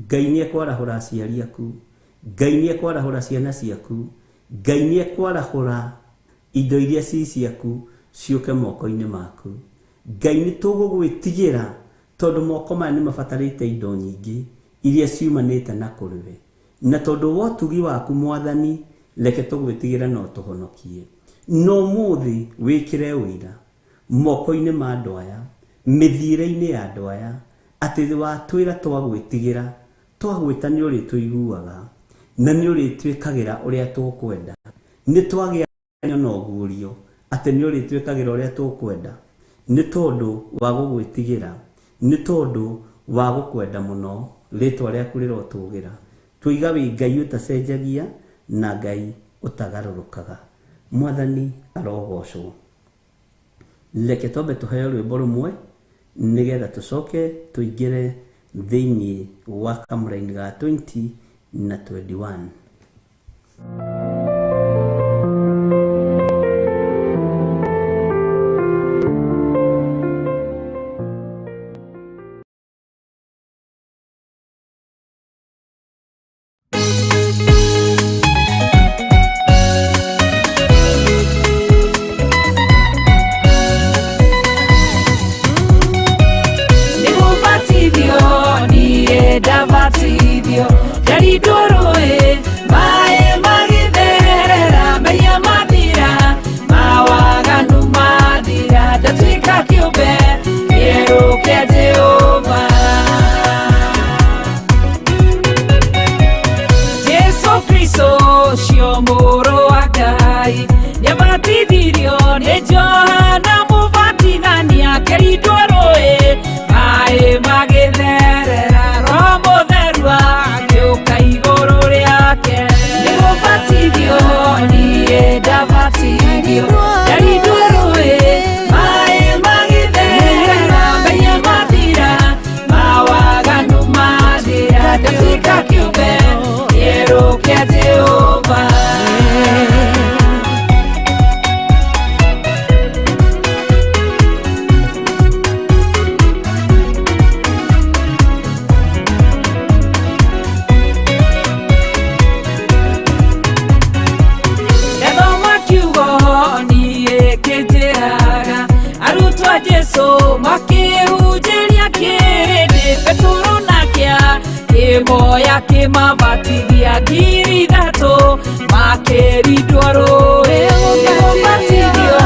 B: Ngai nĩ ekwarahũra aciari aku, Ngai nĩ ekwarahũra ciana ciaku, Ngai nĩ ekwarahũra indo iria ci ciaku ciũke moko-inĩ maku. Ngai nĩ tũgũgwĩtigĩra tondũ moko maya nĩ mabatarĩte indo nyingĩ iria ciumanĩte na kũrĩ we. Na tondũ wa ũtugi waku Mwathani, reke tũgwĩtigĩre na ũtũhonokie. Na ũmũthĩ wĩkĩre ũira moko-inĩ ma andũ aya, mĩthiĩre-inĩ ya andũ aya, atĩ watwĩra twagwĩtigĩra, twagwĩta nĩ ũrĩtũiguaga, na nĩ ũrĩtwĩkagĩra ũrĩa tũkwenda. Nĩ twagĩa na ũguũrio atĩ nĩ ũrĩtwĩkagĩra ũrĩa tũkwenda, nĩ tondũ wa gũgwĩtigĩra, nĩ tondũ wa gũkwenda mũno, rĩtwa rĩaku rĩrotũgĩra. Tũiga wĩ Ngai ũtacenjagia na Ngai ũtagarũrũkaga. Mwathani arogocwo. Reke twambe tũheo rwĩmbo rũmwe nĩgetha tũcoke tũingĩre thĩinĩ wa kamũraini ga 20 na 21.
D: Nĩgũbatithio niĩ ndabatithio, ndarindwo rũĩ, maĩ magĩtherera, mehia mathira, mawaganu mathira, ndatuĩka kĩũmbe kĩerũ kĩa Jehova. Jesu Kristo ũcio mũrũ wa Ngai, nĩabatithirio nĩ Johana Mũbatithania, akĩrindwo rũĩ, maĩ magĩtherera, Roho Mũtheru agĩũka igũrũ rĩake. Nĩgũbatithio niĩ ndabatithio, ndarindwo rũĩ, maĩ magĩtherera, mehia mathira, mawaganu mathira, ndatuĩka kĩũmbe kĩerũ kĩa Jehova. Ndathoma kiugo niĩ kĩnjĩraga, arutwo a Jesũ makĩhunjĩria kĩrĩndĩ, Petero nake akĩmoya akĩmabatithia, 3,000 makĩrindwo rũĩ. Nĩgũbatithio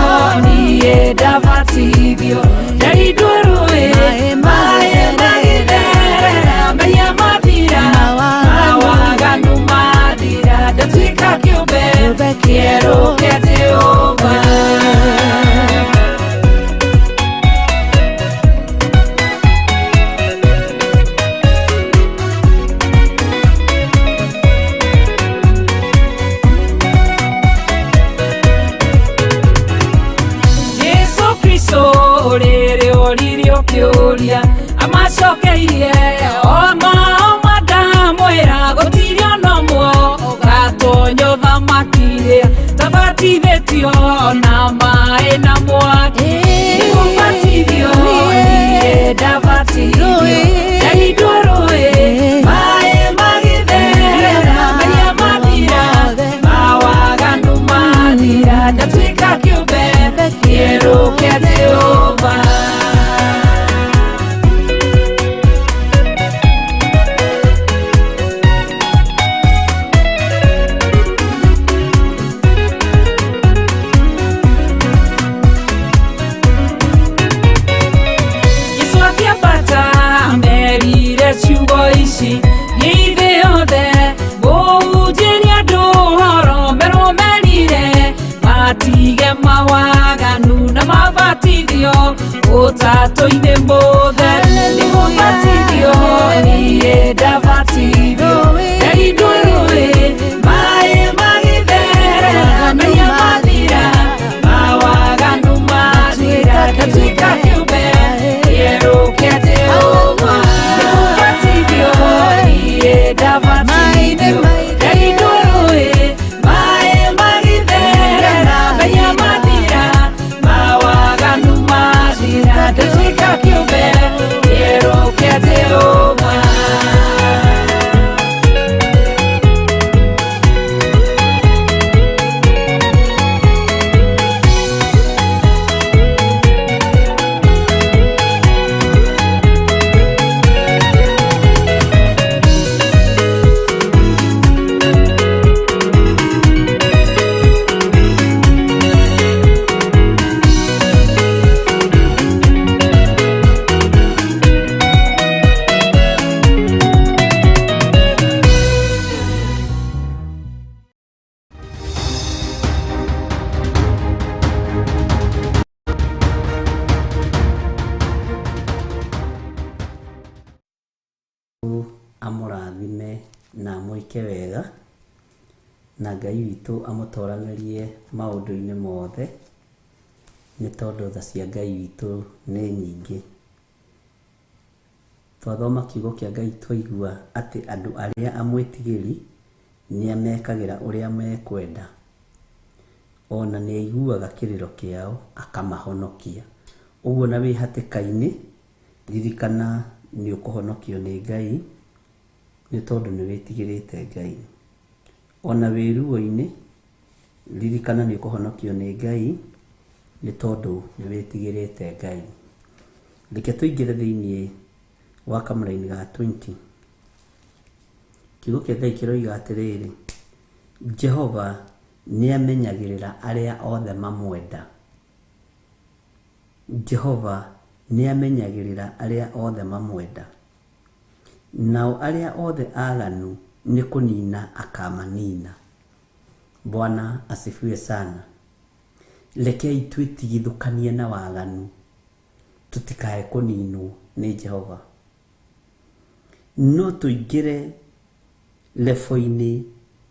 D: niĩ ndabatithio, ndarindwo rũĩ, maĩ magĩtherera, mehia mathira, mawaganu mathira, ndatuĩka kĩũmbe kĩerũ kĩa Jehova.
B: na amwĩke wega, na Ngai witũ amũtoranĩrie maũndũ-inĩ mothe, nĩ tondũ tha cia Ngai witũ nĩ nyingĩ. Twathoma kiugo kĩa Ngai twaigua atĩ andũ arĩa amwĩtigĩri nĩ amekagĩra ũrĩa mekwenda, ona nĩ aiguaga kĩrĩro kĩao akamahonokia. Ũguo na wĩ hatĩka-inĩ, ririkana nĩ ũkũhonokio nĩ Ngai, nĩ tondũ nĩ wĩtigĩrĩte Ngai. Ona wĩ ruo-inĩ, ririkana nĩ ũkũhonokio nĩ Ngai, nĩ tondũ nĩ wĩtigĩrĩte Ngai. Reke tũingĩre thĩiniĩ wa kamũraini ga 20. Kiugo kĩa Ngai kĩroiga atĩrĩrĩ, Jehova nĩ amenyagĩrĩra arĩa othe mamwenda. Jehova nĩ amenyagĩrĩra arĩa othe mamwenda, nao arĩa othe aganu nĩ kũnina akamanina. Bwana asifiwe sana. Rekei twĩtigithũkanie na waganu, tũtikae kũninwo nĩ Jehova. No tũingĩre lebo-inĩ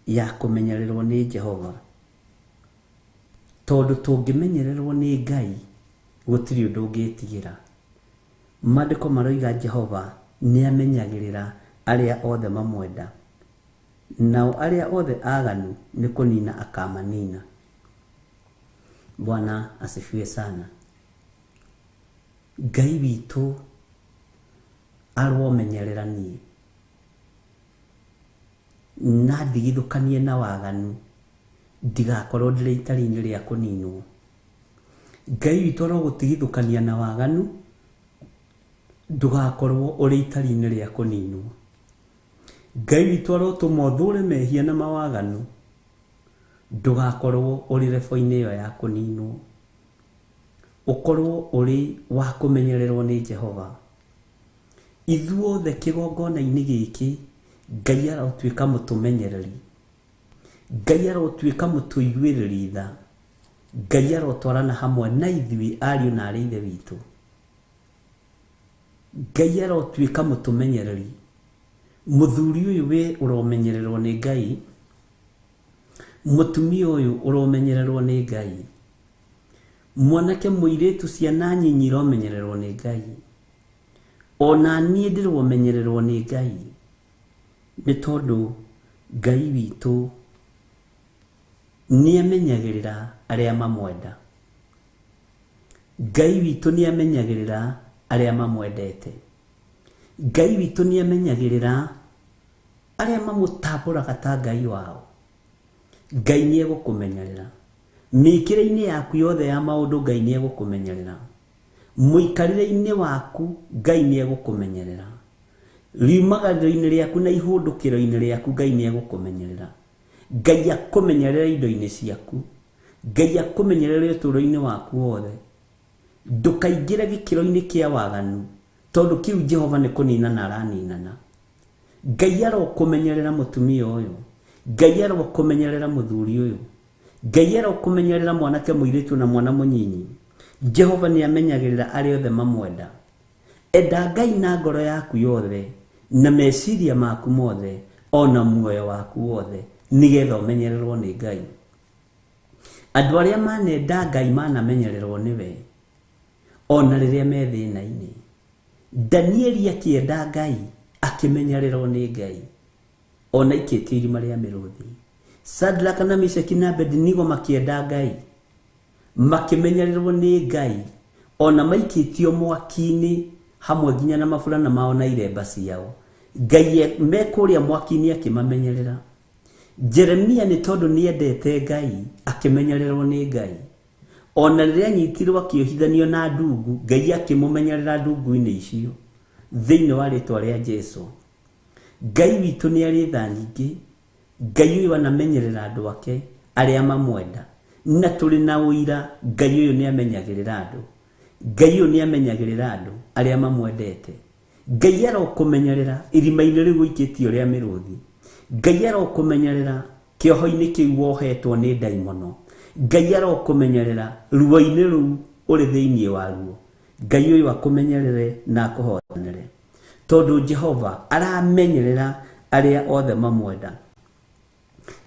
B: ya kũmenyererwo nĩ Jehova, tondũ tũngĩmenyererwo nĩ Ngai gũtirĩ ũndũ ũngĩtigĩra. Maandĩko maroiga Jehova nĩ amenyagĩrĩra arĩa othe mamwenda, nao arĩa othe aganu nĩ kũnina akamanina. Bwana asifiwe sana. Ngai witũ aromenyerera niĩ na ndigithũkanie na waganu, ndigakorwo ndĩrĩ itari-inĩ rĩa kũninwo. Ngai witũ arogũtigithũkania na waganu, ndũgakorwo ũrĩ itari-inĩ rĩa kũninwo. Ngai witũ arotũma ũthũre mehia na mawaganu, ndũgakorwo ũrĩ lebo-inĩ ĩyo ya kũninwo. Ũkorwo ũrĩ wa kũmenyererwo nĩ Jehova. Ithuothe kĩgongona-inĩ gĩkĩ, Ngai arotuĩka mũtũmenyereri, Ngai arotuĩka mũtũiguĩrĩri tha, Ngai arotwarana hamwe na ithuĩ ariũ na arĩ ithe witũ. Ngai arotuĩka mũtũmenyereri. Mũthuri ũyũ we ũromenyererwo nĩ Ngai, mũtumia ũyũ ũromenyererwo nĩ Ngai, mwanake mũirĩtu ciana nyinyi iromenyererwo nĩ Ngai, ona niĩ ndĩromenyererwo nĩ Ngai, nĩ tondũ Ngai witũ nĩ amenyagĩrĩra arĩa mamwenda. Ngai witũ nĩ amenyagĩrĩra arĩa mamwendete. Ngai witũ nĩ amenyagĩrĩra arĩa mamũtambũraga ta Ngai wao. Ngai nĩ egũkũmenyerera mĩkĩre-inĩ yaku yothe ya maũndũ. Ngai nĩ egũkũmenyerera mũikarĩre-inĩ waku. Ngai nĩ egũkũmenyerera riumagarĩro-inĩ rĩaku na ihũndũkĩro-inĩ rĩaku. Ngai nĩ egũkũmenyerera. Ngai akũmenyerere indo-inĩ ciaku. Ngai akũmenyerere ũtũũro-inĩ waku wothe. Ndũkaingĩre gĩkĩro-inĩ kĩa waganu, tondũ kĩu Jehova nĩ kũninana araninana. Ngai arokũmenyerera mũtumia ũyũ, Ngai arokũmenyerera mũthuri ũyũ, Ngai arokũmenyerera mwanake mũirĩtu na mwana mũnyinyi. Jehova nĩ amenyagĩrĩra arĩa othe mamwenda. Enda Ngai na ngoro yaku yothe na meciria maku mothe ona muoyo waku wothe, nĩgetha ũmenyererwo nĩ Ngai. Andũ arĩa manenda Ngai manamenyererwo nĩwe ona rĩrĩa me thĩna-inĩ. Danieli akĩenda Ngai akĩmenyererwo nĩ Ngai ona ikĩtio irima rĩa mĩrũthi. Shadraka na Meshaki na Abednego makĩenda Ngai makĩmenyererwo nĩ Ngai ona maikĩtio mwaki-inĩ hamwe nginya na maburana mao na iremba ciao. Ngai me kũrĩa mwaki-inĩ akĩmamenyerera. Jeremia nĩ tondũ nĩendete Ngai akĩmenyererwo nĩ Ngai. Ona rĩrĩa anyitirwo akĩohithanio na ndungu, Ngai akĩmũmenyerera ndungu-inĩ icio thĩinĩ wa rĩtwa rĩa Jesu. Ngai witũ nĩ arĩ tha nyingĩ. Ngai ũyũ anamenyerera andũ ake arĩa mamwenda, na tũrĩ na ũira Ngai ũyũ nĩ amenyagĩrĩra andũ. Ngai ũyũ nĩ amenyagĩrĩra andũ arĩa mamwendete. Ngai arokũmenyerera irima-inĩ rĩu ũikĩtio rĩa mĩrũthi. Ngai arokũmenyerera kĩoho-inĩ kĩu wohetwo nĩ ndaimono. Ngai arokũmenyerera ruo-inĩ rũu ũrĩ thĩinĩ waruo. Ngai ũyũ akũmenyerere na akũhotanĩre, tondũ Jehova aramenyerera arĩa othe mamwenda.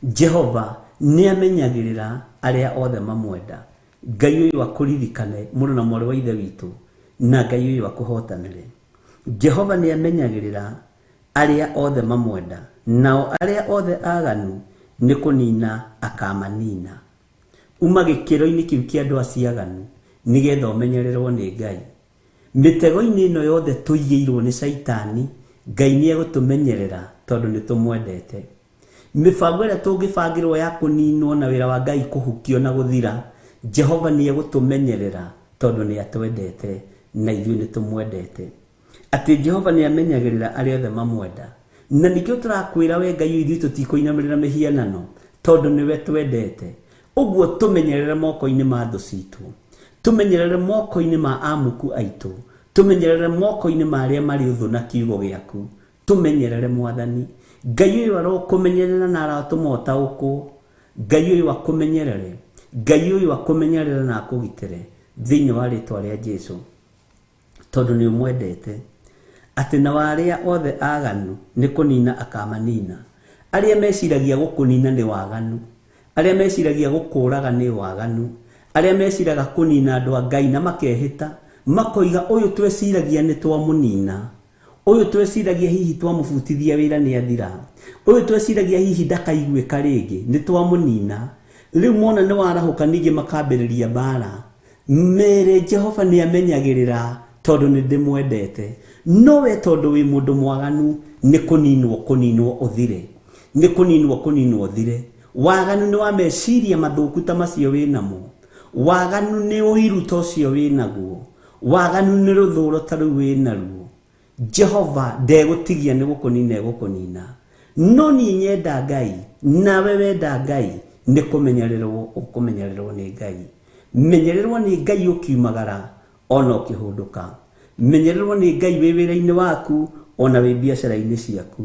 B: Jehova nĩ amenyagĩrĩra arĩa othe mamwenda. Ngai ũyũ akũririkane mũrũ na mwarĩ wa ithe witũ, na Ngai ũyũ akũhotanĩre. Jehova nĩ amenyagĩrĩra arĩa othe mamwenda, nao arĩa othe aganu nĩ kũnina akamanina. Uma gĩkĩro-inĩ kĩu kĩa andũ acio aganu nĩgetha ũmenyererwo nĩ Ngai. Mĩtego-inĩ ĩno yothe tũigĩirwo nĩ Caitani, Ngai nĩ egũtũmenyerera tondũ nĩ tũmwendete. Mĩbango ĩrĩa tũngĩbangĩrwo ya kũninwo na wĩra wa Ngai kũhukio na gũthira, Jehova nĩ egũtũmenyerera tondũ nĩ atwendete na ithuĩ nĩ tũmwendete. Atĩ Jehova nĩ amenyagĩrĩra arĩa othe mamwenda. Na nĩkĩo tũrakwĩra we Ngai ithuĩ tũtikũinamĩrĩra mĩhianano tondũ nĩwe twendete. Ũguo tũmenyerere moko-inĩ ma thũ citũ, tũmenyerere moko-inĩ ma amuku aitũ, tũmenyerere moko-inĩ ma arĩa marĩ ũthũ na kiugo gĩaku. Tũmenyerere Mwathani. Ngai ũyũ arokũmenyerera na aratũma ũtaũkwo. Ngai ũyũ akũmenyerere. Ngai ũyũ akũmenyerere na akũgitĩre thĩinĩ wa rĩtwa rĩa Jesũ, tondũ nĩ ũmwendete. Atĩ nao arĩa othe aganu nĩ kũnina akamanina. Arĩa meciragia gũkũnina nĩ waganu, arĩa meciragia gũkũraga nĩ waganu, arĩa meciraga kũnina andũ a Ngai na makehĩta makoiga ũyũ tweciragia nĩ twamũnina, ũyũ tweciragia hihi twamũbutithia wĩra nĩ athira, ũyũ tweciragia hihi ndakaiguĩka rĩngĩ nĩ twamũnina. Rĩu mona nĩ warahũka ningĩ makambĩrĩria mbara. Mere Jehova nĩ amenyagĩrĩra tondũ nĩ ndĩmwendete. No we tondũ wĩ mũndũ mwaganu nĩ kũninwo kũninwo ũthire, nĩ kũninwo kũninwo ũthire. Waganu nĩ wa meciria mathũku ta macio wĩ namo, waganu nĩ ũiru ta ũcio wĩ naguo, waganu nĩ rũthũro ta rũu wĩ naruo. Jehova ndegũtigia nĩ gũkũnina egũkũnina. No niĩ nyenda Ngai nawe wenda Ngai, nĩ kũmenyererwo ũkũmenyererwo nĩ Ngai. Menyererwo nĩ Ngai ũkiumagara ona ũkĩhũndũka. Menyererwo nĩ Ngai wĩ wĩra-inĩ waku ona wĩ biacara-inĩ ciaku.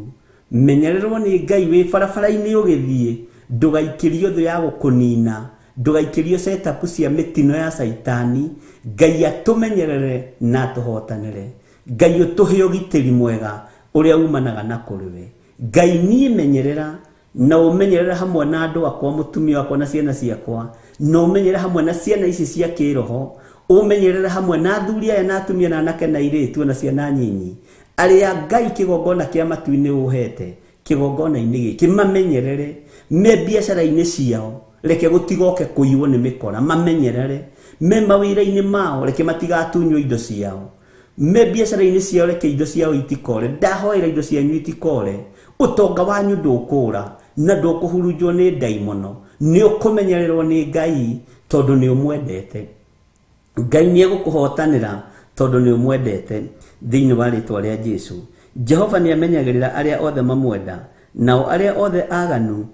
B: Menyererwo nĩ Ngai wĩ barabara-inĩ ũgĩthiĩ, ndũgaikĩrio thũ ya gũkũnina, ndũgaikĩrio setup cia mĩtino ya Caitani. Ngai atũmenyerere na atũhotanĩre. Ngai ũtũhe ũgitĩri mwega ũrĩa umanaga na kũrĩ we. Ngai niĩ menyerera na ũmenyerere hamwe na andũ akwa, mũtumia wakwa na ciana ciakwa, na ũmenyerere hamwe na ciana ici cia kĩroho, ũmenyerere hamwe na athuri aya na atumia na anake na airĩtu na ciana nyinyi arĩa Ngai kĩgongona kĩa matu-inĩ ũhete kĩgongona-inĩ gĩkĩ, mamenyerere me biacara-inĩ ciao, reke gũtigoke kũiywo nĩ mĩkora, mamenyerere me mawĩra-inĩ mao, reke matigatunywo indo ciao, me biacara-inĩ ciao, reke indo ciao itikore. Ndahoera indo cianyu itikore, ũtonga wanyu ndũkũra na ndũkũhurunjwo nĩ ndaimono, nĩ ũkũmenyererwo nĩ Ngai tondũ nĩ ũmwendete. Ngai nĩ egũkũhotanĩra tondũ nĩ ũmwendete thĩinĩ wa rĩtwa rĩa Jesũ. Jehova nĩ amenyagĩrĩra arĩa othe mamwenda, nao arĩa othe aganu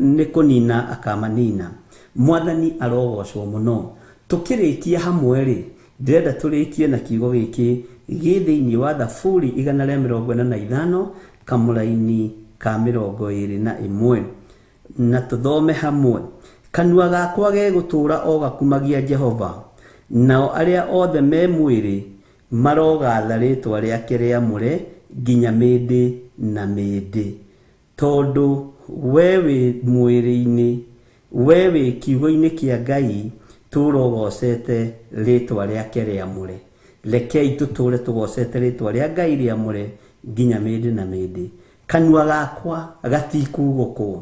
B: nĩ kũnina akamanina. Mwathani arogocwo mũno. Tũkĩrĩkia hamwe rĩ, ndĩrenda tũrĩkie na kiugo gĩkĩ gĩ thĩinĩ wa Thaburi 145 kamũraini ka 21, na tũthome hamwe. Kanua gakwa gegũtũũra o gakumagia Jehova, nao arĩa othe me mwĩrĩ marogatha rĩtwa rĩake rĩamũre nginya mĩndĩ na mĩndĩ. Tondũ we wĩ mwĩrĩ-inĩ, we wĩ kiugo-inĩ kĩa Ngai, tũũra ũgocete rĩtwa rĩake rĩamũre. Rekei tũtũũre tũgocete rĩtwa rĩa Ngai rĩamũre nginya mĩndĩ na mĩndĩ. Kanua gakwa gatikugũkwo.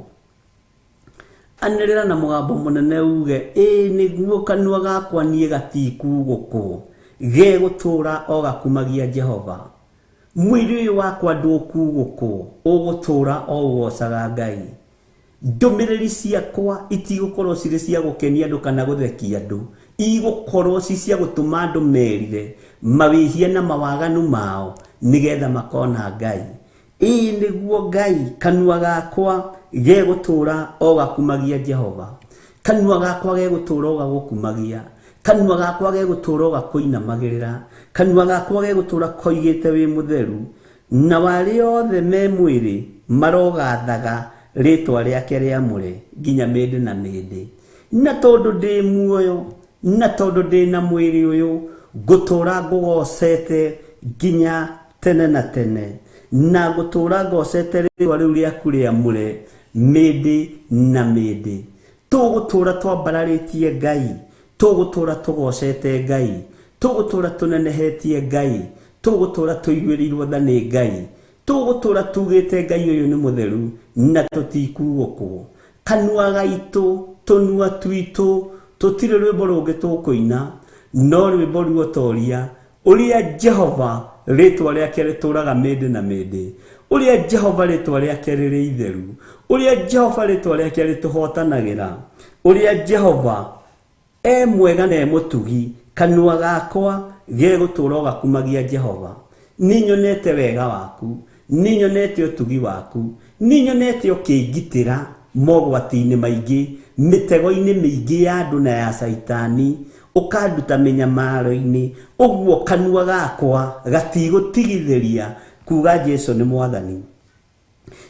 B: Anĩrĩra na mũgambo mũnene uge, ĩĩ nĩguo kanua gakwa niĩ gatikugũkwo, gegũtũũra o gakumagia Jehova. Mwĩrĩ ũyũ wakwa ndũkugũkwo, ũgũtũũra o ũgocaga Ngai. Ndũmĩrĩri ciakwa itigũkorwo cirĩ cia gũkenia andũ kana gũthekia andũ, igũkorwo ci cia gũtũma andũ merire mawĩhia na mawaganu mao nĩgetha makona Ngai. Ĩĩ nĩguo Ngai, kanua gakwa gegũtũũra o gakumagia Jehova. Kanua gakwa gegũtũũra o gagũkumagia. Kanua gakwa gegũtũũra o gakũinamagĩrĩra. Kanua gakwa gegũtũũra koigĩte wĩ mũtheru. Na arĩa othe me mwĩrĩ marogathaga rĩtwa rĩake rĩamũre nginya mĩndĩ na mĩndĩ. Na tondũ ndĩ muoyo, na tondũ ndĩ na mwĩrĩ ũyũ, ngũtũũra ngũgocete nginya tene na tene.
E: Na ngũtũũra ngocete rĩtwa rĩu rĩaku rĩamũre mĩndĩ na mĩndĩ. Tũgũtũũra twambararĩtie Ngai, tũgũtũũra tũgocete Ngai, tũgũtũũra tũnenehetie Ngai, tũgũtũũra tũiguĩrĩirwo tha nĩ Ngai, tũgũtũũra tugĩte Ngai ũyũ nĩ mũtheru na tũtikugũkwo. Kanua gaitũ, tũnua twitũ, tũtirĩ rwĩmbo rũngĩ tũkũina no rwĩmbo ruotoria ũrĩa Jehova rĩtwa rĩake rĩtũũraga mĩndĩ na mĩndĩ, ũrĩa Jehova rĩtwa rĩake rĩrĩ itheru, ũrĩa Jehova rĩtwa rĩake rĩtũhotanagĩra, ũrĩa Jehova e mwega na e mũtugi. Kanua gakwa gegũtũũra ũgakumagia Jehova. Nĩnyonete wega waku, nĩnyonete ũtugi waku, nĩnyonete ũkĩngitĩra mogwati-inĩ maingĩ, mĩtego-inĩ mĩingĩ ya andũ na ya caitani, ũkanduta mĩnyamaro-inĩ. Ũguo kanua gakwa gatigũtigithĩria kuga Jesu nĩ mwathani,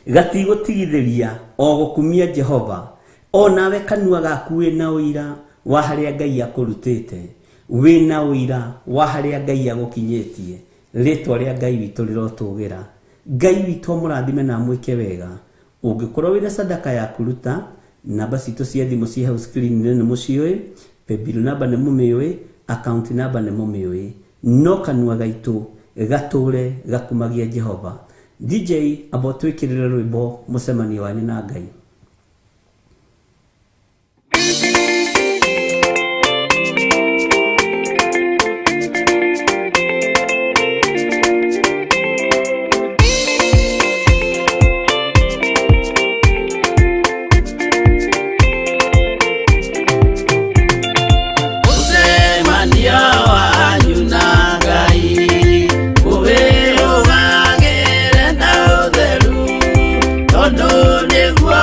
E: gatigũtigithĩria o gũkumia Jehova. O nawe kanua gaku wĩna ũira wa harĩa Ngai akũrutĩte, wĩna ũira wa harĩa Ngai agũkinyĩtie. Rĩtwa rĩa Ngai witũ rĩrotũgĩra. Ngai witũ amũrathime na amwĩke wega. Ũngĩkorwo wĩna sadaka ya kũruta, namba citũ cia thimũ ciĩ hau screen-inĩ nĩ mũciũĩ, paybill namba nĩ mũmĩũĩ, account namba nĩ mũmĩũĩ. No kanua gaitũ gatũre gakumagia Jehova. DJ amba twĩkĩrĩre rwĩmbo mũcemanio wanyu na Ngai.
G: Mũcemanio wanyu na Ngai ũwĩrũgagĩre na ũtheru, tondũ nĩguo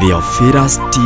A: Theophilus TV.